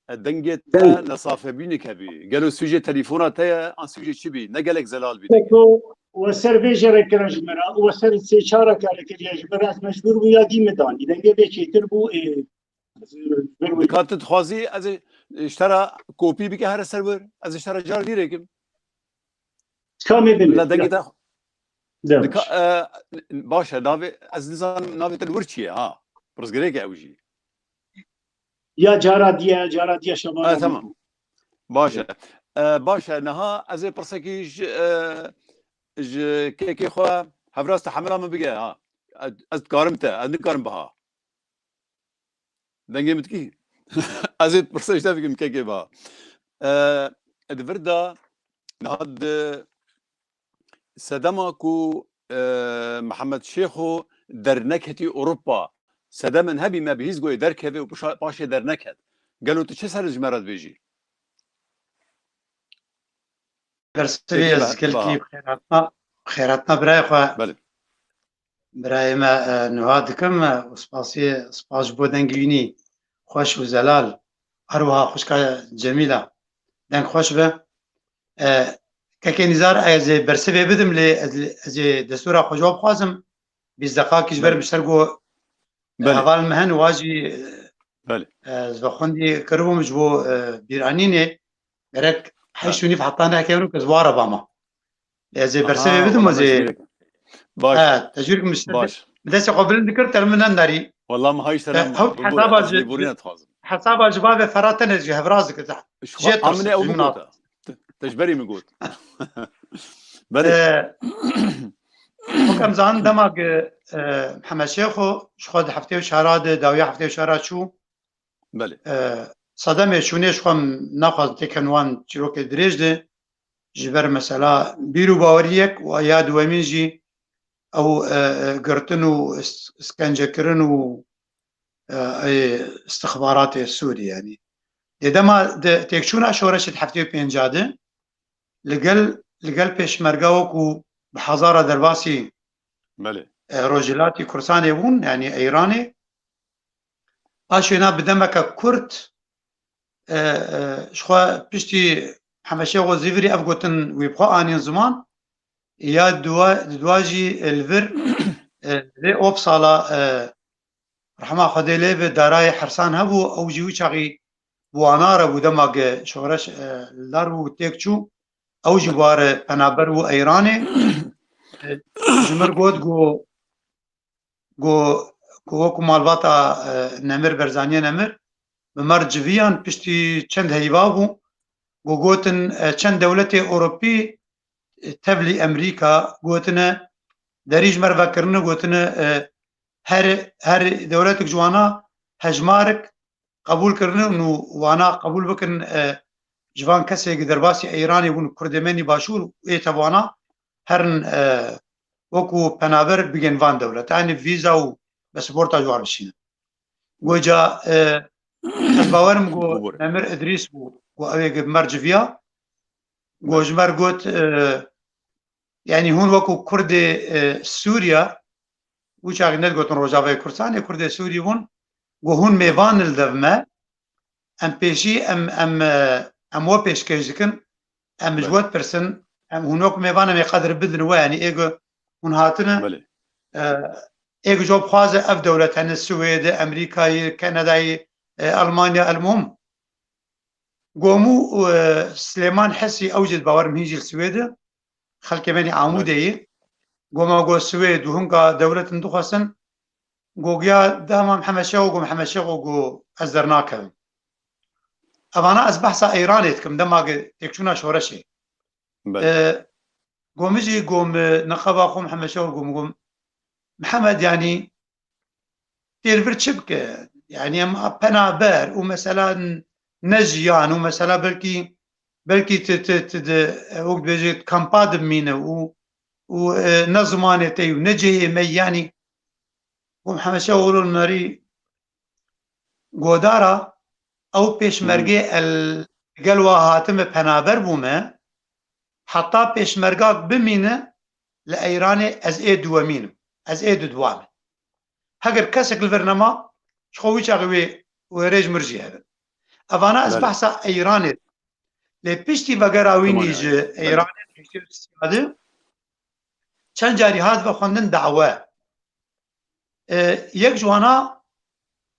E, dengê te ne safe bî, nikebî. Gelo sûcê telefona te ye, an sûcê çi bî? Ne gelek zelal bî dengê. Ko we ser vê jê re kira ji me re, we ser sê çar re kare kiriye ji me re, ez mecbûr bû ya dî me danî. Dengê vê çêtir bû, ê, ez, vir wî. Dika tu dixwazî, ez ê, e, ji te re kopî bike here ser wir. Ez ê ji te re car dî rêkim. Kamê bin. La dengê te. Demiş. Dika-, e, baş e, navê, ez nizanim navê te li wir çi ye, ha? Pirsgirêk e ew jî. Ya cara diye, cara diye şema. Ha, tamam. Baş e. E, baş e, niha ez ê pirsekî ji, e, ji kekê xwe hevraz te hemra min bige, ha. Ez, ez dikarim te, ez nikarim biha. Dengê min dikî? Ez ê pirsa ji te bikim, kekê ba. E, di vir de niha di sedema ku, e, Mihemed Şêxo derneketî Ewropa, sedemên hebî me bihîst goyê derkeve û pişa-, paşê derneket. Gelo tu çi ser ji me re dibêjî? Bersivê Peki, ez ba-, gelkî ba. Xêratna, xêratna birayê xwe. Belê. Birayê me, e, niha dikim, e, û spasî, spas ji bo dengê wînî xweş û zelal. Her wiha xwişka Cemîla. Deng xweş be. E, Kekê Nîzar, ez ê bersivê bidim, lê ez, ez ê destûra xwe ji we bixwazim. Bîst deqakî ji ber Belê. Min ser got, Belê. Heval min hen wa jî, Belê. E, ez vexwendî kiribûm ji bo, e, bîranînê. Gerek heşt û nîv heta nehkevin ku ez ware bama. Ez ê bersivê bidim, ez ê Baş. He, tecrîk min Baş. Bi destê xwe bilind dikir, te min nendarî. Wala min hay He, serem, hew hesaba ji, hesaba ji bavê Ferhat tenê ji hevraz dikir. Ji xwe amine o min got. Te ji berî min got. Belê. E, wek em zanin dema ki, e, Mihemed Şêxo ji xwe di heftê û çara de, dawiya heftê û çara çû. Belê. E, sedemê çûnê ji xwe em naxwazin têken wan çîrokê dirêj de. Ji ber mesela bîr û baweriyek û ya duwemîn jî ew, e, e, girtin û is-, iskencekirin û, e, ê istixbaratê Sûrî, yanî. Dê dema di têkçûna şoreşê di heftê û pênca de li gel, li gel pêşmerga wekû bi hezara derbasî, Belê. e, Rojhilatî Kurdistanê bûn, yanî Îranê. Paşê na bi demeke kurt, e, e, ji xwe piştî Mihemed Şêxo Zîvirî ev gotin wî bi xwe anîn ziman, ya duwa, di dua jî, e, li vir, e, vê Opsala, e, rehma Xwedê lê bi darayê Hersan hebû, ew jî wî çaxî bi wana re bû dema ke şoreş, e, li dar bû têk çû, ew jî bi wa re penaber bû Îranê. E, ji mir got, got, got, got wekû malbata, e, Nemir, Berzaniye Nemir, bi mer civiyan piştî çend heyva bû, got, gotin, e, çend dewletê Ewropî, e, tevlî Emerîka gotine, derî ji mer vekirine gotine, e, her, her dewletek ji wana hejmarek qebûl kirine û wana qebûl bikin, e, ji van kesê ki derbasî Îranê bûn, Kurdê me nî başûr ê tev wana herin, e, wekû penaber bigên van dewleta, yanî vîza û pasaporta ji wan bişînin. Goca, e, ez bawerim ku Nemir Idrîs bû, ku ew ê ki mer civiya, ku ji mer got, e, yanî hûn wekû Kurdê, e, Sûriya, wî çaxî nedigotin Rojavayê Kurdistanê, Kurdê Sûrî bûn, ku hûn mêvan li dev me, em pêşî, em, em, e, em we pêşkêş dikin, em ji Belê. we dipirsin, em hûn wek mêvan em ê qedir bidin we, yanî ê ku hûn hatine, Belê. e, ê ku ji we bixwaze ev dewlet hene, Swêde, Emerîkayê, Kanadayê, e, Elmanya, elmuhim. Gomû, e, Silêman Hesî ew jî bawerim hîn jî li Swêde. Xelkê me nî Amûdê yê. Goma go Swêd û hinka dewletin dixwestin. Go giya dema Mihemed Şêxo, go Mihemed Şêxo, go ez dernakevim. Evana ez behsa Îranê dikim, dema ki têkçûna şoreşê. Belê. E, go min jî, go min neqeba xwe Mihemed Şêxo, go min, go Mihemed, yanî têr vir çi bike? Yanî em a penaber û mesela n-, ne jiyan û mesela belkî, belkî ti, ti, ti di, e, wek dibêje kampa dimîne û, û, e, ne zimanê te û ne cihê me, yanî. Û Mihemed Şêxo Nerî godara ew pêşmergê Hı hı. el gel wa hatime penaber bûme, heta pêşmergak bimîne li Eyranê ez ê duwemînim. Ez ê di duwa me. Heger kesek li vir nema, ji xwe wî çaxê wê, wê rêj mir jî hebin. Evana ez Belê. behsa Eyranê. Lê piştî vegera wî Tamam nî yani. ji Belê. Eyranê, piştî siyadê, çend carî hat vexwendin dawe. E, yek ji wana,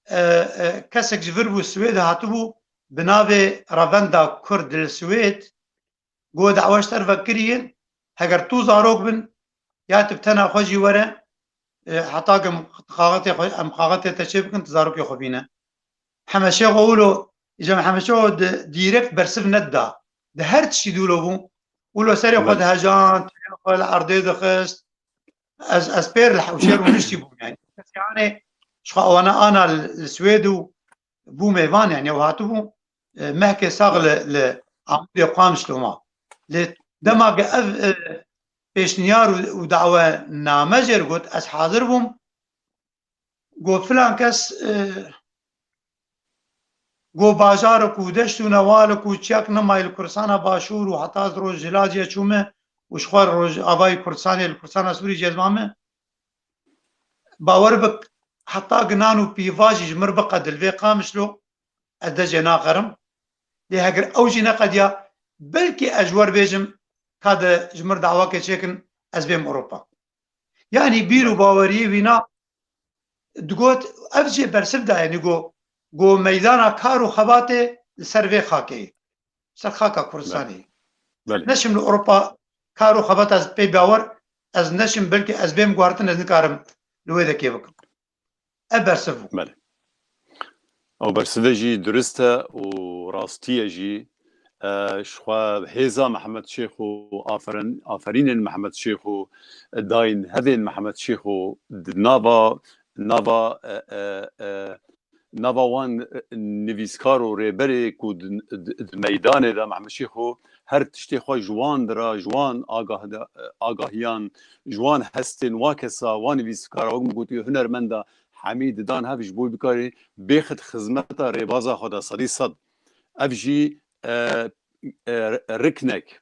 e, e, kesek ji vir bû Swêd hatibû bi navê Revenda Kurd li Swêd, got dawe ji te re vekiriye, heger tu zarok bin, ya tu bi tena xwe jî were, e, heta ku em kaxetê xwe, em kaxetê te çê bikin, tu zarokê xwe bîne. Hemeşê xwe wilo, îca Hemeşê xwe di, direkt bersiv nedida. Di her tiştî dûlo bû. Wilo serê xwe Belê. dihejand, xwe li erdê dixist. Ez, ez pêr li hewşer û niştî bûm yani. Kes yani, ji xwe ewana ana li, li Swêd û bû mêvan yani, ew hatibû, e, mehkê sax li, li Amûdê Qamişlo ma. Lê dema ke ev, e, pêşniyar û, û dawe name jê re got, ez hazir bûm. Got filan kes, e, got bajarek û deşt û newalek û çiyak nemayê li Kurdistana Başûr û heta ez Rojhilatê çûme û ji xwe Rojavayê Kurdistanê li Kurdistana Sûrî jê zimame. Bawer bik, heta ginan û pîva jî ji mir biqedil vê Qamişlo, ez dest jê naxerim. Lê heger ew jî neqediya, belkî ez ji we re bêjim, ka de ji min re dawakê çêkin, ez bêm Ewropa. Yanî bîr û baweriyê wîna digot, ev jê bersiv daye, nî got, got meydana kar û xebatê li ser vê xakê ye, ser xaka Kurdistanê ye. Belê. Neşim li Ewropa kar û xebata ez pê bawer, ez neşim, belkî ez bêm guhartin, ez nikarim li wê dekê bikim. Ev bersiv bû. Belê. Ew bersive jî durist e û rastî ye jî. E, ji xwe hêza Mehmet Şêxo, aferin, aferînên Mehmet Şêxo, dayîn hevên Mehmet Şêxo di nava, nava, e, e, e, nava wan, e, nivîskar û rêberê ku di, di, di meydanê de Mehmet Şêxo her tiştê xwe ji wan dira, ji wan agah de, agahiyan, ji wan hestên wa kesa, wan nivîskara, wek min gotiye, hunermenda hemî didan hev ji bo bikarî bêxit xizmeta rêbaza xwe de sedî sed. Ev jî, e, e, riknek,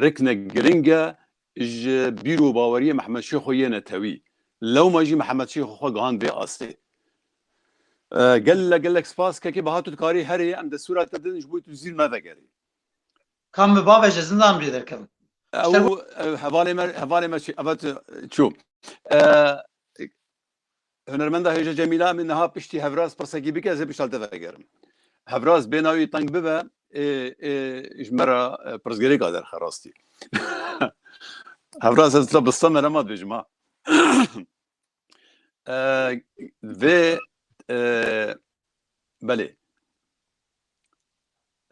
riknek giring e ji bîr û baweriyê Mehmed Şêxo yê netewî. Lewma jî Mehmed Şêxo xwe gihand vê astê. E, gelek, gelek spas. Kekê Baha, tu dikarî herê, em destûra te din ji bo tu zîr me vegerî. Ka min bavêje, ez nizanim cê derkevim. Ew, ew hevalê me, hevalê me çi-, evet, çû. E, hunermenda hêja Cemîla, min niha piştî Hevraz pirsekî bike, ez ê pişta li te vegerim. Hevraz bê navî teng bibe, ê, ê, ji me re, e, pirsgirêka derxe rastî. Hevraz, ez te bista merema dibêjim ha. E, vê, e, belê.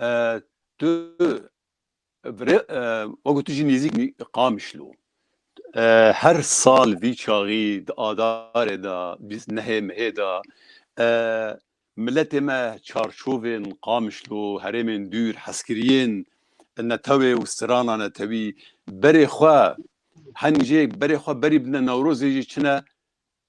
E, tu, virê, e, wekî tu jî nêzîk mî-, Qamişlo. E, her sal vî çaxî di Adarê de, bîst nehê mehê de, e, miletê me çarçovên Qamişlo, herêmên dûr, hezkiriyên netewê û strana netewî berê xwe, henî jê berê xwe berî bidine Newrozê jî çine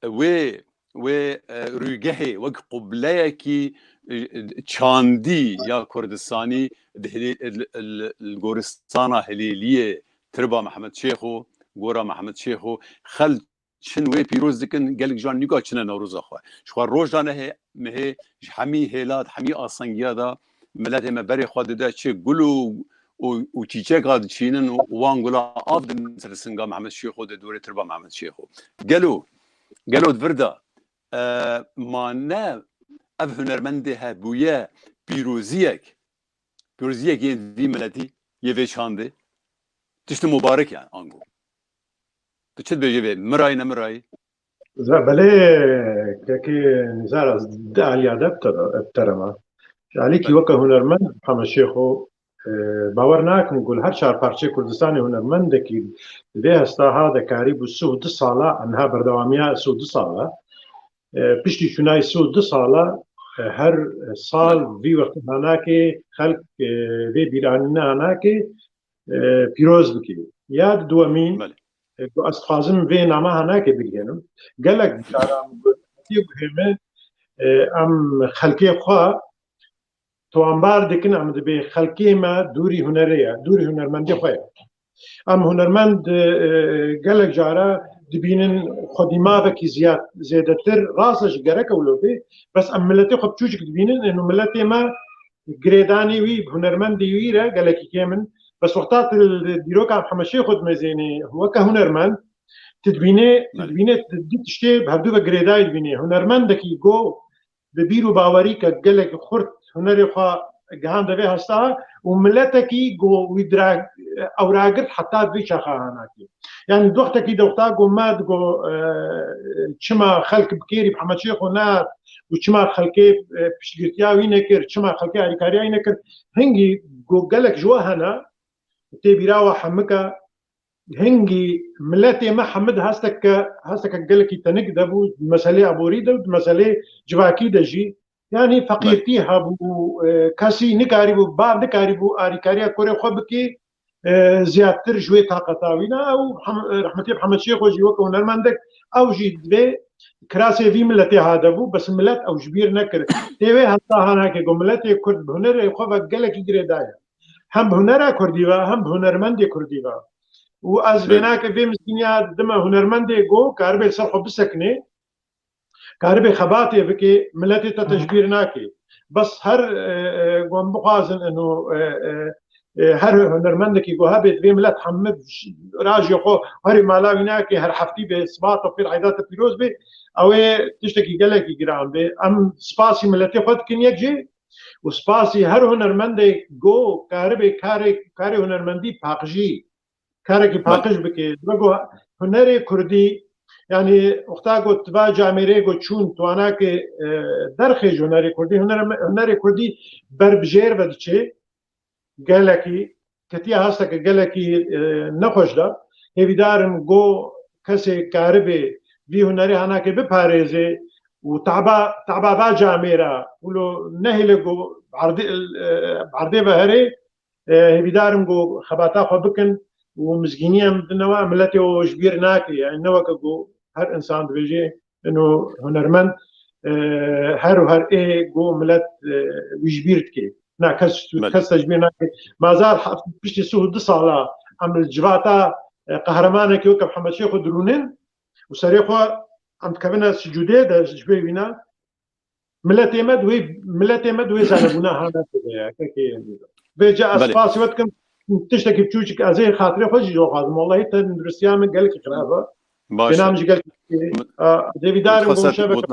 wê, wê, e, rûgehê wek qubleyekî, e, çandî ya Kurdistanî di Hilê-, li, li, li goristana Hilêliyê, Tirba Mehmed Şêxo, gora Mehmed Şêxo, xelk çin wê pîroz dikin, gelek jan nîka çine Newroza xwe. Ji xwe roj da nehê mehê ji hemî hêla, di hemî asengiya de miletê me berê xwe dide, çi gul û, û, û çîçeka diçînin û wan gula av didin ser singa Mehmed Şêxo de, dorê Tirba Mehmed Şêxo. Gelo, gelo di vir de, e, ma ne ev hunermendê hebûye pîroziyek, pîroziyek yên vî miletî, yê vê çandê? Tiştê mubarek yani, ango. Tu çi dibêjî vê? Mirayî, ne mirayî? Za-, belê, kekê Nizar, ez di aliya de bi te re, bi te re me. Ji alîkî Belê. weke hunermend Heme Şêxo, e, bawer nakim ku li her çar parçeyê Kurdistanê hunermendekî di vê hesta ha de karîbû sih û du sala, em niha berdewamiya sih û du sala, e, piştî çûnayê sih û du sala, e, her sal Belê. vî wextê hanakê xelk, e, vê bîranîna hanakê, e, pîroz bike. Ya di dwemîn, Belê. e, ku ez dixwazim vê nama hanakê bigihênim. Gelek caran ku hatiye guhê me, e, em xelkê xwe towanbar dikin, em dibê xelkê me dûrî hunerê ye, dûrî hunermendê xwe ye. Em hunermend, e, gelek cara dibînin xwedî mavekî ziyad, zêdetir, rast e, ji gerek ew lo bê, bes em miletê xwe biçûçik dibînin, ên û miletê me girêdanî wî, hunermendî wî re gelekî kêm in. Bes wexta tu li dîroka Mihemed Şêxo dimezênî, weke hunermend, tu dibînê, tu Belê. dibînê tu du tiştê bi hevdû ve girêdayî dibînê. Hunermendekî go bi bîr û bawerî ke gelek xurt hunerê xwe gihande vê hesta û miletekî go wî dira-, ew ragirt heta vê çaxa hanakê. Yani di wextekî de wexta go me digo, e, çima xelk bi kêrî bi Mihemed Şêxo nehat û çima xelkê, e, piştgirtiya wî nekir, çima xelkê alîkariya wî nekir, hingî go gelek ji we hene, tê bîra we hemika, hingî miletê me hemid hesteke, hesteke gelekî tenik de bû, di meselê aborî de û di meselê civakî de jî. Yani feqîrtî hebû, e, kesî nikarîbû, bav nikarîbû alîkariya kurê xwe bikê, e, ziyadtir ji wê taqeta wî ne. Ew hem-, e, rehmetî Mihemed Şêxo jî weke hunermendek, ew jî divê kirasê vî miletê hadebû, bes milet ew ji bîr nekir. Tê wê heta hanakê ku miletê Kurd bi hunerê xwe ve gelekî girêdaye. Hem bi hunera Kurdî ve, hem bi hunermendê Kurdî ve. Û ez Belê. vênake vê miskîniya dime hunermendê go karibe li ser xwe bisekine, karibe xebatê bike, miletê te Hı hı. tecbîr nake. Bes her, e, e, ku em bixwazin ino, e, e, e, her hunermendekî ku hebe divê milet hemû rajê xwe herî mala wî nake, her heftî bê sibat û pîr eydata pîroz bê, ew ê tiştekî gelekî giran bê. Em spasî miletê xwe dikin yek jî û spasî her hunermendê ku karibe karê, karê hunermendî paqijî, karekî paqij bike. Dibe ku hunerê kurdî, yanî wexta ku tu va camêrê ku çûn, tu anake, e, derxê ji hunerê kurdî, hunerê, hunerê kurdî berbijêr ve diçe, gelekî, ketiye hasteke gelekî, e, nexweş de. Hêvîdar im ku kesê karibe vî hunerê hanake biparêze û taba, taba va camêra, wilo nehêle ku erdê, e, erdê ve here, e, hêvîdar im ku xebata xwe bikin û mizgînî em dine we, miletê o ji bîr nake. Yani ne weke ku her insan dibêje, ino hunermend, e, her û her ê ku milet, e, wî ji bîr dike. Na kes, kes te ji bîr nake. Mazar heft-, piştî sih û du sala em li civata, e, qehremanekî weke Mihemed Şêxo dirûnin û serê xwe em dikevine sicûdê de ji vê wîna. Miletê me di wê, miletê me di wê zanebûna hana tê de ya, kekê Emîr. Vêca ez spasî we dikim, tiştekî biçûçik ez ê xatirê xwe jî ji we xwazim. Wellahî tenduristiya min gelekî xirab e. Baş e. Bênam ji gelekî, a, dêvîdar im ku şeveke xweş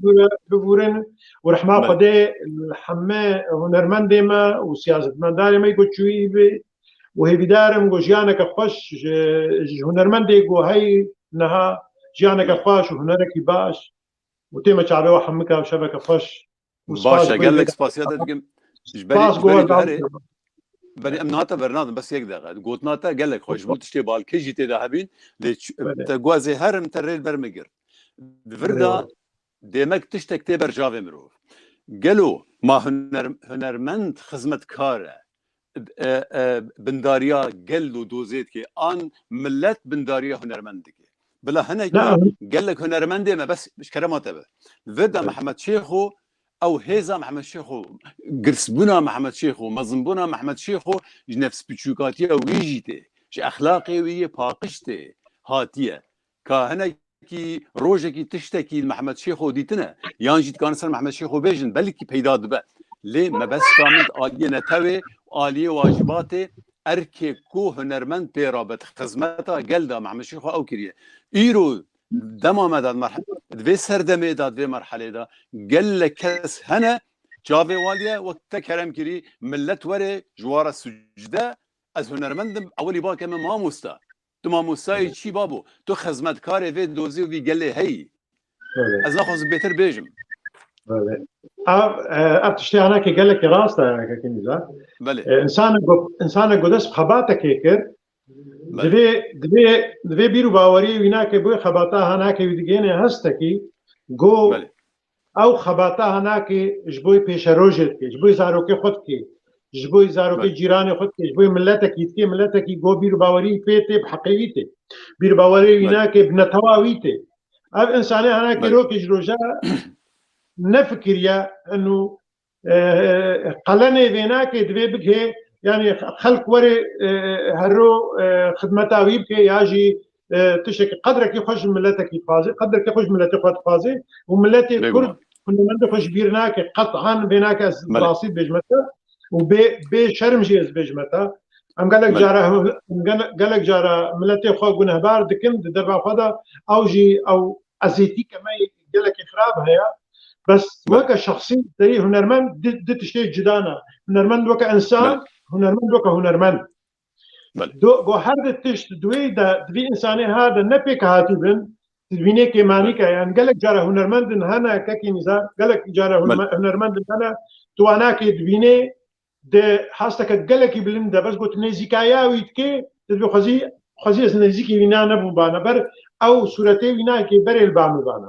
bibûre-, bibûrin û rehma Xwedê li heme hunermendê me û siyasetmedarê me ku çûyî bê û hêvîdar im ku jiyaneke xweş ji, ji hunermendê ku hey niha jiyaneke xweş û hunerekî baş û tê me çavê we hemika û şeveke xweş. Û spas Baş e, ji bo gelek vê spasiya te dikim. Ji berî, spas ji berî gower tu herê, berî em niha te bernadin, bes yek deqe. Gotina te gelek xweş bû, tiştê balkêş jî tê de hebîn. Lê ç-, Belê. Te got ez ê herim, te rê li ber min girt. Di vir de Eyvallah. Demek tiştek tê ber çavê mirov. Gelo ma huner-, hunermend xizmetkar e? E, e, bindariya gel û dozê dike, an milet bindariya hunermend dike? Bila hinekî gelek hunermendê me, bes ji kerema te be. Vir de Mihemed Şêxo, ew hêza Mihemed Şêxo, girsbûna Mihemed Şêxo, mezinbûna Mihemed Şêxo ji nefsbiçûkatiya wî jî tê, ji exlaqê wî yê paqij tê hatiye. Ka hinek kî rojekî tiştekî li Mihemed Şêxo dîtine, yan jî dikarin ser Mihemed Şêxo bêjin, belkî peyda dibe. Lê mebesta min di aliyê netewê, aliyê wajibatê, erkê ku hunermend pê rabe di xizmeta gel de Mihemed Şêxo ew kiriye. Îro dema me de di merhe-, di vê serdemê de, di vê merhelê de gelek kes hene, çavê waliye wek te kerem kirî, millet were ji wa re sucde, ez hunermend im, ewilî bake me mamoste. Tu mamostayê çî babo? Tu xizmetkarê vê dozî û vî gelê heyî. Belê. Ez naxwazim bêtir bêjim. Belê. Ev, e, ev tiştê hanakê gelekî rast e, kekê Nîzar. Belê. E, insanê go-, insanê ku dest xebatekê kir, Belê. divê, divê, divê bîr û baweriyê wî nake, bo xebata hanakê wî digêne hestekî, go Belê. Ew xebata hanakê ji bo pêşerojê dike, ji bo zarokê xwe dike, ji bo zarokê Belê. cîranê xwe dike, ji bo miletekî dike, miletekî go bîr û bawerî pê tê, bi heqê wî tê. Bîr û bawerê wî Belê. nake, bi netewa wî tê. Ev insanê hanakê Belê. rokê ji roja nefikiriye, eno, e, qelenê vê nake, divê bigihê, yani xelk were, e, hero, e, xidmeta wî bike ya jî e, tiştekî qedrekî xwe ji miletekî dixwaze, qedrekî xwe ji miletê xwe dixwaze û miletê Bêguman. Kurd hunermendê xwe ji bîr nake, qet'an vê nake ez Belê. rastî dibêjime te û bê, bê şerm jî ez dibêjime te. Em gelek Belê. cara, em gele-, gelek cara miletê xwe gunehbar dikin di derba xwe de, ew jî ew ezêtîke me gelekî xirab heye. Bes Belê. weke şexsî teyî hunermend di, di tiştê cida ne. Hunermend weke insan, Belê. hunermend weke hunermend. Belê. Do, go her di tişt di wê de, di vî insanê ha de ne pêk hatî bin, di vînê kêmanîke, Belê. yani gelek cara hunermendin hene, kekî Nîzar, gelek cara Belê. hunerme-, hunermendin hene, tu wanakê dibînê, di hasteke gelekî bilind de, bes got nêzîkaya wî dikê, tu dibê xwezî, xwezî ez nêzîkî wîna nebûm bana, ber ew sûretê wîna yekê berê li ba min bana.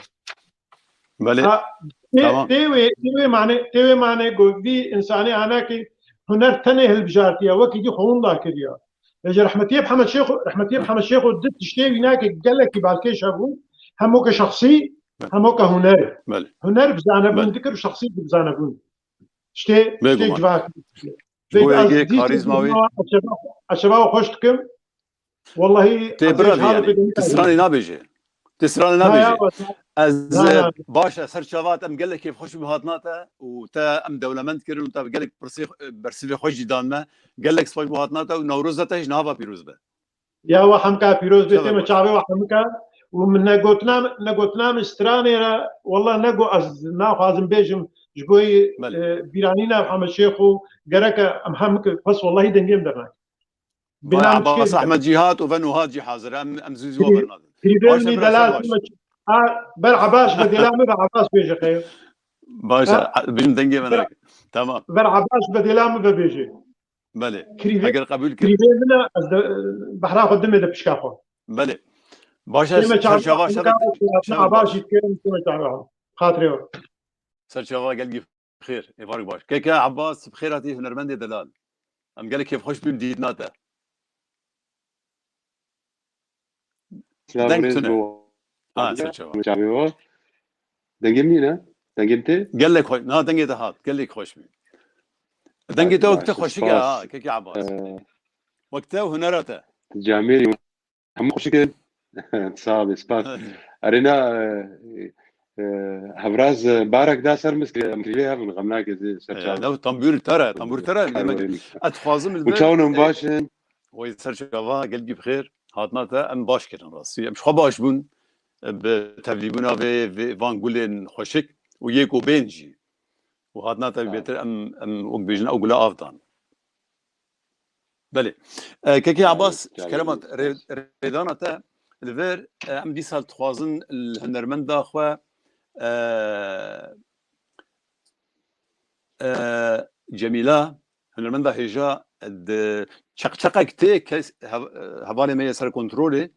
Belê. Ha, tê, Tamam. tê wê, tê wê mane, tê wê mane ku vî insanê hanakê huner tenê hilbijartiye, wekî dî xwe winda kiriye. Vêce rehmetiyê Mihemed Şêxo, rehmetiyê Mihemed Şêxo di tiştê wî nake gelekî balkêş hebû, hem weke şexsî, hem weke huner. Belê. Huner bi zanebûn Belê. dikir û şexsî bi zanebûn. Tiştê, tiştê Bêguman. civak. Ji bo Vêce ez yekê dî karîzma wî. Eşeba, eşeba xweş dikim. Wellahî, Tê ez bira ê vî, halo yani. bêdemî Ti stranê nabêje. Ti stranê Na ya, nabêje. wata. Ez, na, na, baş e, ser çavat em gelek kêfxweş bû hatina te û te em dewlemend kirin û te gelek pirsê, bersivê xweş jî dan me. Gelek spas bû hatina te û Newroza te jî niha va pîroz be. Ya we hemka pîroz bê, tême çavê we hemka. Û min negotina, negotina min stranê re, wallah nego ez naxwazim bêjim, ji bo yî, e, bîranîna Hemed Şêx û gereke em hemik bes wallahî dengê min dernake. Vay Abbas Ehmed jî hat û ve Nuhat jî hazir. Em, em zû zû haber nadin. Prîvê min î delal. Ha, ber Abbas be dêla min ve Abbas bêje xeyr. Baş e, bînim dengê me nake. Tamam. Ber Abbas be dêla min ve bêje. Belê. Krîvê, eger qebûl kir. Krîvê min e, ez de, behra xwe dimê de pişka xwe. Belê. Baş e, ser çava şer. Abbas jî dikerim, tême çava. Xatirê we. Ser çava gelgî xêr, êvarek baş. Keke Abbas, bi xêr hatî hunermendê delal. Em gelek kêfxweş bûn dîtina te. Deng tune. Ha, ser çava. Çavê we. Dengê min e? Dengê min tê? Gelek xweş. Na, dengê te hat. Gelek xweş bû. Dengê te wek te xweşik e, ha, keke Abbas. Ee, wek te û hunera te. Camêrî hemû xweşik in. Sağ ol, spas. Erê na, e, e, hevraz, e, barek da ser min, em krîvê hev in, xem nake zê ser çav. Ne, tambûr te re, tambûr te re. Demek ez dixwazim li û çaw non baş in. Wey ser çava, gelgî bi xêr. Hatina te em baş kirin rastî. Em ji xwe baş bûn. Bi tevlîbûna vê, vê, van gulên xweşik û yê ku bên jî. Û hatina te bêtir em, em wek bêjin ew gula av dan. Belê. E, Kekê Abbas, ji kerema rê-, rêdana te li vir, e, em dîsa dixwazin li hunermenda xwe, e, e, Cemîla, hunermenda hêja, di çeqçeqek tê kes, hev-, hevalê me yê ser kontrolê.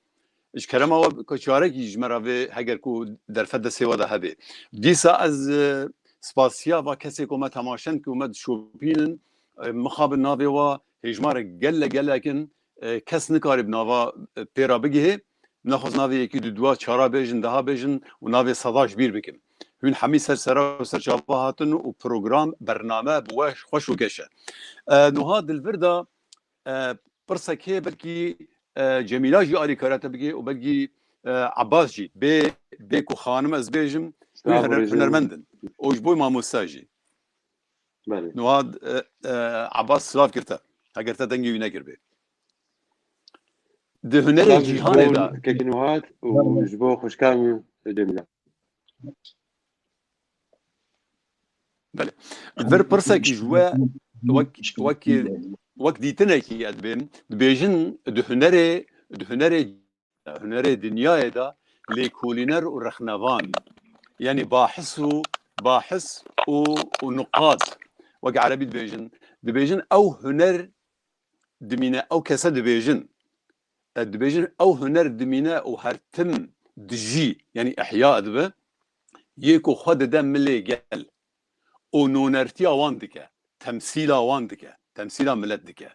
Ji kerema we ku çarekî ji me re vê, heger ku derfet destê we de hebe. Dîsa ez, e, spasiya va kesê ku me temaşe dikin û me dişopînin, e, mixabin navê we hêjmarek gele gelek in, e, kes nikare bi nava, e, pê re bigihê. Nexwest navê yekî du dua çara bêjin, deha bêjin û navê seda ji bîr bikin. Hûn hemî ser sera û ser çava hatin û program, bername bi we xweş û geş e. E, nuha di vir de, e, pirsek heye, belkî, e, Cemîla jî alîkariya te bike û belkî, e, Abbas jî. Bê, bê ku xanim ez bêjim, wî huner-, hunermend in. Û ji bo mamoste jî. Belê. Nuha, e, e, Abbas silav kir te. Heger te dengê wî nekiribê. Di hunerê cîhanê de. Kekî Nuhat û ji bo xwişka min Cemîla. Belê. Vir pirsekî ji we wek, wekî, wek dîtinekî ez dibêm. Dibêjin di hunerê, di hunerê, hunerê dinyayê de lêkolîner û rexnevan, yanî bahis û, bahis û, û nuqad, wek erebî dibêjin, dibêjin ew huner dimîne, ew kese dibêjin, e, dibêjin ew huner dimîne û her tim dijî, yanî ihya dibe, yê ku xwe dide milê gel û nonertiya wan dike, temsîla wan dike, temsîla milet dike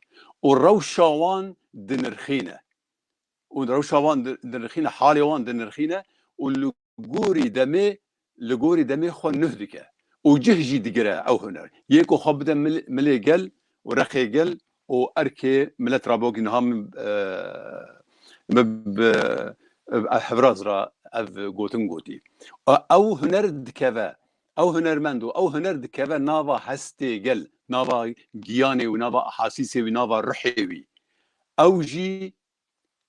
û rewşa wan dinirxîne. Û rewşa wan di-, dinirxîne, halê wan dinirxîne û li gorî demê, li gorî demê xwe nuh dike û cih jî digire ew huner. Yê ku xwe bide mil-, milê gel û reqê gel û erkê milet rabokî niha min, e, min bi, e, hevraz ra ev gotin gotî. E, ew huner dikeve, ew hunermend û ew huner dikeve nava hestê gel, nava giyanê wî, nava ehasîsê wî, nava ruhê wî. Ew jî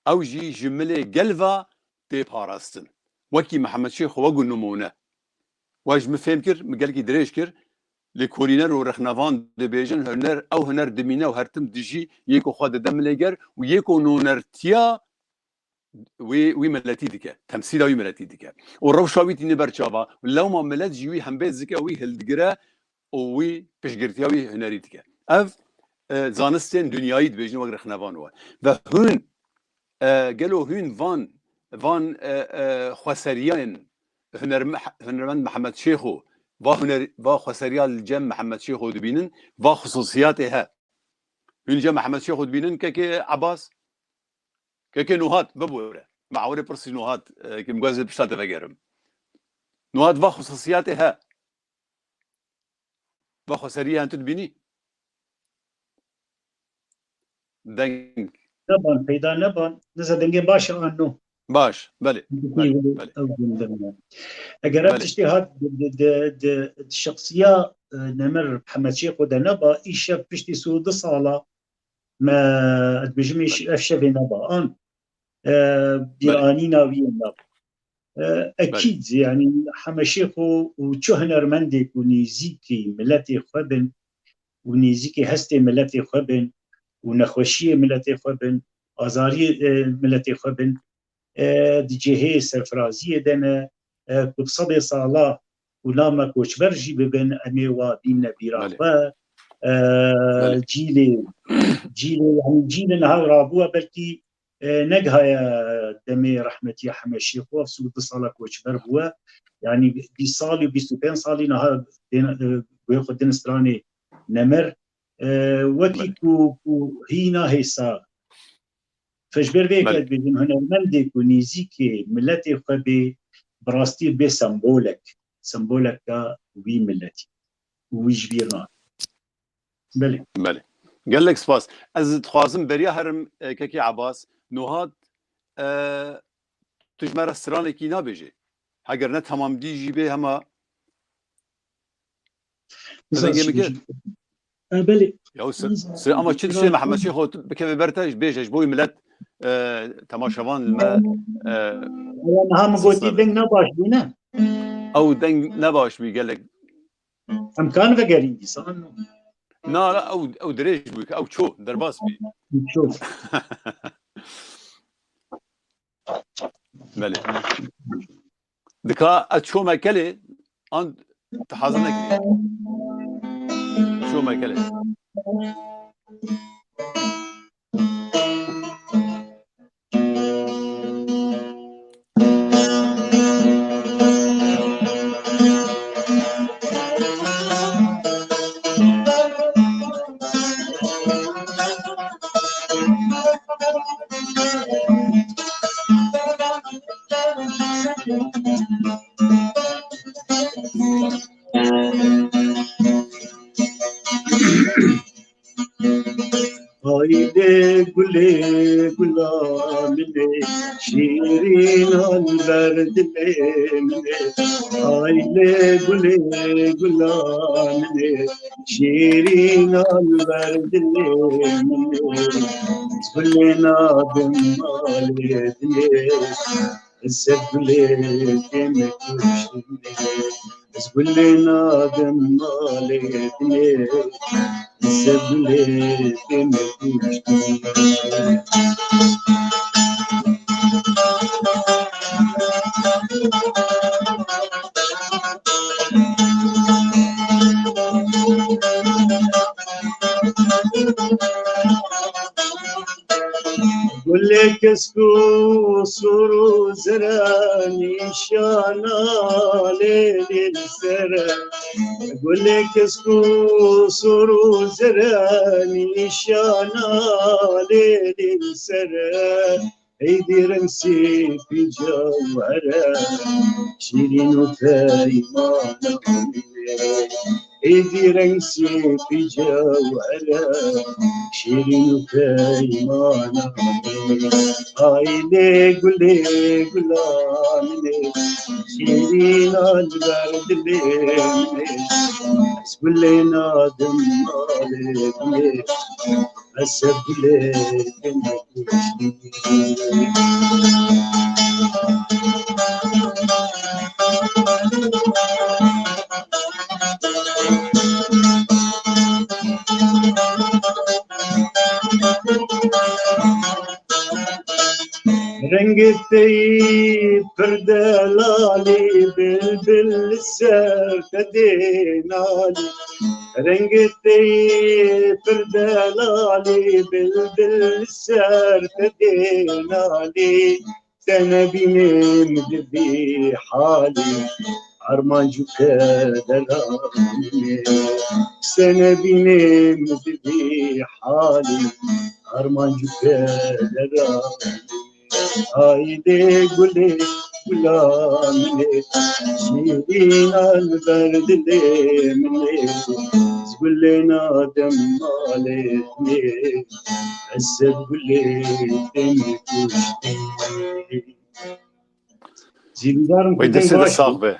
Ew jî ji milê gel ve tê parastin. Wekî Mihemed Şêx, wek nimûne. We ji min fêm kir, min gelkî dirêj kir. Lêkolîner û rexnevan dibêjin, huner, ew huner dimîne û her tim dijî, yê ku xwe dide milê gel û yê ku nonertiya wî, wî miletî dike, temsîla wî miletî dike. Û rewşa wî tîne ber çava. Lewma milet jî wî hembêz dike, wî hildigire û wî piştgirtiya wî hunerî dike. Ev, e, zanistên dinyayî dibêjin wek rexnevan we. Ve hûn, e, gelo hûn van, van, e, e, xweseriyên huner-, hunermend Mihemed Şêxo, va huner-, va xweseriya li cem Mihemed Şêxo dibînin, va xisûsiyatê he. Hûn cem Mihemed Şêxo dibînin, kekê Ebas, kekê Nuhat, bibore. Me ewilê pirsî Nuhat, e, kim guez pişta te vegerim. Nuhat va xisûsiyatê he. Va xweseriyê hen tu dibînî? Deng. Neban, peyda neban. Niza dengê baş e an no? Baş, belê, belê, belê. Eger ev tiştê hat di, di, di, di şexsiya, e, Nemir Mihemed Şêxo de neba, îşev piştî sî û du sala me, ez dibêjim, îş-, ev şevê neba. An, e, bîranîna wî neba. E, ekîd, yanî Heme Şêxo û çi hunermendê ku nêzîkî miletê xwe bin û nêzîkî hestê miletê xwe bin û nexweşiyê miletê xwe bin, azariyê, e, miletê xwe bin, e, di cihê serfiraziyê de ne, e, ku bi sedê sala û lama koçber jî bibin, em ê wa bînne bîra xwe. E, cîlê, cîlê, yanî cîlê niha rabûwa belkî, e, negihaye demê rehmetiya Heme Şêxo, ev sî û du sala koçber bûwe. Yanî bîst salî û bîst û pênc salî niha dên, e, guhê xwe din stranê nemir. E, wekî ku, ku hîna hêsa. Fe ji ber vê yekê dibêjin, hunermendê ku nêzîkê miletê xwe bê, bi rastî bê sembolek, semboleka wî miletî û wî ji bîr nake. Belê. Belê. Gelek spas. Ez dixwazim beriya herim, e, Kekê Ebas, nuhat, e, tu ji me re stranekî nabêjê. Heger ne tamamdî jî bê hema Dengê min kir? E, belê. Ya, se-, se-, ama çi dişê Mihemed Şêxo bikeve ber te, bêje ji bo wî milet, e, temaşevan li me, e, Ewa niha min gotî deng ne baş bû, ne? Ew deng ne baş bû gelek. Em kan vegerîn dîsan. Na, na, ew, ew dirêj bû, ew ço, derbas bî. Ço. Belê. Dika ez çome kelê, an tu hazir nekirî? Çome kelê. Haydê gulê gula min ê, şîrîna li ber dilê min ê. Haydê gulê gula min ê, şîrîna li ber dilê min ê. Gulê nadim malê dilê. Ez ser gulê têm kuştinê, ez gulê nadim malê dinê, ez ser gulê têm kuştinê. Gulê kesk û sûr û zere nîşana lê lê li ser e. Gulê kesk û sûr û zere nîşana lê lê li ser e. Ey dî reng sêpî cewher e, şîrîn û peymana min e. Êdî reng sêpî cewher e, şîrîn û peymana min e. Ay lê gulê gula min ê, şîrîna li ber dilê min ê. Ez gulê nadim malê min ê, ez ser gulê têm kuştinê. Rengê te yî pir delalî, bilbil li ser te dê nalî. Rengê te yî pir delalî, bilbil li ser te dê nalî. Te nebînim di vî halî, armanc û kedera min ê. Te nebînim di vî halî, armanc û kedera min ê. Haydê gulê gula min ê, şîrîna li ber dilê min ê. Ez gulê nadim malê min ê, ez ser gulê têm kuştinê. Cîlîdar in ku Wey deng destê de baş sax bû. be.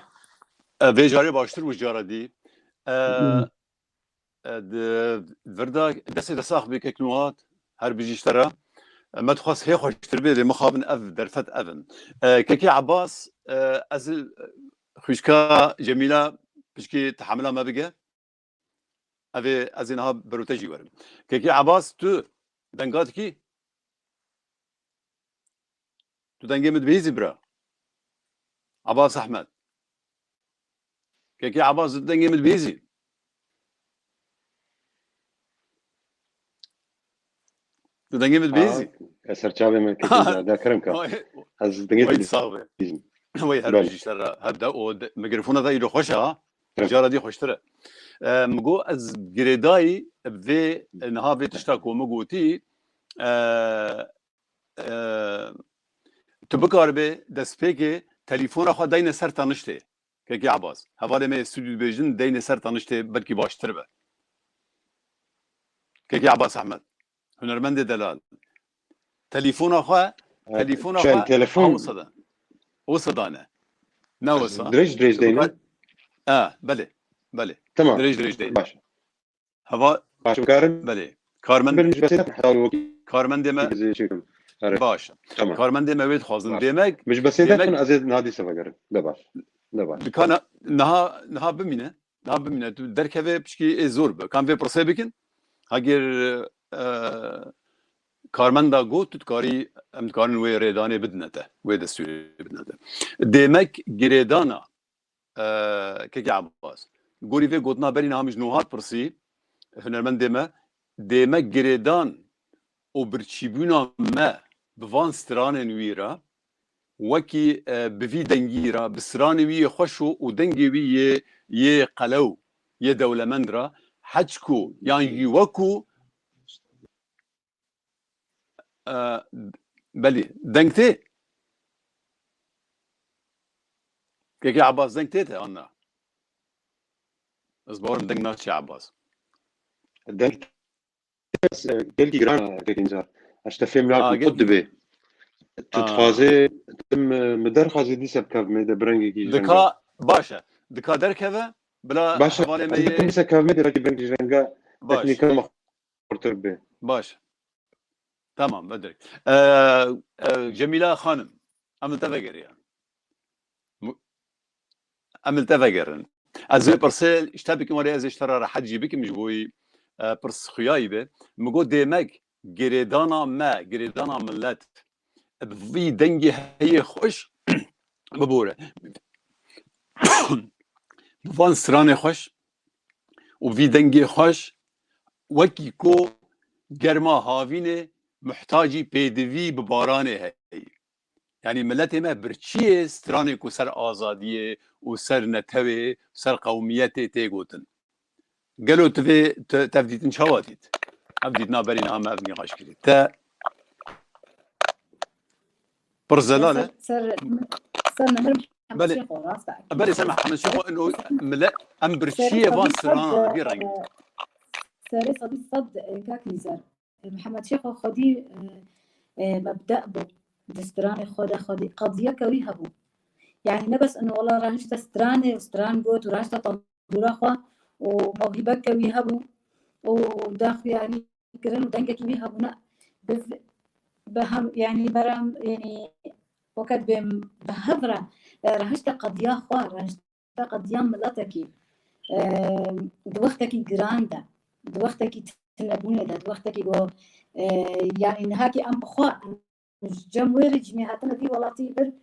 E, vê carê baştir bû cara dî. E, e, di vir de destê de sax be kek Nûhat. Her bijî ji te re. E, me dixwest hê xweştir bê, lê mixabin ev derfet ev in. E, kekê Ebas, e, ez xwişka Cemîla pişkî tehemila me bike. Ev ê ez ê niha berote jî werim. Kekê Ebas, tu denga dikî? Tu dengê min dibihîzî bira? Ebas Ehmed. Kekê Ebas, tu dengê min dibihîzî? Tu dengê min dibihîzî? Ez ser çavê me kekê Zerda kerem ka. Ez dengê Wey te sax be. dibihîzim. Wey her Belê. Bijî ser re. Her de o de, mikrofona da îro xweş e ha. Evet. Cara dî xweştir e. E, min got ez girêdayî vê niha vê tişta ku min gotî, e, e, tu bikaribê destpêkê telefona xwe deyne ser teniştê. Kekê Ebas. Hevalê me yê stûdyo dibêjin deyne ser teniştê belkî baştir be. Kekê Ebas Ehmed. Hunermendê delal. Telefona xwe, telefona Çend xwe telefon? Ha, wisa da. Wisa da ne. Ne wisa. Dirêj dirêj deyne. Ha, belê. Belê. Tamam. Dirêj dirêj deyne. Baş. Heva, Baş, karim. Belê. Karmend, Benim ji besê de hal wekî karmendê me. Bizi şey kim. Evet. Baş. Tamam. Karmendê me wê dixwazin. Baş. Demek, Min ji besê de demek- kun ez ê nadî se vegerim. De baş. De baş. Dikana niha, niha bimîne. Niha bimîne. Tu derkeve pişkî ê zor be. Kan vê pirsê bikin. Hagir, e, karmenda got, tu dikarî, em dikarin wê rêdanê bidine te. Wê destûrê bidine te. Demek girêdana, e, kekê Abbas. Gorî vê gotina berî niha min ji Nûhat pirsî, hunermendê me, demek girêdan û birçîbûna me bi van stranên wî re, wekî, e, bi vî dengî re, bi stranê wî yê xweş û, û dengê wî yê, yê qelew, yê dewlemend re, heçku, yan jî wekû, e, belî, deng tê? Kekê Abbas, deng tê te, an na? Ez bawerim deng naçe Abbas. Deng gelkî giran e, kekê Nizar. Ez te fêm Aa, nakim, gel- xwe dibê. Tu Aa. dixwazê, tu mi, mi derxwazê dîse bikevmê de bi rengekî ji renga. Dika, baş e. Dika derkeve, bila Baş e, hevalê me ez dikim yê. dîse kevmê de rakî bi rengekî ji renga Baş. teknîka me xurtir bê. Baş. Tamam, Bedrik. Ee, e, Cemîla Xanim, em li te vegeriyan. Mu-, em li te vegerin. Ez vê pirsê ji te bikim, were ez ê ji te re rehet jî bikim, ji bo wî, e, pirs xuyayî be. Min got, demek girêdana me, girêdana milet, bi vî dengê heyê xweş bibore. Bi van stranê xweş û vî dengê xweş, wekî ku germa havînê muhtacî pêdivî bi baranê heyî. Yanî miletê me birçî yê stranê ku ser azadiyê û ser netewê, ser qewmiyetê tê gotin. Gelo tu vê, tu, tev dîtin çawa dît? Ev dîtina berî niha me ev nîqaş kirî. Te pir zelal e. Ser, ser, ser Mehir Belê. Şêxo, rast e. Belê, ser Mihemed Şêxo, ino mile-, em birçî Serê yê van Sedî strana Sed, vî rengî. e, Serê Sedî Sed, e, kak Nîzer. E, Mihemed Şêxo xwedî, e, e, mebde bû. Di stranê xwe de xwedî qediyeke wî hebû. Yanî ne bes ino wela rahişte stranê û stran got û rahişte tendûra xwe û mewhîbeke wî hebû û daxuyanî kirin û dengekî wî hebû. Ne, bi, bi hem, yanî berem, yanî wekî bê bi hev re, e, rahişte qediya xwe, rahişte qediya miletekî, e, di wextekî giran de, di wextekî tunebûnê de, di wextekî ku, e, yanî niha kî em bi xwe, em ji cem wê rejîmê hatine vî welatî vir,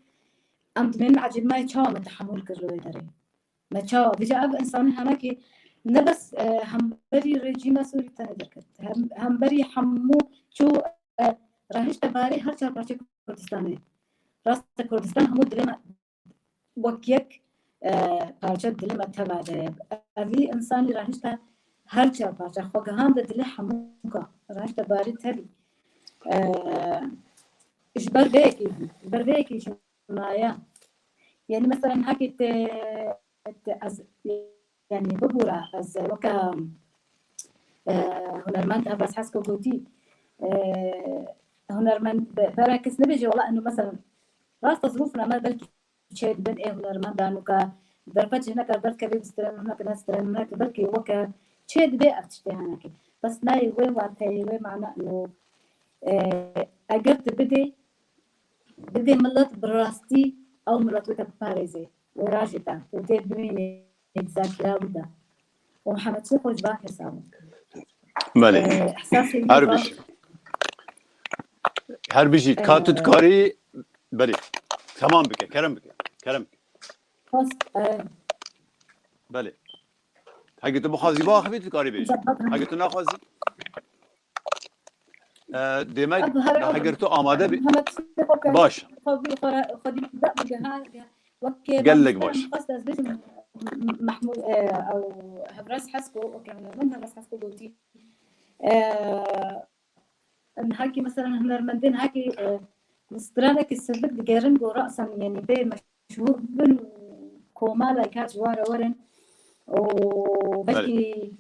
em dimênin ecêb me çawa me tehemûl kir li wê derê. Me çawa, vêca ev însanî hinekî ne bes, e, hemberî rejîma Sûrî tenê derket. Hem, hemberî hemû çû, e, rahişte barê her çar parçeyê Kurdistanê. Rast e, Kurdistan hemû dilê me wek yek, e, parçe dilê me teva de ye. Evî însanî rahişte her çar parçe xwe gihande dilê hemûka. Rahişte barê tevî. E, ji ber vê yekê, ji ber vê yekê jî maye. Yanî mesela niha kê te, te ez, yanî bibûra ez weke, e, hunermend Abbas Hesko gotî, e, hunermend be-, bera kes nebêje wela eno mesela rast e zirûfna me belkî çê dibin ê hunermendan û ka derfet ji hineka derdkevê bi stren, hineka ne stren, hineka belkî weke çê dibê ev tiştê hinekî. Bes nayê wê wateyê, wê mana û, e, eger tu bidê, bidê milet bi rastî ew milet wê te biparêzê, wê rajê te û tê bimînê di zakira wî de. Û Mihemed Şêx xwe ji van hesabin. Belê. E, ehsasê wî Her va- bijî. Her bijî. Ka tu Ee, dikarî, belê. Temam bike, kerem bike. Kerem bike. Xwest, e, Belê. Heke tu bixwazî biaxivî, tu dikarî bêjî. Zaten Heke tu naxwazî, e, demek, Ev her, da ev heger tu amade bî, Mihemed Şêx xwe ke-, baş. xwe bî, xwe re, xwe dî da bû, ha, wek Gelek baş. Xwest ez bêjim, Mahmûd, e, ew Hevraz Hesko, wek hunermend Hevraz Hesko gotî. E, Em hakî, mesela, hunermendên hakî, e, stranekî sivik digerin ku rasan, yanî bê meşhûr bin û komalay kat ji wan re werin û Belê. belkî,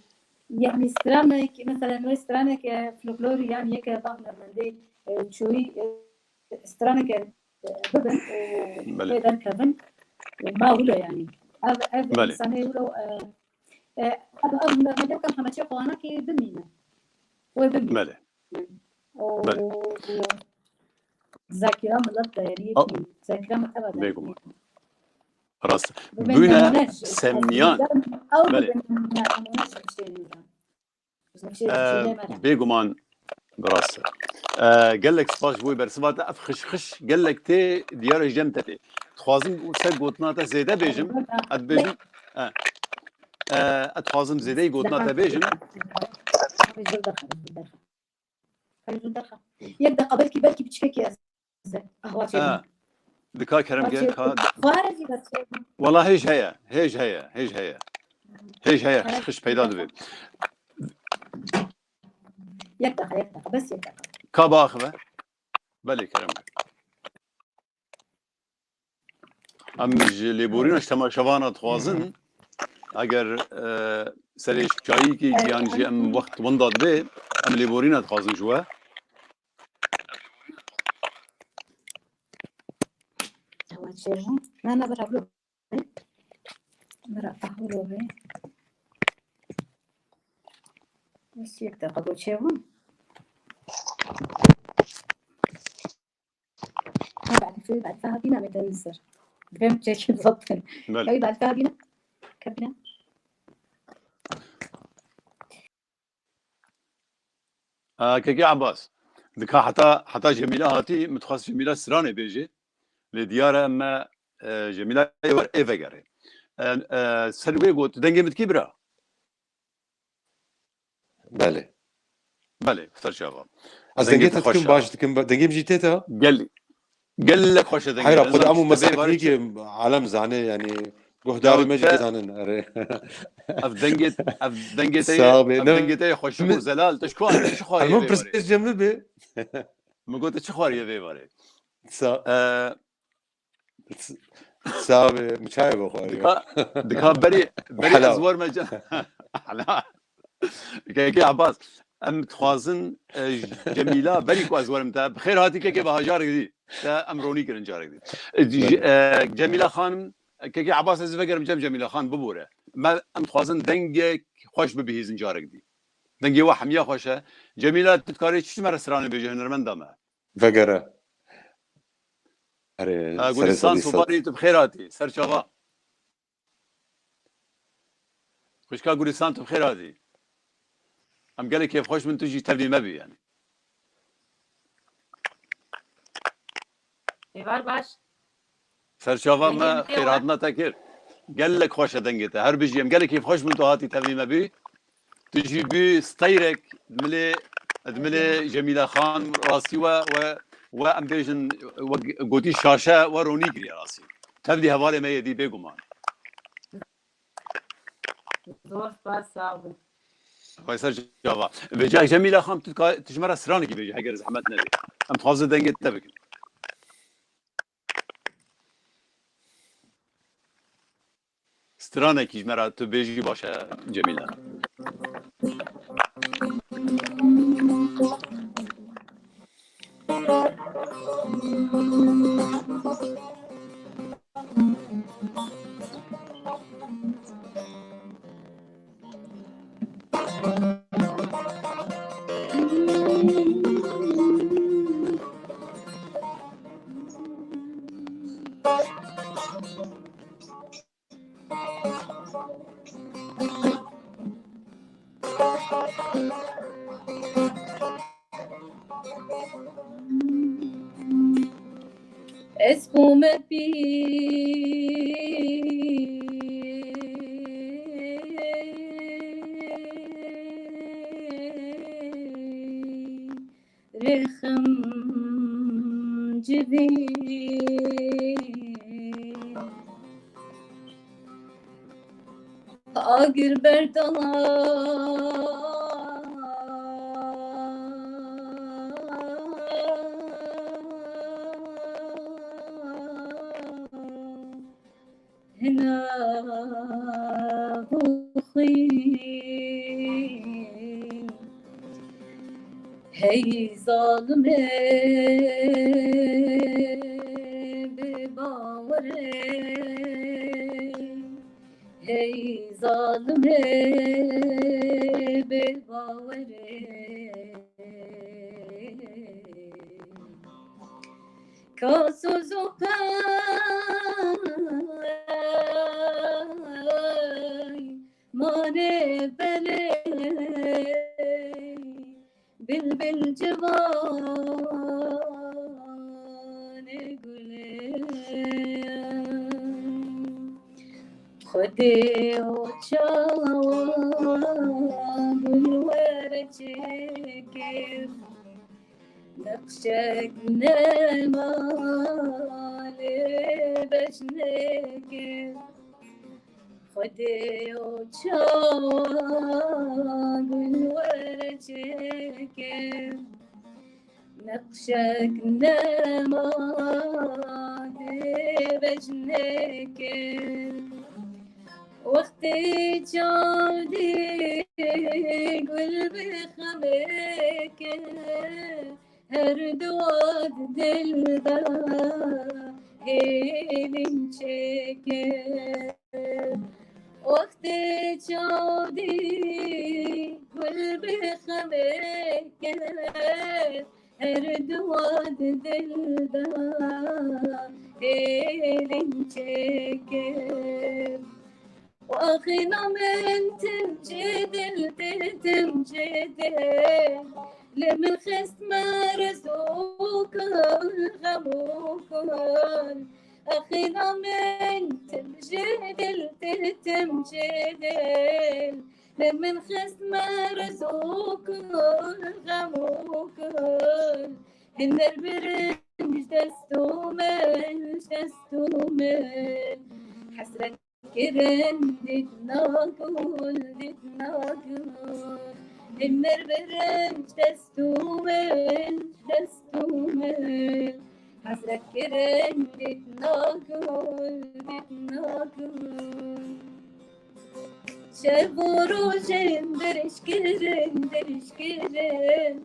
yanî, stranek, mesela, wê stranek, e, folklorî yan yeke ba hunermendê, e, çoyî, e, straneke, e, bibin û Belê. pê derkevin û ma wilo, yanî. Ev, ev Belê. însanê wilo, e, e, ev, ev hunermendê weke Mihemed Şêx Wanakî bimîne. Wê bimîne. Belê. Belê. Zakira milet de, yanî, Al- zakira milet de. Bêguman. Rast. Bûne semmiyan. Belê. Bêguman, bi rast. E, gelek spas ji bo bersiva te. Ev xiş xiş gelek tê, diyar e, jem te tê. Dixwazim ser gotina te zêde bêjim. Ez dibêjim, e, e, ez dixwazim zêdeyî gotina te bêjim. Yek deqa, belkî, belkî piçkekî ez qehwa çêbim. Ha. Dika kerem Qehwa gel çêbim. Ka. Xware jî bes çêbim. Wala hêj heye, hêj heye, hêj heye. Hêj heye, Xware xiş peyda dibe. Yek deqa, yek deqa, bes yek deqa. Ka biaxive. Belê kerem gel. Em ji lêborîna ji temaşevana dixwazin, eger, e, serê çayîkê yan jî em wext winda dibe, em lêborîna dixwazin ji we. Ewa çêbû. Na, na, bira, bira. Bira, qehwilo be. Bes yek deqa, bo çêbû. Ha, belê, belê, ha, bîne me derin ser. Dibêm çekin zaten. Belê. Hey, belê, ha, bîne. Ke bîne. Aa, Kekê Abbas, dika heta, heta Cemîla hatî, min dixwest Cemîla stranê bêjê. Lê diyar e me, e, Cemîla ê wer ê vegerê. E, e, ser wê got, dengê min dikî bira? Belê. Belê, ser çava. Ez dengê te dikim, baş dikim, dengê min jî tê te? Gel, gelek xweş e dengê te. Heyra, xwedî em û meslek nîkê alem zane, yanî guhdarê me jî zanin, erê. Ev dengê, ev dengê te, ev dengê te xweş û zelal, te ji ku, te ji xwariyê vê warê? Pirsgirêk cem bibe. Min got, te çi xwariye vê warê? Sa- Sabe, min çayê bixwariye. Dika, dika berî, berî ez werme ce-, Hela. Kekê Abbas, em dixwazin, e, Cemîla, berî ku ez werim te, bi xêr hatî kekê Baha, carek dî. Te em ronî kirin carek dî. E, c-, e, Cemîla Xanim, e, kekê Abbas ez vegerim cem Cemîla Xan bibore. Me, em dixwazin dengek xweş bibihîzin carek dî. Dengê we hemiya xweş e. Cemîla, tu dikarî çi ji me re stranê bêje, hunermenda me? Vegere. Erê, serê Gulistan sedî sed. Sobarî, tu bi xêr hatî, ser çava. Xwişka Gulistan, tu bi xêr hatî. Em gelek kêfxweş bin, tu jî tevlî me bî, yanî. Êvar baş. Serçava me, xêrhatina te kir. Gelek xweş e dengê te. Her bijî, em gelek kêfxweş bin tu hatî tevlî me bî. Tu jî bî steyrek, milê, milê Cemîla Xan, rastî we, we, we em bêjin, we gotî şaşe, we ronî kiriye rastî. Tevlî hevalê me yê dî bêguman. Zor spas, sağ olun. Xwesar cava. Vêca Cemîla Xan, tu ka-, tu ji me re stranekî bêjî, heger zehmet nebe. Em dixwazin dengê te bikin. Stranekî ji me re tu bêjî baş e, Cemîla. Ez xwe me pî rêxim civî. Agir berdana hina xwî. Hey zalimê bi bawerê. Hey zalimê bê bawerê. Ka soz û pey mane belê. Bilbil ciwanê gulê. Xwedê o çawa gul were çêkir. Nexşek nema lê bejnêkir. Xwedê o çawa gul were çêke. Neqşek nema dê bejnêke. Wextê çav dî gul bi xemêke. Her dua di dil de hêlîn çêke. Wextê çav dî gul bi xemê ke. Her dua di dil de hêlîn çêke. Axîna min tim ji dil tê, tim ji dil. Li min xist merz û kul, xem û kul. Axîna min tim ji dil tê, tim ji dil. Li min xist merz û kul, xem û kul. Hiner birin ji dest û min, ji dest û min. Hesret kirin, dîtina gul, dîtina gul. Himir birin ji dest û min, ji dest û min. Hesret kirin, dîtina gul, dîtina gul. Şev û rojên dirêj kirin, dirêj kirin.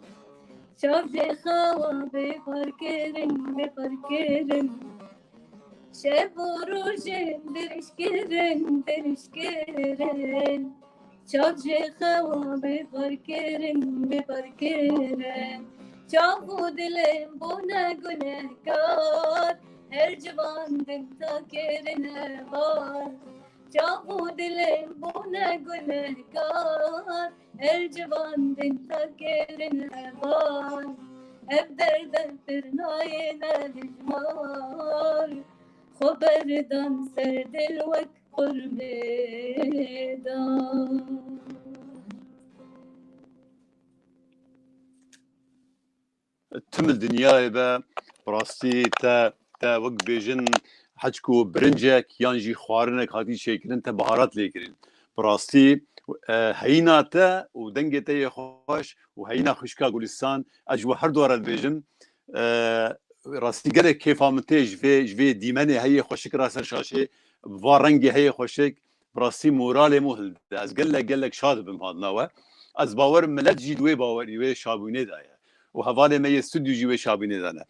Çav jê xewa bê xwar kirin, bê xwar kirin. Şev û rojên dirêj kirin, dirêj kirin. Çav jê xewa bê xwar kirin, bê xwar kirin. Çav û dilên bûne gunehkar, her ciwan din ta kirine bar. Çav û dilên bûne gunehkar, her ciwan din ta kirine bar. Ev derde pir nayêne hejmar. Xwe berdan ser dil wek qurbê dan. Tim li dinyayê be, bi rastî te, te wek bêjin heçku birincek yan jî xwarinek hatî çêkirin, te biharat lê kirin. Bi rastî, e, heyîna te û dengê te yê xweş û heyîna xwişka Gulistan, ez ji we her du re dibêjim, e, rastî gelek kêfa min tê ji vê, ji vê dîmenê heyê xweşik ra ser şaşê, va rengê heyê xweşik, bi rastî moralê min hilde. Ez gelek, gelek şad dibim hatina we. Ez bawer im milet jî di wê bawerî, wê şabûnê de ye. Û hevalê me yê stûdyo jî wê şabûnê de ne.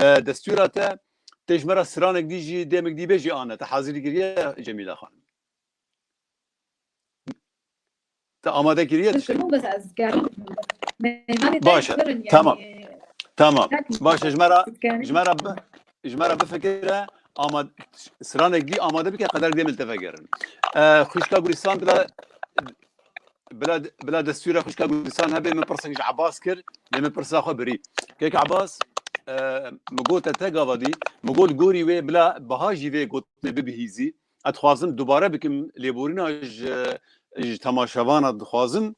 E, destûra te, tê ji me re stranek dî jî, dêmek dî bê jî ane. Te hazirî kiriye Cemîla Xanim? Te amade kiriye dişê? Bes ez gerdim. Meyvanê te Baş e. Birin, yani. Tamam. Tamam. Baş e, ji me re, ji me re bi-, ji me re bifikire, ama stranek dî amade bike, qeder dê min te vegerin. E, xwişka Gulistan bila bila, bila destûra xwişka Gulîstan hebe, min pirsek ji Ebas kir, lê min pirsa xwe birî. Kek Ebas, e, min got te te gava dî, min got li gorî wê bila biha jî vê gotinê bibihîzî. Ez dixwazim dubare bikim lêborîna ji, ji temaşevana dixwazim,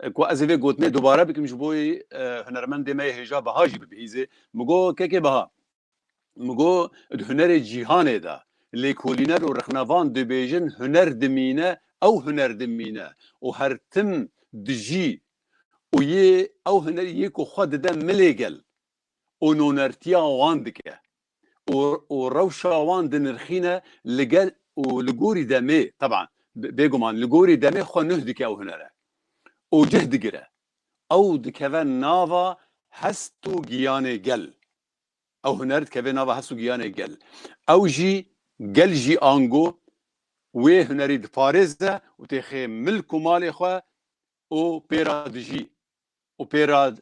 e, ku ez ê vê gotinê dubare bikim ji bo, e, hunermendê me yê hêja biha jî bibihîzê. Min got, kekê biha, min got, di hunerê cîhanê de lêkolîner û rexnevan dibêjin, huner dimîne, ew huner dimîne û her tim dijî û yê ew hunerî yê ku xwe dide milê gel û nonertiya wan dike û, û rewşa wan dinirxîne li gel û li gorî demê, teban, bê-, bêguman li gorî demê xwe nuh dike ew hunere û cih digire. Ew dikeve nava hest û giyanê gel. Ew huner dikeve nava hest û giyanê gel. Ew jî, gel jî ango wê hunerî diparêze û têxê milk û malê xwe û pê re dijî û pê re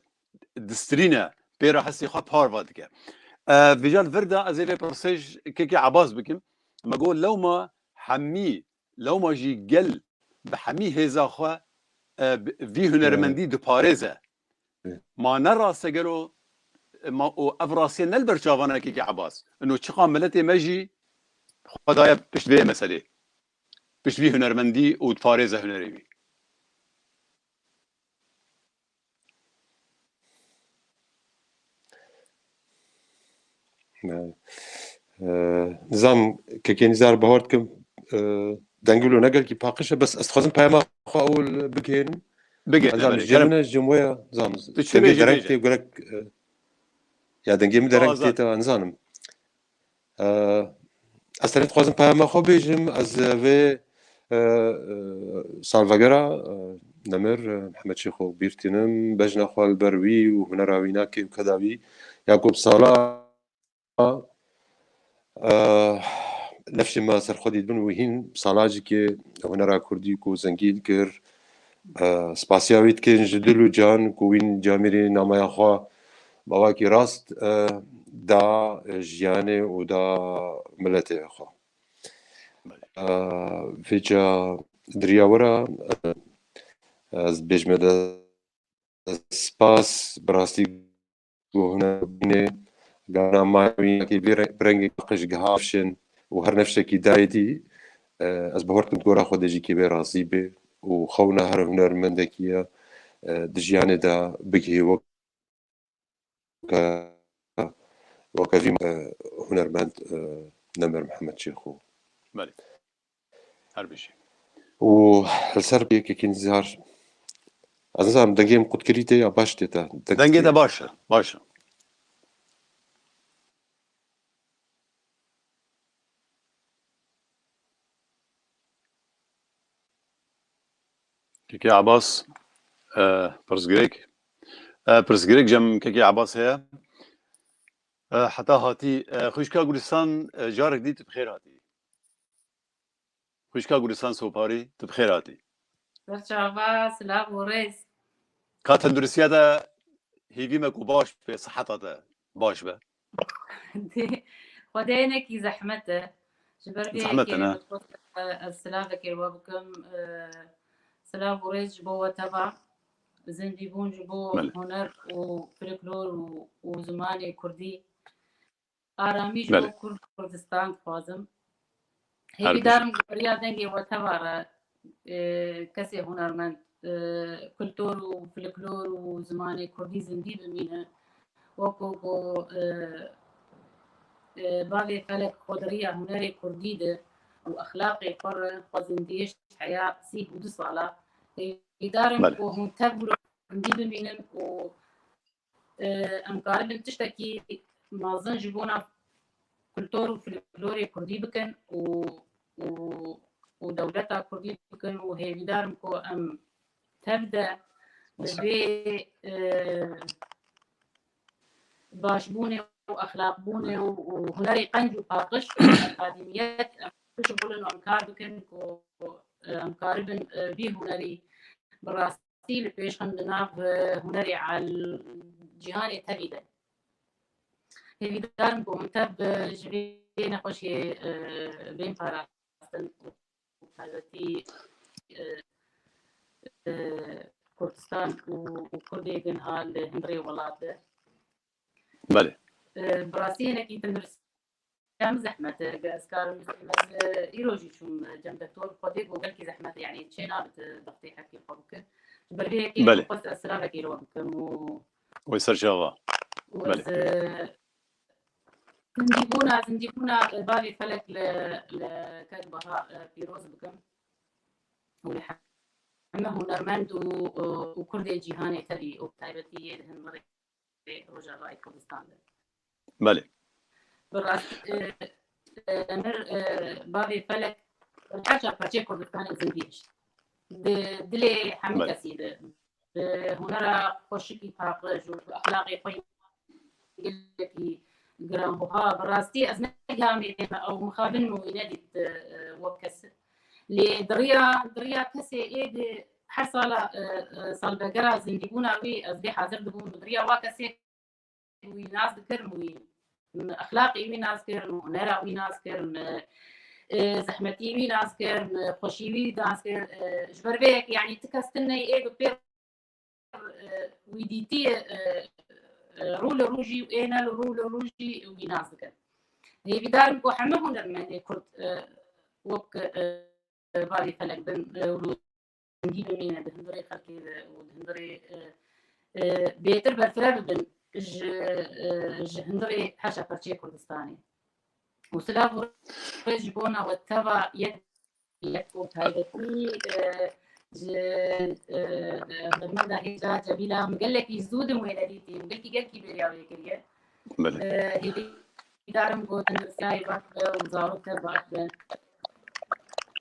distirîne, pê re hestê xwe parva dike. E, vêca li vir de ez ê vê pirsê ji kekê Ebas bikim. Me got lewma hemî, lewma jî gel bi hemî hêza xwe, e, bi, vî hunermendî diparêze. Ma ne rast e gelo, ma û ev rastiye ne li ber çavana kekê Ebas. Ino çiqa miletê me jî xwe daye pişt vê meselê. Pişt vî hunermendî û diparêze hunerê wî. Ee, nizam kekê Nizar bahar dikim, e, dengê wilo ne gelkî paqij e, bes ez dixwazim peyama xwe ewil bigihênim. Bigihîne, Nizam, belê, jê kerem. Min e, jê min waya, nizam, Tu çi dengê bêjî dereng bêje. Tê gerek, e, ya dengê min dereng Azad. Tê te, nizanim. E, ez tenê dixwazim peyama xwe bêjim, ez vê, e, e, salvegera, e, nemir, e, Mihemed Şêxo bîr tînim, bejna xwe li ber wî û hunera wî nakê û keda wî, Yakûb Sala, e, nefşê me ser xwe dîtibin û hîn salajikê hunera kurdî ku zengîn kir, e, spasiya wî dikin ji dil û can ku wîn camêrî namaya xwe bi awakî rast, e, da jiyanê û da miletê xwe. E, vêca diriya we re, e, ez bêjime de spas, bi rastî ku huner bûne, gana maya wî yekê vê re-, bi rengê paqij giha nefşin û her nefşekî dayê dî, e, ez bahar dikim gora xwe de jî kê bê razî bê û xewna her hunermendekî ye, e, di jiyanê de bigihê wek weke, weke vî, e, hunermend, e, Nemir Mihemed Şêxo. Belê. Her bijî. Û li ser yekekî Nizar, ez nizanim dengê min qutkirî tê ya baş tê te. Deng Dengê tê. Te baş e, baş e. Kekê Ebas, e, pirsgirêk. E, pirsgirêk cem kekê Ebas heye. E, heta hatî, e, xwişka Gulistan, e, carek dî tu bi xêr hatî. Xwişka Gulistan Soparî, tu bi xêr hatî. Serçava, silav û rêz. Ka tenduristiya te hêvî me ku baş be, siheta te baş be. Xwedê hinekî zehmet e. Ji ber vê Zehmet e, yekê ne? Min xwest, e, ez silavekê we bikim. E, silav û rêz ji bo we teva. Zindîbûn ji bo Belê. Huner û folklor û, û zimanê kurdî. Aramî ji Belê. Bo Kurd û Kurdistan dixwazim. Her Hêvîdar bijî. Im ku bi riya dengê we teva re, e, kesê hunermend, e, kultur û folklor û zimanê kurdî zindî bimîne. Wekû ku, e, e, bavê Felek xwe di riya hunerê kurdî de û exlaqê xwe re xwe zindiyê ji heya sî û du sala. Hêvîdar im Belê. Ku hûn tev wilo zindî bimînin û, e, em karibin tiştekî mezin ji bona kultur û folklorê kurdî bikin û, û, û dewleta kurdî bikin û hêvîdar im ku em tev de bi vê, e, başbûnê û exlaqbûnê û, û hunerê qenc û paqij û akademiyet em bişixulin û em kar bikin ku, e, em karibin, e, vî hunerî bi rastî li pêş xin di nav, e, hunerê al-, cîhanê tevî de. Hêvîdar im ku hûn tev, e, ji vê nexweşiyê, e, bên parastin û taybetî, e, Kurdistan û, û Kurdê din ha li hundirê welat de. Belê. E, bi rastî hinekî tenduristiya min zehmet e. Ge ez karim, ez, e, îro jî çûm, e, cem doktor, xwedê got gelkî zehmet e, yanî çê nabit, e, dextê heqê xwe bikin. Ji ber vê yekê Belê. xwest ez silavekê li we bikim û Wê ser çava. û Belê. ez, e, zindîbûna, zindîbûna, e, bavê Felek li, li Ked Baha, e, pîroz bikim. Û li heme hunermend û, û, û Kurdê cîhanê tevî û bi taybetî yê di hundirê Rojavayê Kurdistan de. Belê. Bi rastî, e, e, Emir, e, bavê Felek her çar parçeyê Kurdistanê zindî hişt. Di dilê hemû Belê. kesî de. Bi hunera xweşikî paqij û bi exlaqê xwe gelekî giranbuha. Bi rastî ez ne gihamê me ew mixabin min wî nedît, e, wek kes. Lê di riya, di riya kesê ê di her sala, e, e, salvegera zindîbûna wî ez bê hazir dibûm. Di riya wa kesê wî nas dikirim, wî exlaqê wî nas kirim, hunera wî nas kirim, e, e, zehmetî wî nas kirim, e, xweşî wî nas kirim. E, ji ber vê yekê, yanî ti kes tune ê bi pê, e, wî dîtî, e, e, rû li rû jî û ê ne li rû li rû jî wî nas dikin. Hêvîdar im ku hemû hunermendê Kurd, e, wek, e, bavê Felek bin, e, û zindî bimîne di hundirê xelkê de û di hundirê, e, e, bêtir berfireh bibin ji, e, ji hundirê her çar parçeyê Kurdistanê. Û silav û rêz ji bona we teva yek, yek û taybetî, e, ji, e, e, hunermenda hêja Cemîla, min gelekî zû dim wê nedîtî, min gelkî, gelkî bêriya wê kiriye. Belê. E, hêvîdar im ku tenduristiyayê baş be û zarok te baş be.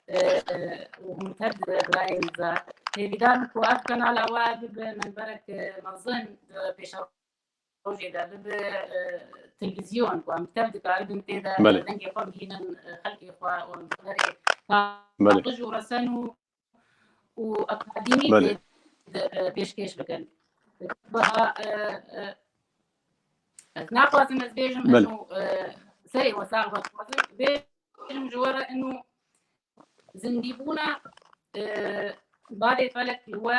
E, e, û hûn tev dibe birayên zar. Hêvîdar im ku ev kanala we bibe menberek, e, mezin di pêşerojê de, bibe, e, televîzyon ku em tev dikaribin tê de Belê. dengê xwe bihînin, e, xelkê xwe û em hunerê Belê. paqij û resen û û akademî Belê. tê de, e, pêşkêş bikin. Baha, e, e, ez naxwazim ez bêjim Belê. eno, e, serê we sax be, dixwazim bêjim ji we re eno zindîbûna, e, bavê Felek li we,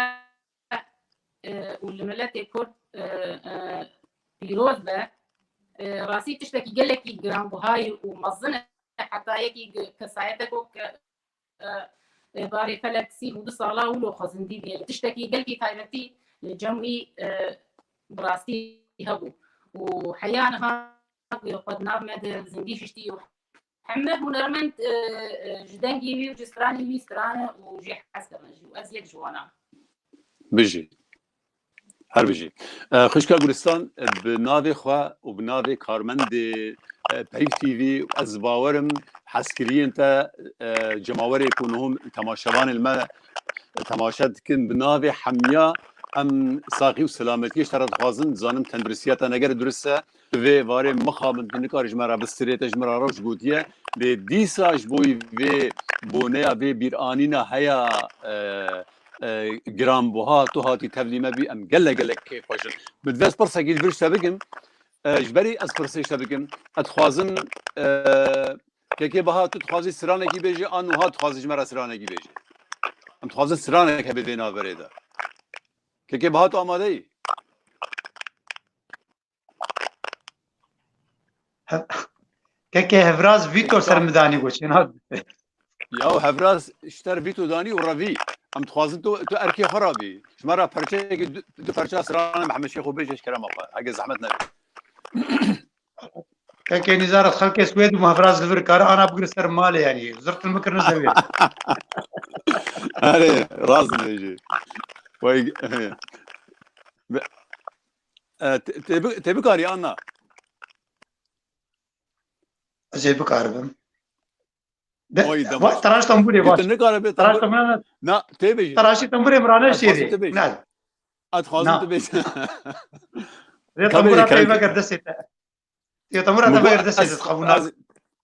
e, û li miletê Kurd, e, e, pîroz be. E, rastî tiştekî gelekî giranbuha ye û mezin e, heta yekî gi-, kesayeteko ke e, e, barê Felek sî û du sala wilo xwe zindî bûye. Tiştekî gelkî taybetî li cem wî, e, bi rastî hebû. Û heya niha ku xwe di nav me de zindî hiştî û heme hunermend, e, e, ji dengê wî û ji stranê wî stran e û jê hez dibin jî û ez yek ji wan a. Bijî. Her bijî. E, Xwişka Gulistan, e, bi navê xwe û bi navê karmendê, e, Peyv T V, ez bawer im hezkiriyên te, e, cemawerê ku niho temaşevanên me temaşe dikin, bi navê hemiya em saxî û selametiyê ji te re dixwazin. Dizanim tenduristiya te ne gelek durist e. Di vê warê mixabin tu nikarî ji me re bistirê, te ji min re rewş gotiye. Lê dîsa ji bo vê boneya, vê bîranîna heya, e, e, giranbuha tu hatî tevlî me bî, em gelek gelek kêfxweş in. Min divê ez pirsekî li vir ji te bikim. E, ji berî ez pirsê ji te bikim, ez dixwazim, e, kekê Baha, tu dixwazî stranekî bêjî, an wiha dixwazî ji me re stranekî bêjî? Em dixwazin stranek hebe vê navberê de. Kekê Baha, tu amade yî? Hev-, kekê Hevraz vîto ser min danî goçên ha. Ya Hevraz ji te re vîto danî û revî. Em dixwazin tu, tu erkê xwe rabî. Ji me re perçeyekî du, du perça strana Mehmed Şêxo bêje ji kerema xwe. Heke zehmet nebe. Kekê Nîzar, xelkê Swêd û Hevraz li vir kare ana bigire ser malê, yanî zirtil mikirine zewê. Erê, rast dibêjî. Vay, e, tê, tê bi-, tê bikarî, Anna. Ez ê bikaribim. De, Oy, va-, demaç. Teraş tembûrê baş. Tu nikare bê Teraş tembûr. tembûrê. Na, tê bêjî. Teraşî tembûrê min rane Ez xwazim şêrê. tu bêjî. Ne. Ez xwazim Na. tu bêjî. Rê Kabê tembûra dikirim. Peyve ger destê te. Rê tembûra te veger destê te, Ez, qebûl nake. ez,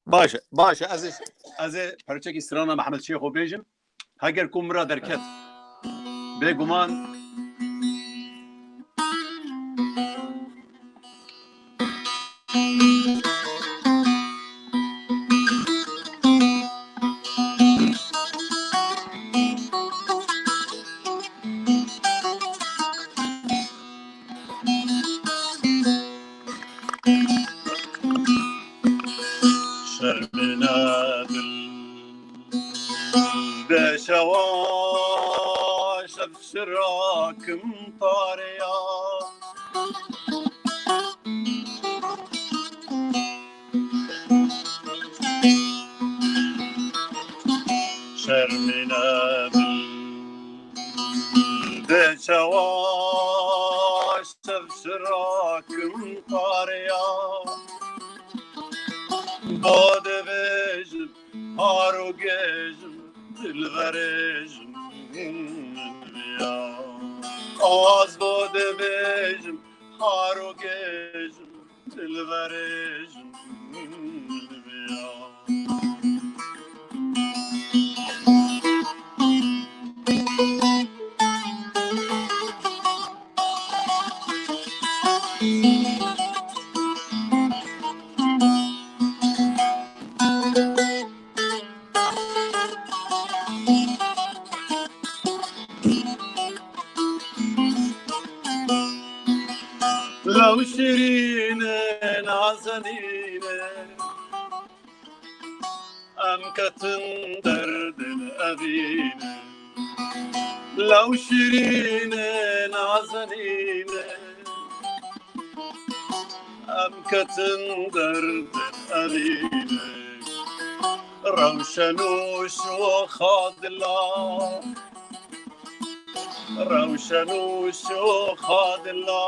baş e, baş e, ez, ez ê perçekî strana Mehmed Şêxo bêjim. Heger ku min re derket. Bêguman. şirakim tareya. Şermîne bil de çawa şev şirakim tareya. Bo dibêjim, Haro gejim, dilverêjim, ya. Az bo dibêjim, haro gejim, dilverêjim, ya. Law şirîne, nazenîne, em ketin derdin evîne. Law şirîne, nazenîne, em ketin derdin evîne. Rewşen û şoxa dila, rewşen û şoxa dila.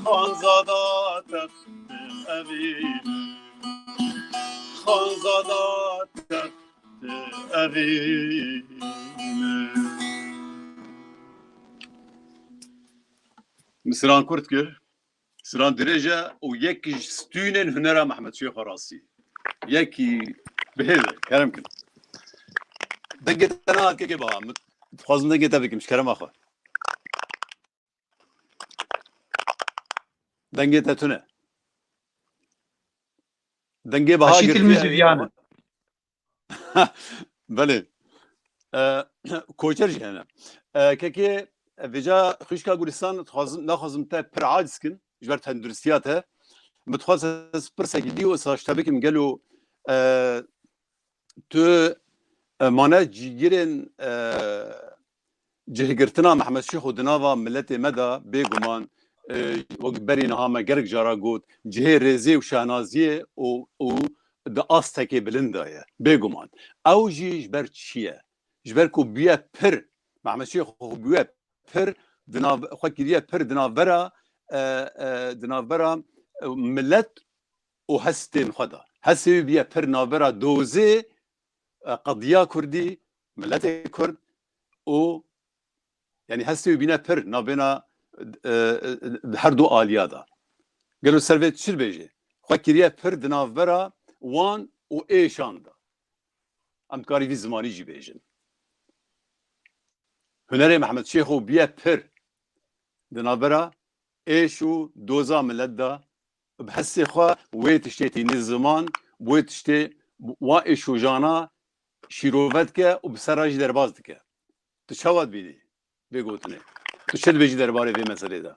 Xanzada te evîne, xanzada te evîne. Misran kurt kir. Siran dirêj e û yekî ji stûnên hunera Mehmet Şêxo rastî. Yekî bihêz e, kerem kin. Dengê te nehat kekê Baha, min dixwazim dengê te bikim, ji kerema xwe. Dengê te tune. Dengê Baha Aşî girtiye. Tilmîz Viyane. Belê. E, koçer jî hene. E, kekê, vêca xwişka Gulistan, dixwazim, naxwazim te pir aciz kim, ji ber tenduristiya te. Min dixwest ez pirsekî dî wisa ji te bikim, gelo, e, tu, e, mane cîgirên, e, cihgirtina Mehmet Şêxo di nava miletê me de, bêguman, e, wek berî niha me gelek cara got, cihê rêzê û şahnaziyê û, û di astekê bilind de ye. Bêguman. Ew jî ji ber çi ye? Ji ber ku bûye pir, Mehmet Şêxo bûye pir, di nav, xwe kiriye pir di navbera, e, e, di navbera, e, milet û hestên xwe de. Hestê wî bûye pir navbera dozê, e, qediya Kurdî, miletê Kurd û, yanî hestê wî bîne pir navbêna, e, e, di her du aliya de. Gelo ser vê çi dibêje? Xwe kiriye pir di navbera wan û êşan de. Em dikarî vî zimanî jî bêjin. Hunerê Mehmet Şêxo bûye pir di navbera êş û doza milet de, bi hestê xwe wê tiştê tînî ziman, wê tiştê wan êş û jana şîrove dike û bi ser re jî derbas dike. Tu çawa dibînî vê gotinê? Tu çi dibêjî derbarê vê meselê de?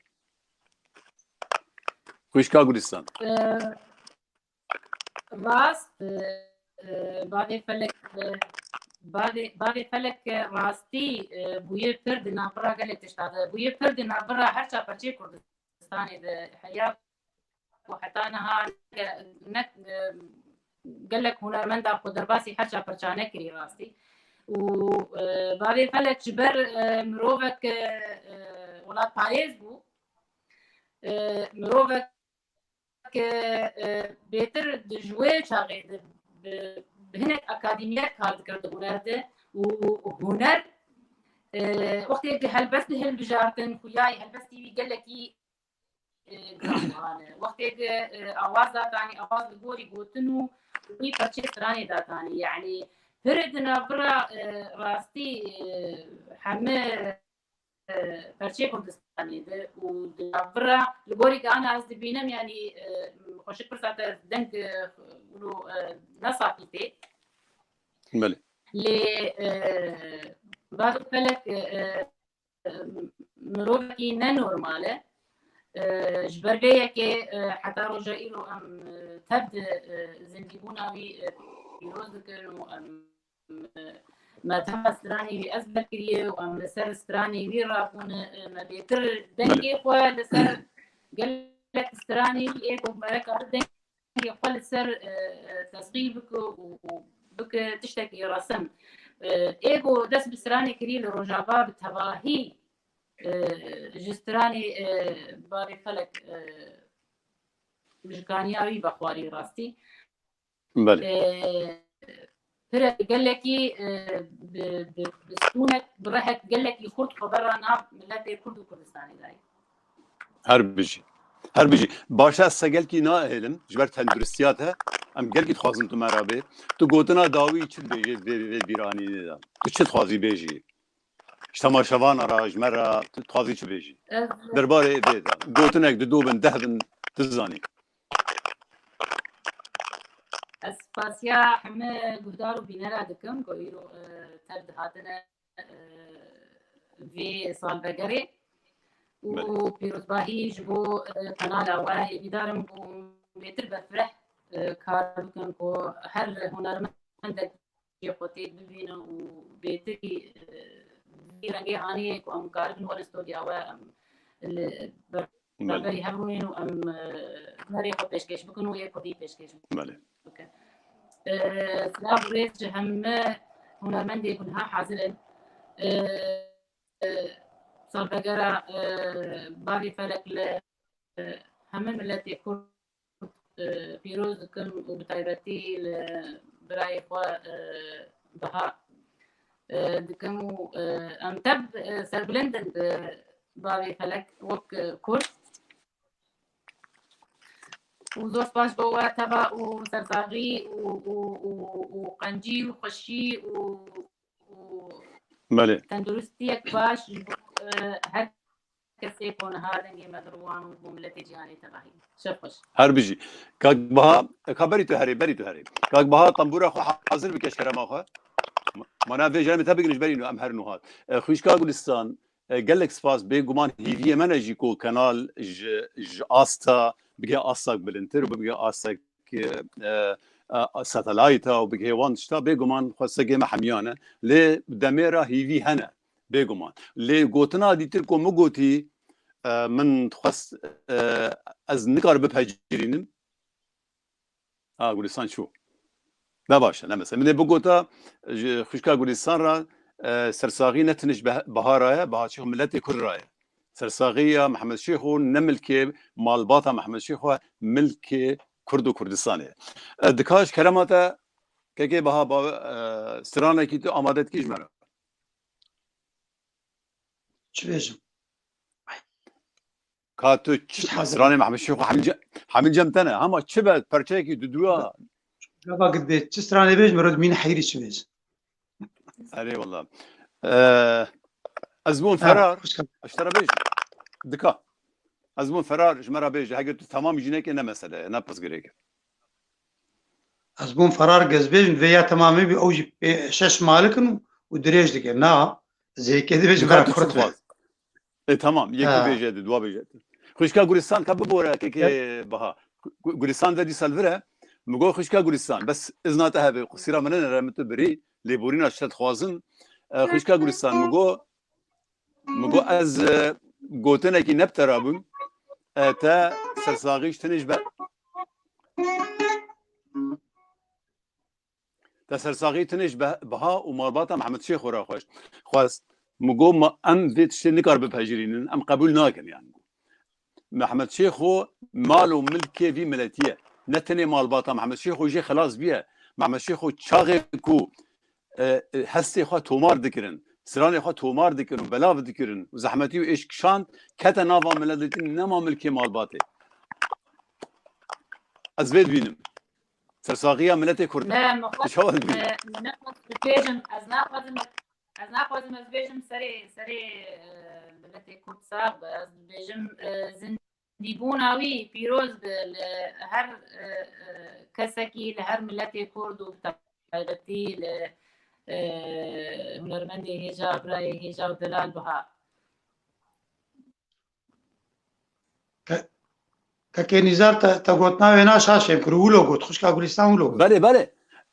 Xwişka Gulistan. Ee, Rast, e, e, bavê Felek, e, bavê, bavê Felek, e, rastî, e, bûye pir di navbira gelê tişta de. Bûye pir di navbira her çar parçeyê Kurdistanê de. Heya ku heta niha ne, ne, e, gelek hunermenda xwe derbasî her çar parça nekirî rastî. Û, e, bavê Felek ji ber, e, mirovek, e, e, welatparêz bû. E, mirovek ke, e, bêtir di ji wê çaxê de bi, bi hinek akademiyek kar dikir di huner de û huner, e, wextê di helbest de hilbijartin, xuyayê helbestî wî gelekî, e, giran e. Wextê de, e, awaz datanî, awaz li gorî gotin û wî parçeyê stranê datanî. Yanî pir di navbira, e, rastî, e, heme e, perçeyê Kurdistanê de û di navbira li gorî ke ana ez dibînim, yanî, e, xweşik pirsa te deng, e, wilo, e, ne safî tê. Belê. Lê, e, Bado Felek, e, e, mirovekî ne normal e. E, ji ber vê yekê, e, heta roja îro em, e, tev di, e, zindîbûna wî, e, pîroz dikin û em, e, Me tema stranê wî ezber kiriye û em li ser stranê wî rabûne, e, me bêtir dengê xwe li ser gelek stranê wî ê ku me re kar dengê xwe li ser, e, e, tesqî bike û, û bike tiştekî resim. E, ê ku dest bi stranê kiriye li Rojava bi tevahî, e, ji stranê, e, Bavê Felek, e, ji kaniya wî vexwarî rastî. Belê. E, pire gelekî, e, bi, bi, bi stûnek, bi rehek gelekî xurt xwe berra nav miletê Kurd û Kurdistanê dayî. Her bijî. Her bijî. Baş e, ez se gelkî nahêlim, ji ber tenduristiya te, em gelkî dixwazin tu me re bê. Tu gotina dawî çi dibêjê vê, vê bîranînê de? Tu çi dixwazî bêjî? Ji temaşevana re, ji me re, tu dixwazî çi bêjî? Ez Derbarê vê de. Gotinek, dido bin, deh bin, tu zanî. Ez spasiya heme guhdar û bînera dikim ku îro, e, tev dihatine, e, vê salvegerê û Belê. pîrozbahî ji bo, e, kanala we. Hêvîdar im ku bêtir berfireh, e, kar bikin ku her hunermendek jê xwe tê bibîne û bêtirî, e, vî rengê hanê ku em karibin werin stodya we, em li Belê. beraberî hev rûnin û em, e, hunerê xwe pêşkêş bikin û yê Kurdî pêşkêş bikin. Belê. E, silav û rêz ji hemî hunermendê ku niha hazir in. E, e, salvegera, e, Bavê Felek li, e, hemî miletê Kurd, e, pîroz dikim û bi taybetî li birayê xwe, e, Biha, e, dikim û, e, em tev, e, serbilind in bi Bavê Felek wek, e, Kurd. Û zor spas bo we teva û sersaxî û, û, û, û qencî û xweşî û, û Belê. tenduristiyek baş ji bo, e, her kesê ku niha dengê me dirovan û bo miletê cîhanê tevahî. Şev xweş. Her bijî. Kak Baha, e, ka berî tu herê, berî tu herê. Kak Baha, tembûra xwe hazir bike ji kerema xwe. Ma-, mana vê jî em ê te bigrin ji berî nû, em her nû hat. E, Xwişka Gulistan, e, gelek spas, bêguman hîviyê me ne jî ku kanal ji, ji asta bige astak bilindtir û bige astak, e, e, satelayta û bige wan tişta, bêguman xwestegê me hemiyan e. Lê demê re hîvî hene, bêguman. Lê gotina dîtir ku min gotî, e, min dixwest, e, ez nikar bipecirînim. Ha, Gulistan çû. Ne baş e, ne mesele. Min ê bigota, ji xwişka Gulistan re, e, sersaxî ne tenê ji beh-, Baha re ye, Baha çi miletê Kurd re ye. Sersaxiya Mehmed Şêxo ne milkê malbata Mehmed Şêxo ye, milkê Kurd û Kurdistanê ye. E, dika ji kerema te, kekê Baha, ba-, e, stranekî tu amade dikî ji me re? Çi bêjim? Ka tu ç-, Hazir. Stranê Mehmed Şêxo hemî ce-, hemî cem te ne. Hema çi be, perçeyekî duduya. Gava gidê, çi stranê bêj, mirov mîn heyrî çi bêj. Erê wala. Ee, ez bûn Ha, Ferar. Xwişka. Ez te re bêj. Dika. Ez bûn Ferar, ji me re bêj. Heger tu temam jî neke ne mesele ye, ne pirsgirêk e. Ez bûn Ferar Gezbêj, vê ya temamê bî, ew jî pê-, şeş malik in û, û dirêj dike. Na, zêkê dibêj Dika bera tu çi kurt. Dixwaz? E, tamam, yekî Ha. bêje di, dua bêje di. Xwişka Gulistan ka bibore, kekê Baha. Gu-, Gulistan de dîsa li vir e. Mi got, Xwişka Gulistan, bes izna te hebe, qusîra min nere, min tu birî, lêborîna ji te dixwazim. E, Xwişka Gulistan, mi got, mi got, ez, e, gotinekî ne bi te re bûm. E, te sersaxî ji tenê ji be-, Te sersaxî tenê ji beh-, Baha û malbata Mehmed Şêxo re xweş-, xwest. Min got, ma em vê tiştê nikar bipejirînin, em qebûl nakin yani. Mehmed Şêxo mal û milkê vî miletî ye. Ne tenê malbata Mehmed Şêxo jê xilas bûye. Mehmed Şêxo çaxê ku, e, e, hestê xwe tomar dikirin, stranê xwe tomar dikirin û belav dikirin û zehmetî û êş kişand, kete nava miletî, nema milkê malbatê. Ez vê dibînim. Sersaxiya miletê Kurd. Ne, min xwest, Tu çawa dibînî? e, min nexwest bibêjim, ez naxwazim, ez naxwazim ez bêjim serê, serê, e, miletê Kurd sax be. Ez dibêjim, e, zindîbûna wî pîroz be li her, e, e, kesekî, li her miletê Kurd û bi taybetî li, e, hunermendê hêja, birayê hêja û delal Biha. Ke-, Kekê Nîzar te, te gotina wê na şaş fêm kir, wilo got, xwişka Gulîstan wilo got. Belê, belê.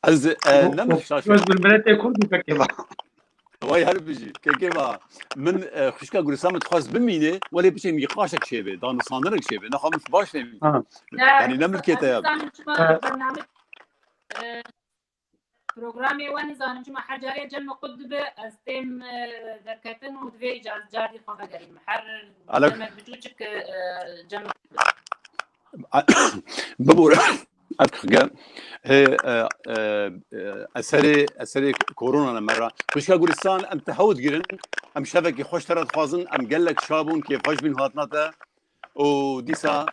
Ez, e, ne min şaş Öz bil miletê Kurd û pekê va. Vay her bijî. Kekê va. Min, e, xwişka Gulistan min dixwest bimîne, welê biçe nîqaşek çêbe, danûstandinek çêbe. Nexwe min baş nemî. Ha. Yanî ne milkê te ya. Nizanim çima bername, e, programê we nizanim çima her carê cem min qut dibe, ez têm, e, derketin û divê car, cardî xwe vegerîm. Her Alek- demek biçûçik, e, cem min qut dibe. Bibûre. Ev xige, hê, e, e, e, eserê, eserê korona ne me re. Xwişka Gulistan, em te hew digirin, em şevekî xweş te re dixwazin, em gelek şa bûn, kêfxweş bîn hatina te. Û dîsa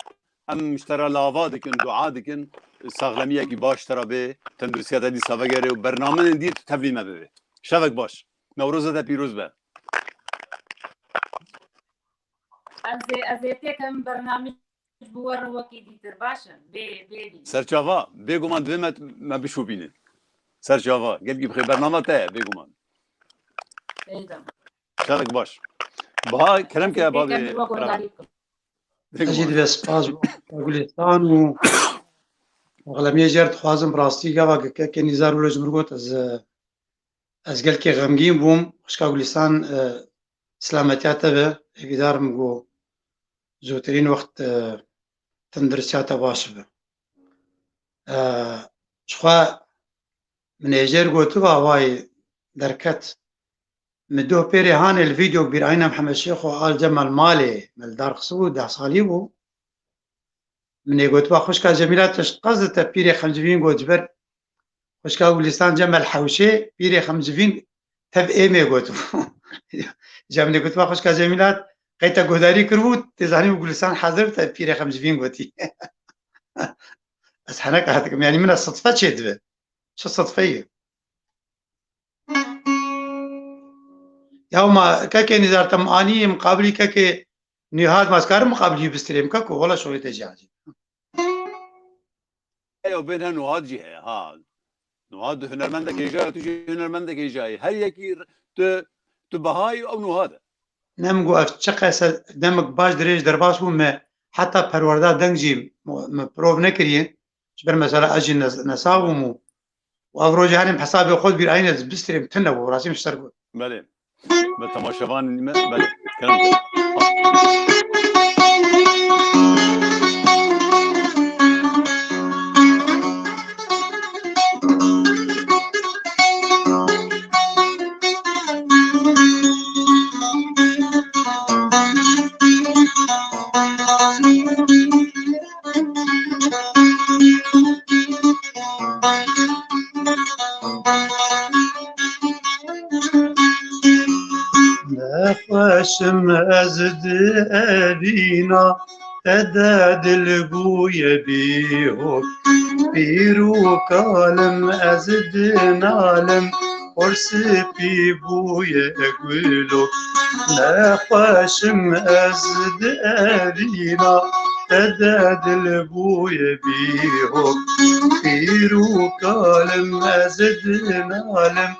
em ji te re lava dikin, dua dikin, saxlemiyekî baş te re bê, tenduristiya te dîsa vegere û bernamenên dî tu tevlî me bibe. Şevek baş. Newroza te pîroz be. Ez ê, ez ê têkim bername ji bo we re wekî dîtir baş e. Bê, bê dî. Serçava, bêguman divê me, me bişopîne. Serçava, gelkî bi xêr, bernama te ye, bêguman. Eyda. Şevek baş. Biha, kerem ke, babê, kerem. Ez jî divê spas bo Gulistan û Xelemiyê jê re dixwazim, bi rastî gava ke kekê Nîzar wilo ji min got, ez, ez gelkê xemgîn bûm. Xwişka Gulistan, e, silametiya te be. Hêvîdar im ku zûtirîn wext, e, tenduristiya te baş be. E, jixwe min ê jêr gotiba, vay derket. Min doh pêrê hanê li vîdeok bîr ayna Mihemed Şêxo al Cemal malê me li dar xistibû, deh salî bû. Min ê gotiba xwişka Cemîla tu ji qez li te pîrê xemcivîn got ji ber xwişka Gulistan Cemal hewşê pîrê xemcivîn tev êmê got. Ca min ê gotiba xwişka Cemîla qey te guhdarî kiribû, tê zanî Gulistan hazir te pîrê xemcivîn gotî. Ez heneka dikim, yanî min e sidfe çê dibe. Çi sidfe ye? Ya ma kekê Nîzar te min anî, muqabilî kekê Nîhat ma ez karim muqabilî bistirêm keko, wela şoyê te jî acîb. Eyo bên he Nûhat jî heye, ha. Nûhat hunermendek hêja ye, tu jî hunermendek hêja yî. Her yekî r-, tu, tu Behayî ew Nûhat e. Ne min got ev çi qese, demek baş dirêj derbas bû me, heta perwerda deng jî me, me prov nekiriye. Ji ber mesela ez jî ne, nesax bûm û, û ev rojê herêm hesabê xwe bîr ayîne ez bistirêm tune bû, rastî min ji ser got. Belê. Me temaşevan me, belê. Kerem. Nexweşim ez di evîna te de dil bûye bîhok. Pîr û kalim ez dinalim, hor spî bûye gulo. Nexweşim ez di evîna te de dil bûye bîhok. Pîr û kalim ez dinalim,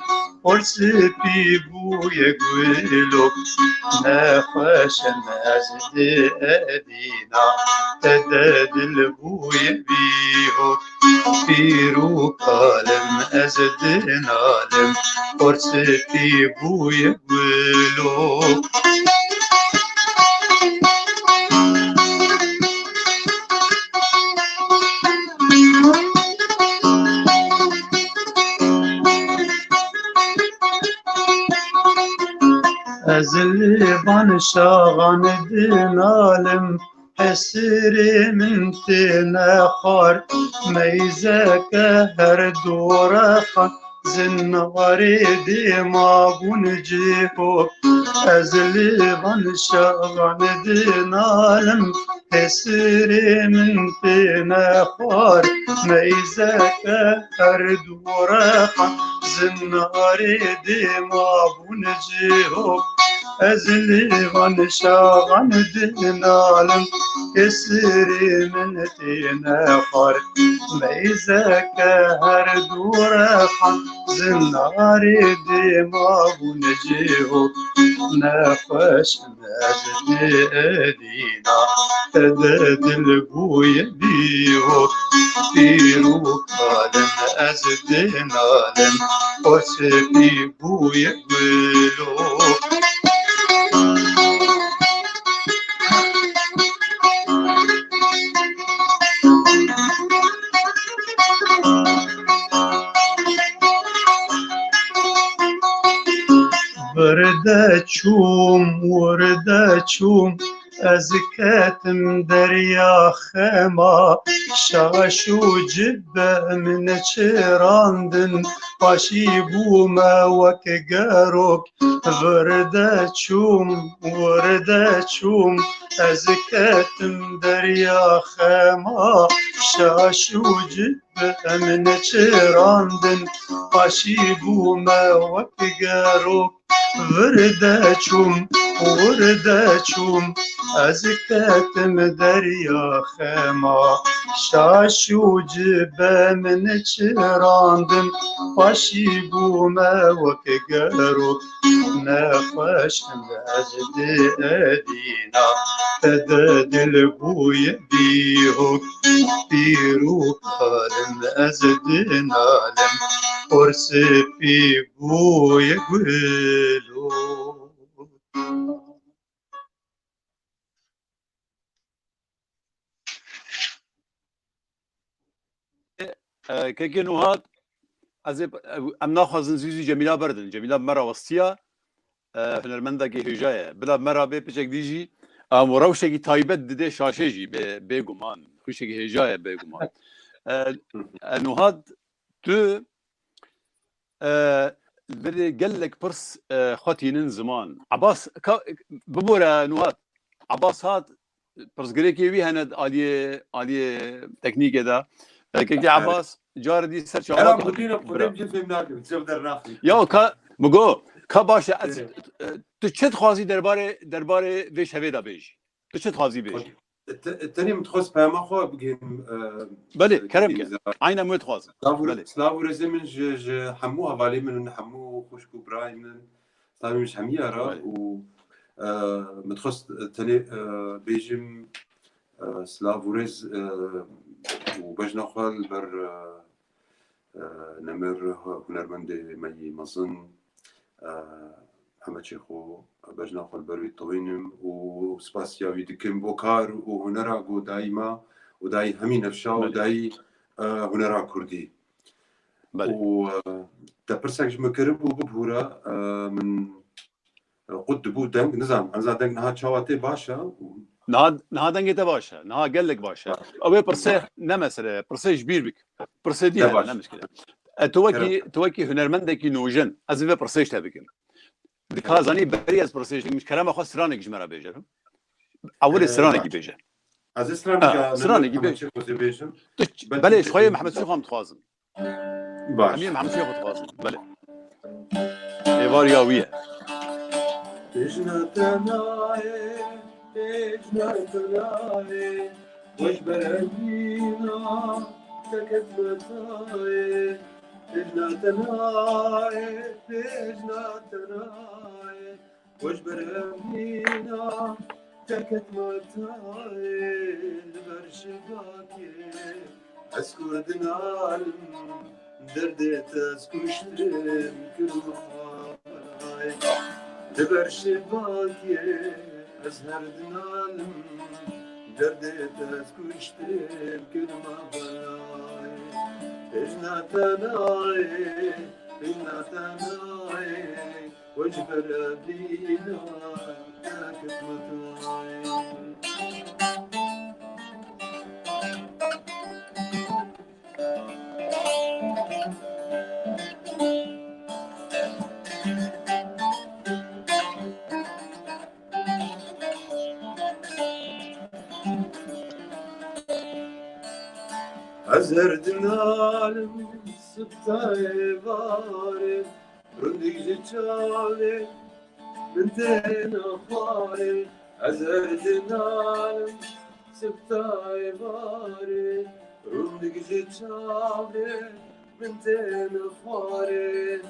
hor spî bûye gulo. Nexweşim ez di evîna te de dil bûye bîhok. Pîr û kalim ez dinalim, hor spî bûye gulo. Ez li van şaxan dinalim, hesirê min têne xwar. Meyzeke her du reqan, zinarê dêma bûn cihok. Ez li van şaxan dinalim, hesirê min têne xwar. Meyzeke her du reqan, zinarê dêma bûn cihok. Ez li van şaxan dinalim, kesirî min têne xwar. Meyzeke her du reqan, zinarê dêma bûn cêho. Nexweş ez dê edîna, te de dil bûye bîho. Pîr û kalim ez dinalim, xweş pî bûye gulo. Verde çûm, verde çûm, ez ketim derya xema, şaş û cibe min çirandin, paşî bûme wek gerok, verde çûm, verde çûm, ez ketim derya xema, şaş û cibe min çirandin, paşî bûme wek gerok. Verde çûm, verde çûm, ez ketim derya xema. Şaş û cibe min çirandin, paşî bûme wek gerok. Nexweş ez dê edîna, te de dil bûye bîhok. Pîr û kalim ez dinalim, xweş pî bûye gulo. E, kekê Nuhat, ez ê, em naxwazin zû zû Cemîla berdin. Cemîla bi me re westiya, e, hunermendekî hêja ye. Bila bi me re bê piçek dî jî, em rewşekî taybet dide şaşê jî, bê, bêguman. Rewşekî hêja ye bêguman. E, e, Nuhat, tu, e, berê gelek pirs, e, xwe tînin ziman. Ebas, ka, bibore Nuhat. Ebas hat, pirsgirêkê wî hene di aliyê, aliyê teknîkê de. E, kekê Ebas, carê dî ser çavan Eram xwe bûtîne, bira. Xwedê cî fêm nakim, çev dernaxî. Ya ka, min got, ka baş e, ez, Evet. e, tu çi dixwazî derbarê, derbarê vê şevê de bêjî? Tu çi dixwazî bêjî? Te-, tenê min dixwest peyama xwe bigihim, e, Belê, e, kerem ke. Aynen wê dixwazim. Silav û re-, Belê. Silav û rêzê min ji, ji hemû hevalê min in, hemû xwişk û birayê min. Silavê min ji hemiya re Belê. û, e, min dixwest tenê, e, bêjim, e, silav û rêz, e, û bejna xwe li ber, e, e, nemir hunermendê me yî mezin, e, Heme Çêxo, bejna xwe li ber wî dixwînim û spasiya wî dikim bo kar û hunera ku dayî me û dayî hemî nefşa û Belê. dayî, e, hunera kurdî. Belê. Û, e, te pirsek ji min kiribû bibûre, e, min, e, qut dibû deng, nizanim, enza deng niha çawa tê baş e? Niha, niha dengê te baş e, niha gelek baş e. Baş. Ew ê pirsê ne mesele ye, pirsê ji bîr bik. Pirsê dî Ne hene, baş. ne mişkile. E, tu wekî, Kerem. tu wekî hunermendekî nûjen, ez ê vê pirsê ji te bikim. Dika zanî berî ez pirsê ji te bikim, kerema xwe stranek ji me re bêje. Ewilê Ee, stranekî baş. bêje. Ez ê straneka Ha, stranekî Mehmet bêje. Çêxo zê bêjim. Tu ç-, Belkî belê, ji xwe yê Mehmet Çêxo em dixwazim. Baş. Em yê Mehmet Çêxo dixwazim. Belê. Êvariya wî ye. Têjna tenayê, têjna tenayê, weş berevîna, teket metayê. Têjna tenayê, têjna tenayê, weş berevîna, teket metayê. Li ber şibakê ez kurdinalim, derdê te ez kuştim, kirma belay. Li ber şibakê ez her dinalim, derdê te ez kuştim, kirma belay. Têjna tenayê, têjna tenayê, weş berevîna, teket metayê. Ez her dinalim sibtayê varê, rindî ji çavê Min têne xwarê, ez erdinalim, siftayê barê, rûndik ji çavê, min têne xwarê,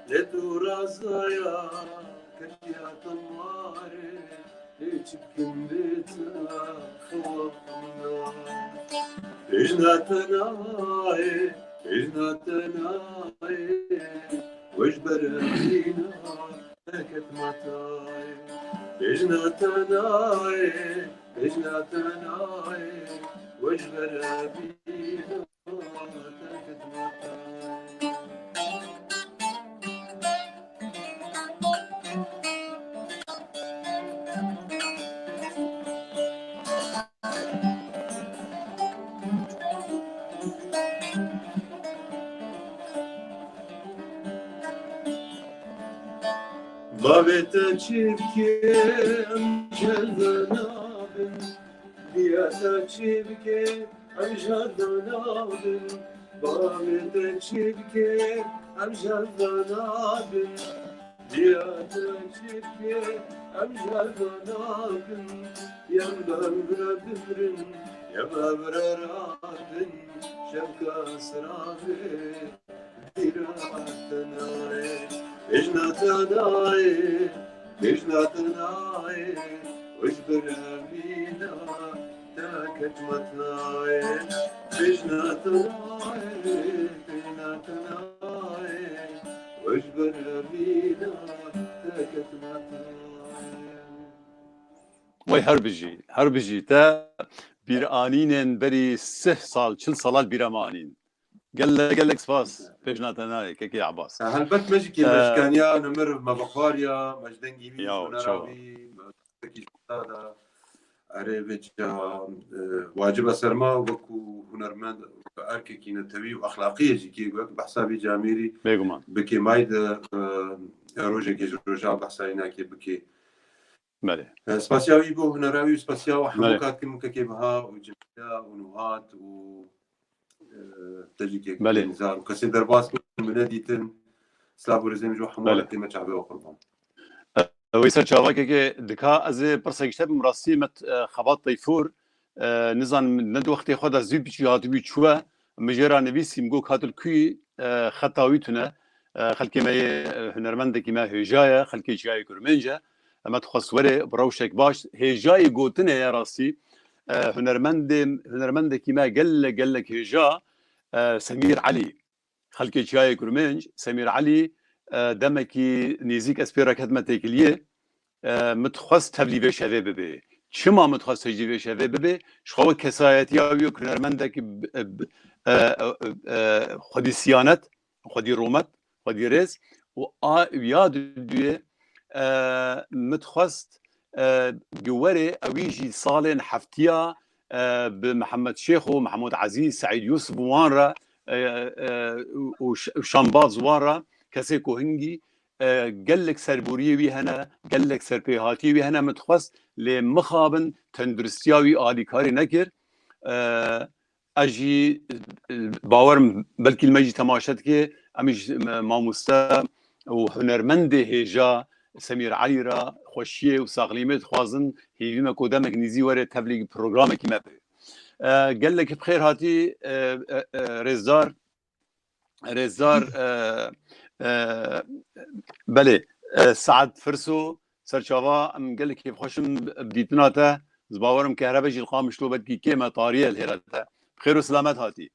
lê tu razaya ketiya te marê, lê çi bikim bê te xewa xwe min da. Bêjna te nayê, bêjna te nayê, we ji ber evîna te ket matayê. Bêjna te nayê, bêjna te nayê, we ji ber evîna te ket matayê. Bavê te çi bike, em ji hev ve nabin. Diya te çi bike, em ji hev ve nabin. Bavê te çi bike, em ji hev ve nabin. Diya te çi bike, em ji hev ve nabin. Yem bi hev re bimirin, yem bi hev re rabin. Şevka siravê. Bêjna te nayê, bêjna te nayê, we ji ber evîna te ket matayê. Bêjna te nayê, bêjna te nayê, we ji ber evîna te ket matayê. Wey her bijî, her bijî. Te bîranînên berî sih sal, çil salat bîra me anîn. Gelek, gelek spas. Bêjna te nayê, Kekê Ebas. Helbet me jî kê, me ji keniya, ne meriv, me vexwariya, me ji dengî wî, Yaw, hunerî çawa. Wî, me wekî ji da da. Erê, vê çiya, e, wacib e ser me wekû hunermend, wekû erkekî netewî û exlaqiyê jî kê, wek behsa vî camêrî Bêguman. Bikê may de, e, rojekê ji rojan behsa wî nakê bikê. Belê. E, spasiya wî bo hunera wî û spasiya we hemû Belê. Ka dikim, Kekê Biha û Cemîla û Nuhat û, e, te jî kek Belê. Nizar û kesê derbas bûn, min nedîtin. Silav û rêzê min ji we hemû Belê. Re tê, me çavê we qurban. E, wê ser çava Kekê dika ez ê pirsek ji te bim, rastî me t-, e, Xebat Teyfur, e, nizanim ne di wextê xwe de zû biçî hatibû çûye, min jê re nivîsî, min got ka tu li kuyî, e, xeta wî tune, e, xelkê me yê, e, hunermendekî me hêja ye, xelkê Çiyayê Kurmênc e. Em dixwest were bi rewşek baş. Hêjayê gotinê ye rastî. E, hunermendê, hunermendekî me gelek, gelek hêja, e, Semîr Elî. Xelkê Çiyayê Kurmênc, Semîr Elî, e, demekî nêzîk ez pê re ketime têkiliyê. E, min dixwest tevlî vê şevê bibe. Çima min dixwest tevlî vê şevê bibe? Ji xwe wek kesayetiya wî wek hunermendekî b-, b-, e, e, e, xwedî siyanet, xwedî rûmet, xwedî rêz û a, ya duyê, e, min dixwest, e, gi werê ewî jî salên heftiya, e, bi Mihemed Şêx û Mehmûd Ezîz, Seîd Yûsif û wan re, e, e, û, û ş-, û şambaz wan re, kesê ku hingî, e, gelek serboriyê wî hene, gelek serpêhatiyê wî hene, min dixwest, lê mixabin tenduristiya wî alîkarî nekir. E, Ez jî, e, bawer im, belkî li me jî temaşe dike, em jî, e, mamoste û hunermendê hêja Semîr Elî re xweşiyê û saxlîmê dixwazin, hêvî me ku demek nêzî were tevlî programekî me be. E, gelekî bi xêr hatî, e, e, e, rêzdar, rêzdar, e, e, belê, e, Saet Firso, serçava, em gelekî xweş in bi dîtina te. Ez bawer im ke here be jî li Qamişlo, belkî kêm e, tarî ye li hêla te. Bi xêr û silamet hatî.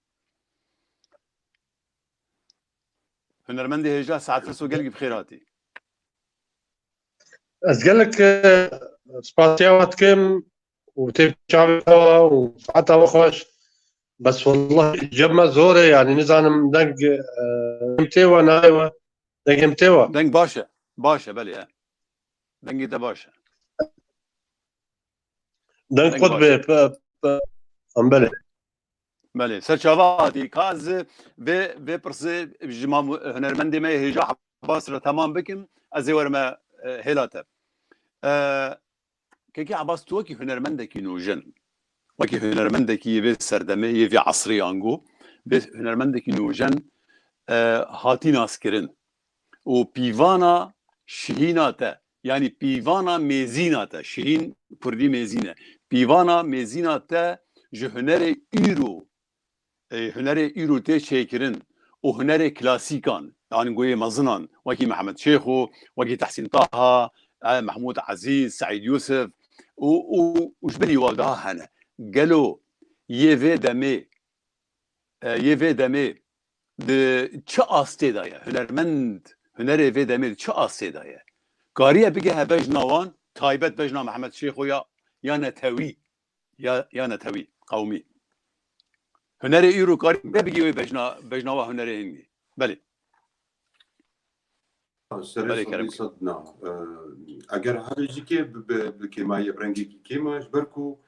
Hunermendê hêja Saet Firso, gelekî bi xêr hatî. Ez gelek, e, spasiya we dikim û tê çavê we û saeta we xweş. Bes wellahî cem me zor e, yanî nizanim deng, e, em tê we nayê we. Dengê min tê we? Deng baş e. Baş e, belê, he. Dengê te baş e. Deng Deng qut baş be, e. Pe, pe, em belê. Belê, serçava hatî. Ka ez vê, vê pirsê ji mam-, hunermendê me yê hêja Ebas re temam bikim, ez ê werime, e, hêla te. E, Kekê Ebas, tu wekî hunermendekî nûjen, wekî hunermendekî yê vê serdemê, yê vê esrê ango, vê hunermendekî nûjen, e, hatî naskirin û pîvana şihîna te, Yanî pîvana mêzîna te, Şihîn Kurdî Mêzîn e. Pîvana mêzîna te ji hunerê îro, e, hunerê îro tê çêkirin û hunerê klasîkan, yanî goyê mezinan, wekî Mehmet Şêxo, wekî Tehsîn Taha, e, Mehmûd Ezîz, Seîd Yûsif û, û, û ji binî wan daha hene. Gelo yê vê demê, e, yê vê demê di çi astê de ye? Hunermend, hunerê vê demê di çi astê de ye? Kariye bigehe bejna wan, taybet bejna Mehmet Şêxo ya, ya netewî, ya, ya netewî, qewmî. Hunerê îro kariye bigihê wê bejna, bejna wa hunerê hingî. Belê. Serê Belê, sedî kerem. sed na. Ee, eger hebe jî kê bi, bi, bi kêmayî, bi rengekî kêm e, ji ber ku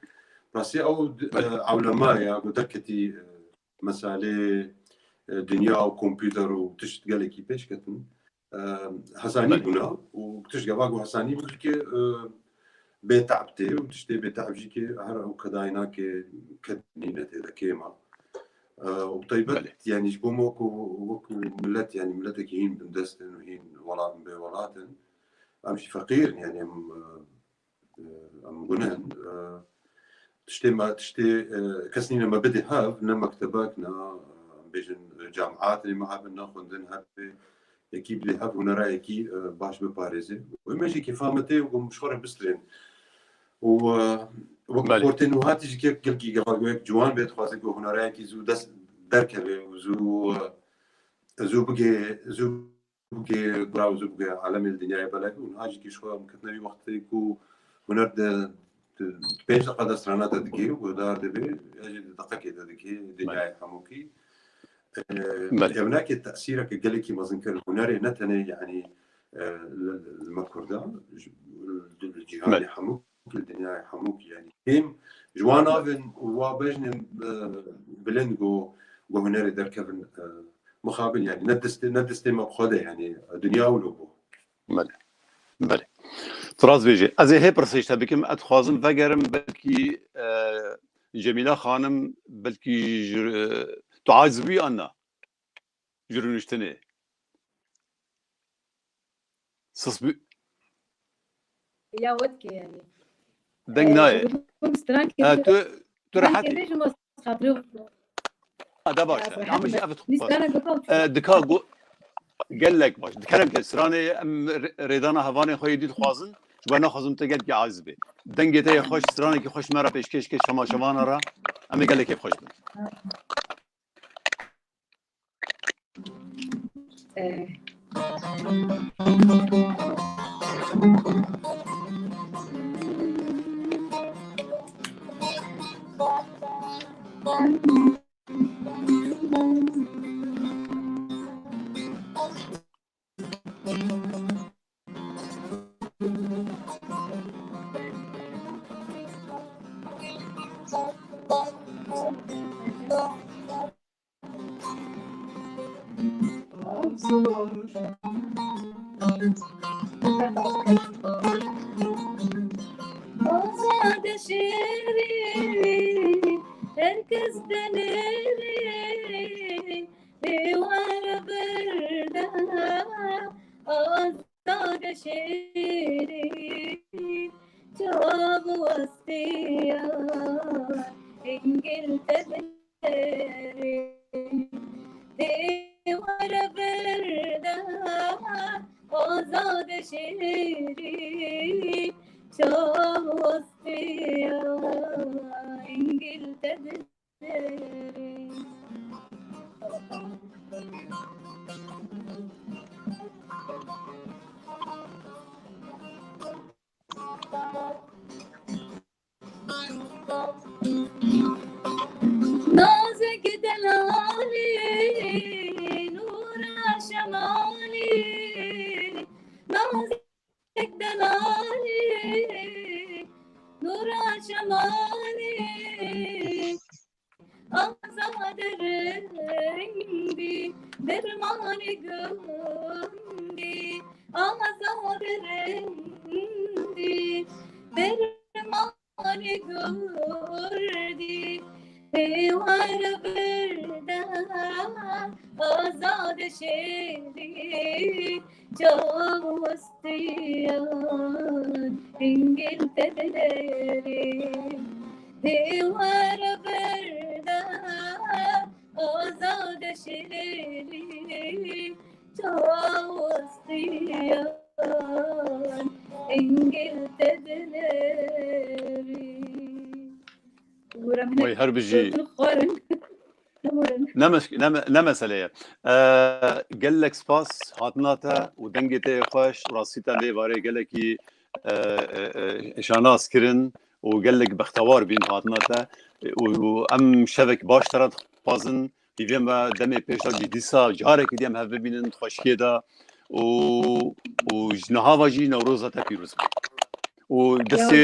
rastî ew di-, Belê. e, ewlema ye, ku derketî, e, meselê, e, dinya û kompûter û tişt gelekî pêş ketin. E, hesanî Belê. bûna û tişt gava ku hesanî bû jî ke, e, bê te'b tê û tiştê bê te'b jî ke her ew kedayna ke ked nîne tê de kêm e. E, û taybet, Belê. yanî ji bo me wekû, wekû millet, yanî miletekî hîn bindest in û hîn welat, bê welat in. Em jî feqîr in, yanî em, e, e, em gunehin. E, tiştê me, tiştê, e, kes nîne me bidê hev, ne mektebek, ne, e, em bêjin, e, camiat nê me hebin, ne xwendin hebe, yekî bidê hev, hunera yekî, e, baş biparêze. Û me jî kêfa me tê û ji xwe re bistrên. Û, e, wek Belê. xortên û hatî jî kek gelkî gava wek ciwan bê, dixwaze ku hunera yekî zû dest derkeve û zû, e, zû bigê, zû bigê gura û zû bigê alemê li dinyayê belek. Û niha jî kê ji xwe em ketine wî wextê ku huner di, di, di pênc deqa de strana te digê û guhdar dibe, ya jî di deqekê de digê dinyayê Belê. hemûkî. E, Belê. Kevnakê tesîreke gelekî mezin kir hunerê ne tenê, yanî, e, li, li me Kurda, ji, li, li cîhanê Belê. hemû, li dinyayê hemû, yanî kêm ji wan navên û wa bejnên, e, bilind ku, ku hunerê derkevin, e, mixabin, yanî ne distê, ne distê me bi xwe de, yanî dinya wilo bû. Belê. Belê. Tu rast bêjî. Ez ê hê pirsê ji te bikim. Ez dixwazim vegerim, belkî, e, Cemîla Xanim, belkî ji, e, tu aciz bûyî an na? Ji rûniştinê. Sis bû. Ya wet ke yanî. Deng E, nayê. Stran E, ke tu, tu rehet. Bêjim xatirê. Ha, de baş. Em jî ev dixwazin. E, dika go-, gelek baş. Dikerem ke stranê em rê-, rêdana hevanê xwe yê dî dixwazin. Ji ber naxwazim te gelkî aciz bê. Dengê te yê xweş, stranekî xweş me re pêşkêş ke şemaşevana re. Em ê gelek kêfxweş bin. Eh. Azade şêrî, herkes denêrî, ê were berda, azade şêrî, çav westiya, hingil te Dê were berda, azade şêrî, çav westiya, hingil te dinerî. Nazik delalî, nûra şemalî, nazik delalî, nûra şemalî. Azade rengî, dermanê gundî, azade rengî, dermanê gundî, Ê were birda azad şêrî, çaw westiyan hingil te dinerî. Ê were birda azad şêrî, çaw westiyan hingil te dinerî. Wey her bijî. Ne mes-, ne me-, ne mesele ye. Ee, gelek spas hatina te û dengê te yê xweş û rastî te vê barê gelekî, e, e, e, şanas kirin û gelek bextewar bîn hatina te. Û, û em şevek baş te re dixwazin. Hîvê me demê pêş de jî dîsa carekî dî em hev bibînin xweşiyê de û, û ji niha ve jî Newroza te pîroz be. Û destê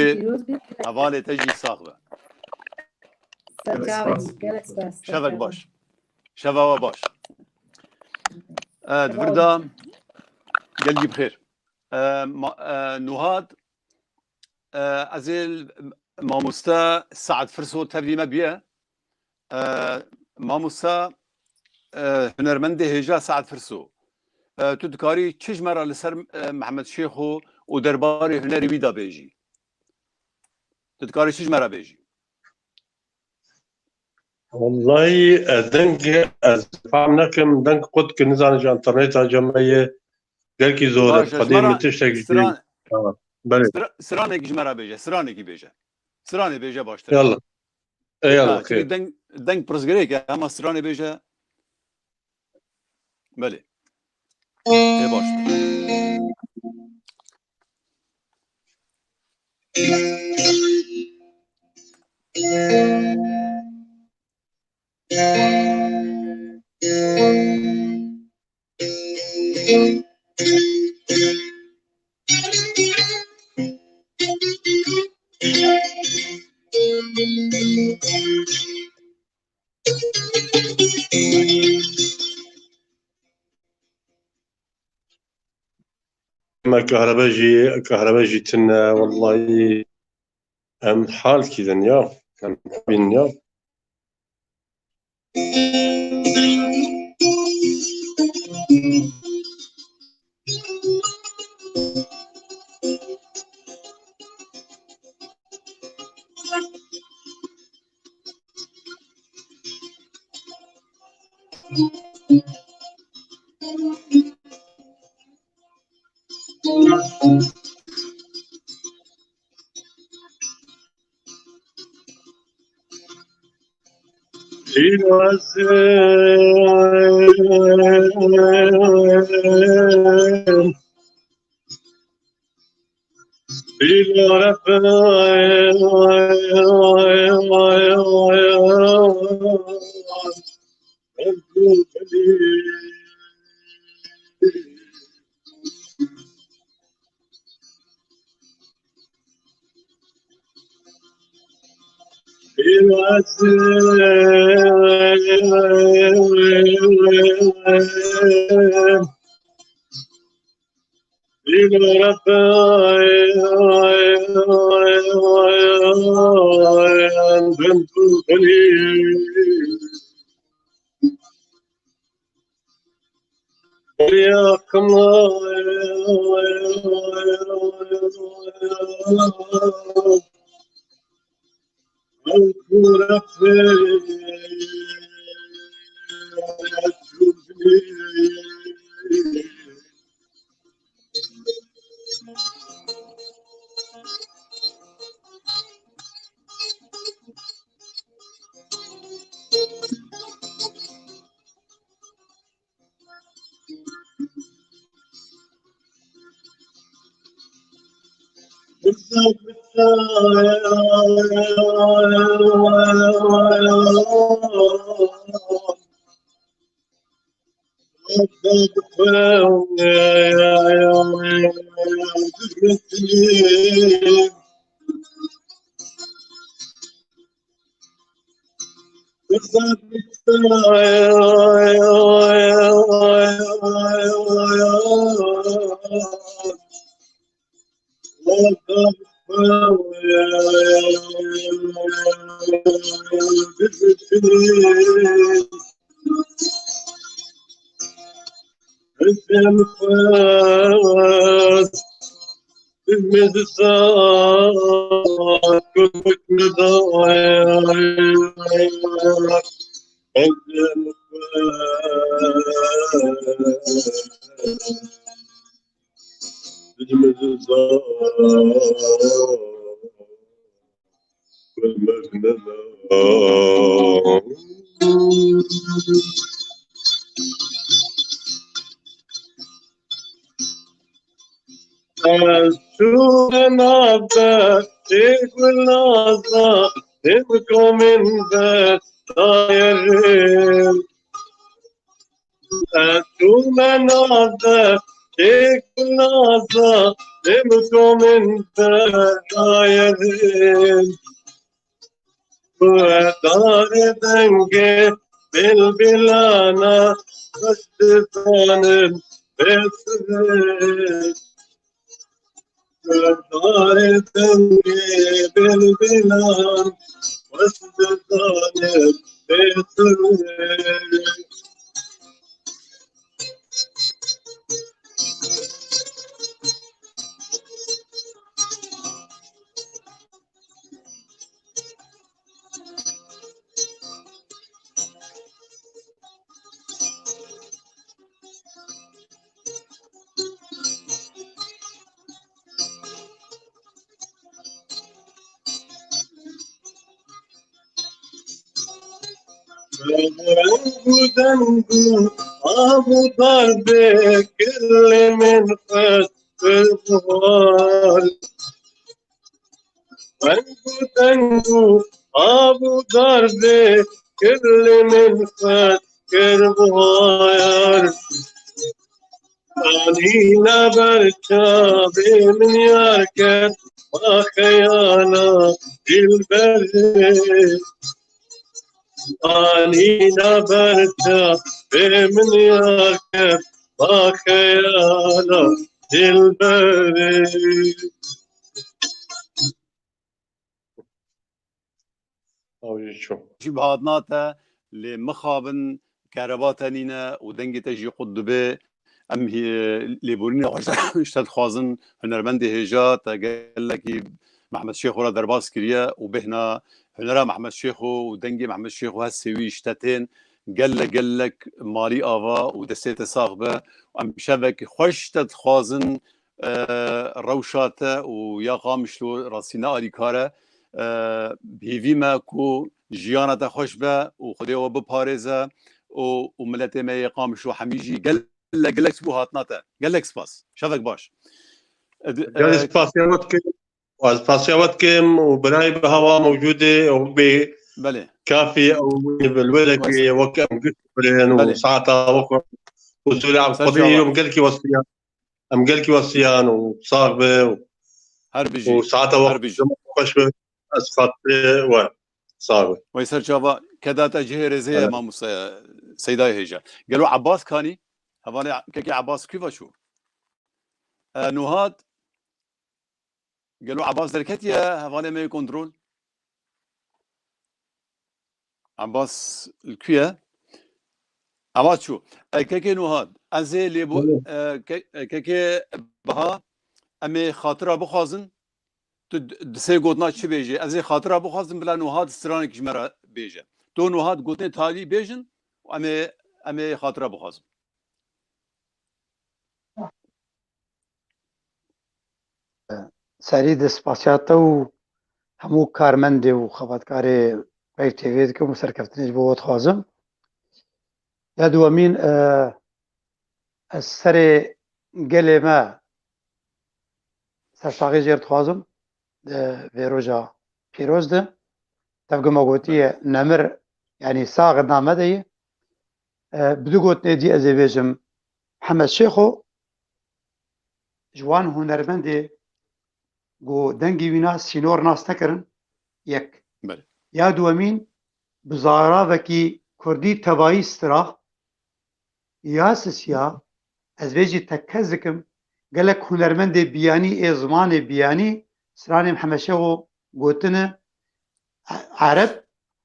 hevalê te jî sax be. Ser çavê, gelek spas. Şevek baş. Şeva we baş. E, di vir de gelkî bi xêr. E, ma-, e, Nuhad, e, ez ê mamoste Saet Firso tevlî me biye. E, mamoste, e, hunermendê hêja Saet Firso. E, tu dikarî çi ji me re li ser, e, Mehmet Şêxo û derbarê hunerê wî de bêjî? Tu dikarî çi ji me re bêjî? Wallahî, e, deng, ez fam nekim, deng qut ki nizane ji interneta cem me ye. Gelkî zor e. Baş e, ji Xwedê me re min tiştek ji dî. Stran-, Ha, belê. Stra-, stranekî ji me re bêje, stranekî bêje. Stranê bêje baştir. Yallah. Ê, yallah, Ha, çünkü xêr. Deng, deng pirsgirêk e, ama stranê bêje. Belê. Ê baş. Me kahrebe jî, kahrebe jî tune, wellahî em hal kî din ya, em halîn ya. Ez çûme navbe tê gulaza, tê bi komên be dayerim. Ez çûme navbe tê gulaza, tê bi komên be dayerim. Guhdarê dengê bilbilana, xweş dizanim bê sirê. Guhdarê dengê bilbilan, xweş dizanim bê sirê. Reng û deng û av û darbê, kilê min xwest kir buhar. Reng û deng û av û darbê, kilê min xwest kir buhar. Anîna ber çavê min yar ket, ba xeyala dilberê. Anîna ber çavê min yar ket, ba xeyala dilberê. Ew jî çû. Jî bi hatina te, lê mixabin, kereba te nîne û dengê te jî qut dibe. Em hî-, lêborînê xwe ji te dixwazin, hunermendê hêja te gelekî Mehmet Şêxo re derbas kiriye û bêhna hunera Mehmet Şêxo û dengê Mehmet Şêxo hestê wî ji te tên gelek gelek malî ava û destê te sax be. Em şevekî xweş te dixwazin, e, rewşa te û ya Qamişlo rastî ne alîkar e. E, hêvî me ku jiyana te xweş be û Xwedê we biparêze û, û miletê me yê Qamişlo hemî jî gelek gelek spas bû hatina te. Gelek spas. Şevek baş. E, di-, Gelî e, spasiya we dikim. Ez spasiya we dikim û birayê bi hewa mewcûdê û bê Belê. Kafî ew wê bi li wê de Wes. Wek em giş birin û Belê. Saeta we xwe. Usulê em Ser xwedî çawa. Em gelkî westiyan. Em gelkî westiyan û sax be û, Her bijî. Û saeta we Her bijî. Xweş be. Ez xatirê we. Sax be. Wey ser çava keda te cihê rêzê ye Belê. Mamoste Seydayê hêja. Gelo Abbas kanî? Hevalê kekê Abbas kî va çû? E, Nuhat Gelo Abbas derketiye hevalê me yê kontrol? Abbas li ku ye? Abbas çû. E, kekê Nuhat, ez ê lê bo-, Belê. E, ke-, e, kekê Baha, em ê xatira bixwazin. Tu d-, di sê gotina çi bêjê? Ez ê xatira bixwazin, bila Nuhat stranek ji me re bêje. Tu Nuhat gotinê talî bêjin, em ê, em ê xatira bixwazin. Serî di spasiya te û hemû karmendê û xebatkarê Rey T V dikim û serkeftinê ji bo we dixwazim. Ya duwemîn, e, ez serê gelê me sersaxî jêr dixwazim di vê roja pîroz de. Tevgê me gotiye nemir, yanî sax name de ye. E, bi du gotinê dî ez ê bêjim, Mihemed Şêxo ji wan hunermendê ku dengê wî na sînor nas nekirin, yek. Belê. Ya duwemîn, bi zaravekî kurdî tevayî stira, ya sisiya, ez vê jî tekkez dikim, gelek hunermendê biyanî ê zimanê biyanî stranê Mihemed Şêxo gotine, Ereb,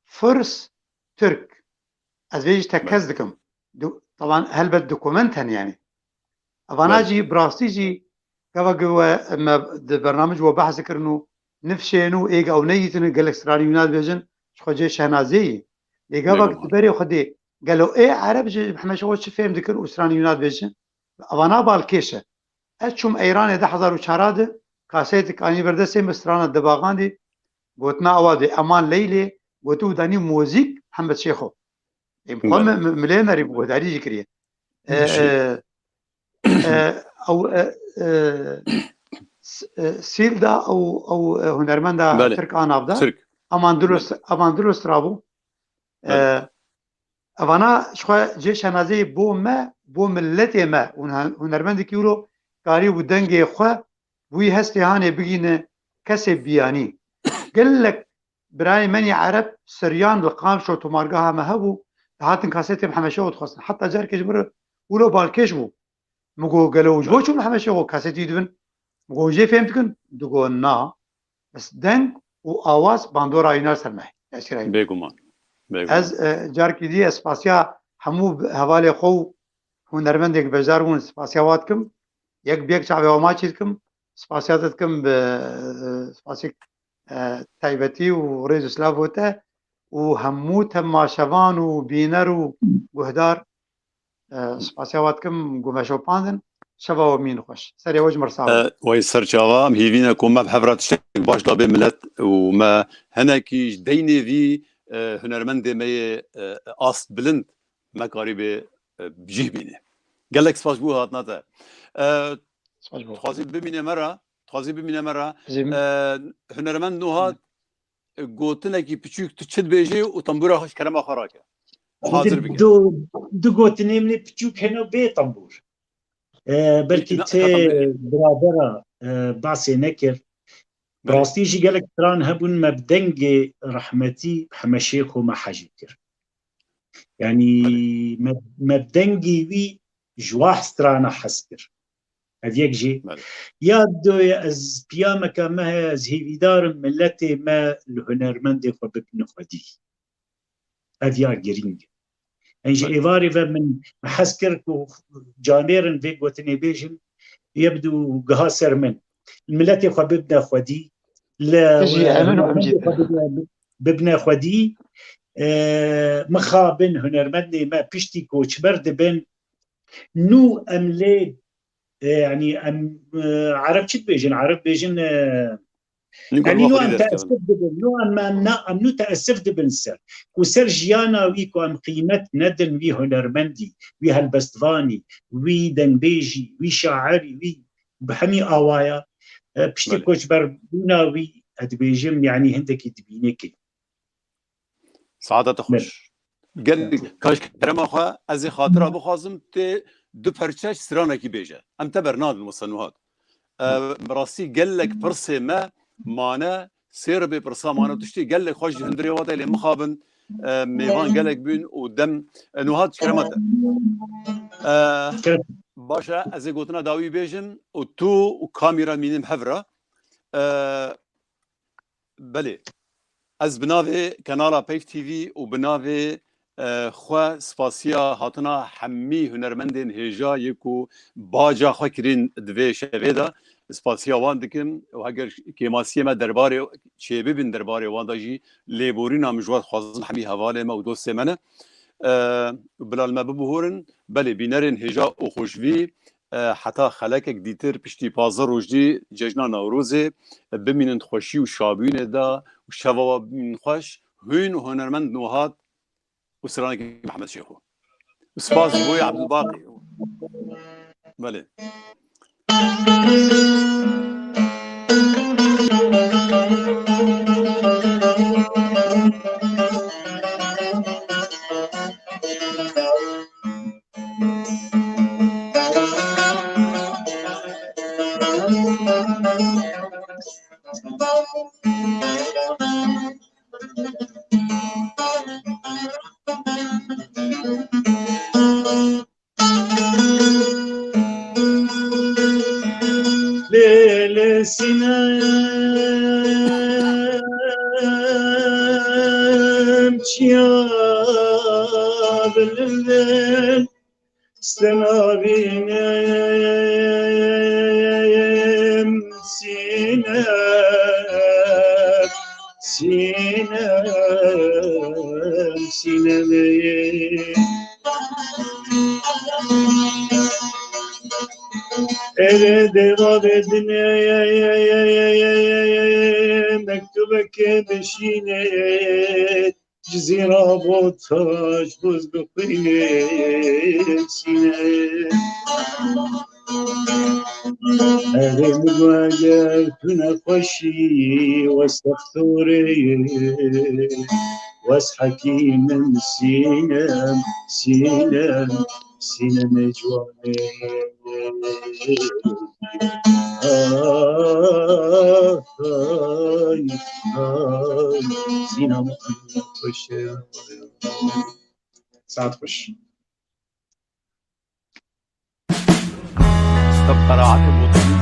Firs, Tirk. Ez vê jî tekez dikim. Du, taban helbet dokument hene yani. Evana jî bi rastî jî gava gi we me di bernamij we behs kirin û nifşên û êga ew neyîtin gelek stranî wîna dibêjin ji xwe cê şehnazê yî. Lê gava di berê xwe dê gelo ê Ereb ji Mihemed Şêxo çi fêm dikir û stranî wîna dibêjin? Evana balkêş e. Ez çûm Eyranê du hezar û çar de kasetek anî ber destê min strana dibagandî gotina ewa dê Eman Leylê gotî û danî muzîk Mihemed Şêxo. Ê, xwe mi-, mi-, milê merî bi guhdarî jî kiriye. E, e, e, ew, e, e, S-, e, Sîlda ew, ew, e, hunermenda Tirk a navda. Aman Dilo Stra-, Aman Dilo Strabû. E, evana ji xwe cê şenazeyê bo me, bo miletê me. Hûn-, hunermendekî wilo karî bû dengê xwe, wî hestê hanê bigîne kesê biyanî. Gelek birayê menî Ereb Siryan li Qamşo tomargeha me hebû, dihatin kasetê Mihemed Şêxo dixwestin. Heta carkê ji min re wilo balkêş bû. Min got, gelo ji bo çû Mihemed Şêxo kasetî dibin? Min got, jê fêm dikin? Digot, na. Bes deng û awaz bandora wî nar ser me. Tesîra wî. Bêguman. Bêguman. Ez, e, carkî dî ez spasiya hemû hevalê xwe û hunermendê beşdar bûn, spasiya wan dikim. Yek bi yek çavê wan maçî dikim. Spasiya te dikim bi, e, spasî, e, taybetî û rêz û silav bo te û hemû temaşevan û bîner û guhdar, e, spasiya wan dikim ku me şopandin. Şeva we mîn xweş. Serê we ji mir sax be. E, wey serçava, em hîvî ne ku me bi hev re tiştek baş dabê milet û me hinekî ji deynê vî, e, hunermendê me yê, e, ast bilind me karîbê, e, bi cih bîne. Gelek spas bû hatina te. E, Spas bû. Dixwazî bimîne me re, dixwazî bimîne me re. Bizim E, hunermend Nuha, e, gotinekî piçûk tu çi dibêjî û tembûra xwe ji kerema xwe rake. Hazir bike. Du, du gotinê min ê piçûk hene bê tembûr. E, belkî Ne, te ka tembûr. Biradera, e, basê nekir. Bi Belê. rastî jî gelek stran hebûn me bi dengê rehmetî Heme Şêxo me hejî kir. Yanî Belê. me, me bi dengê wî ji wah strana hez kir. Ev yek jî. Belê. Ya doye ez piyameke me heye, ez hêvîdar im miletê me li hunermendê xwe bibin xwedî. Ev ya girîng e. Em ji Belê. êvarê ve min hez kir ku canêrin vê gotinê bêjin, yebdû giha ser min. Miletê xwe bibne xwedî, li Tijî emin û hunermendê emcî xwe bibne, bibne xwedî, e, mixabin hunermendê me piştî koçber dibin. Nû em lê, e, yanî em, e, Ereb çi dibêjin? Ereb bêjin, e, Nî yanî nû em teessif dibin, nû em, em na, em nû teessif dibin ser. Ku ser jiyana wî ku em qîmet nedin wî hunermendî, wî helbestvanî, wî dengbêjî, wî şairî, wî bi hemî awaya, e, piştî Belê. koçberbûna wî, ez dibêjim, yanî hindekî dibînê kê. Saeta te xweş. Belê. Gelek kaş kerema xwe, ez ê xatira bixwazim, tê du perçe stranekî bêje. Em te bernadin wisa Nuhat. E, bi rastî gelek pirsê me mane, sê ribê pirsa mane, tiştê gelek xweş ji hundirê we de lê mixabin, e, mêvan gelek bûn û dem, e, Nuhat ji kerema te. E, Kerem. Baş e, ez ê gotina dawî bêjim û tu û kamîra mînim hev re. E, Belê. Ez bi navê kanala Peyv T V û bi navê, e, xwe spasiya hatina hemî hunermendên hêja yê ku baca xwe kirîn di vê şevê de spasiya wan dikim û heger kêmasiyê me derbarê çêbibin derbarê wan de jî lêborîna min ji we dixwazim hemî hevalê me û dostê me ne. E, bila li me bibihorin, belê bînerên hêja û xweşvî, e, heta xelekek dîtir piştî pazdeh roj dî cejna Newrozê, e, bimînin di xweşî û şabûnê de û şeva we bimînin xweş, hûn û hunermend Nuhat û stranekî Mihemed Şêxo. Spas ji bo Abdulbaqî. Belê. çiya bilindin, stenavînim sînem, sînem, sînemê. Êrê dêva vê dinê mektubeke bişîne, Cizîra bo taş boz bixwîne sîne. Erê min eger tu nexweşî wes dextorê, wes hekîmin sînem, sînem, sînemê ciwanê. Ay, ay, sînem xweş e. Saet xweş. Stop qeraatê motor.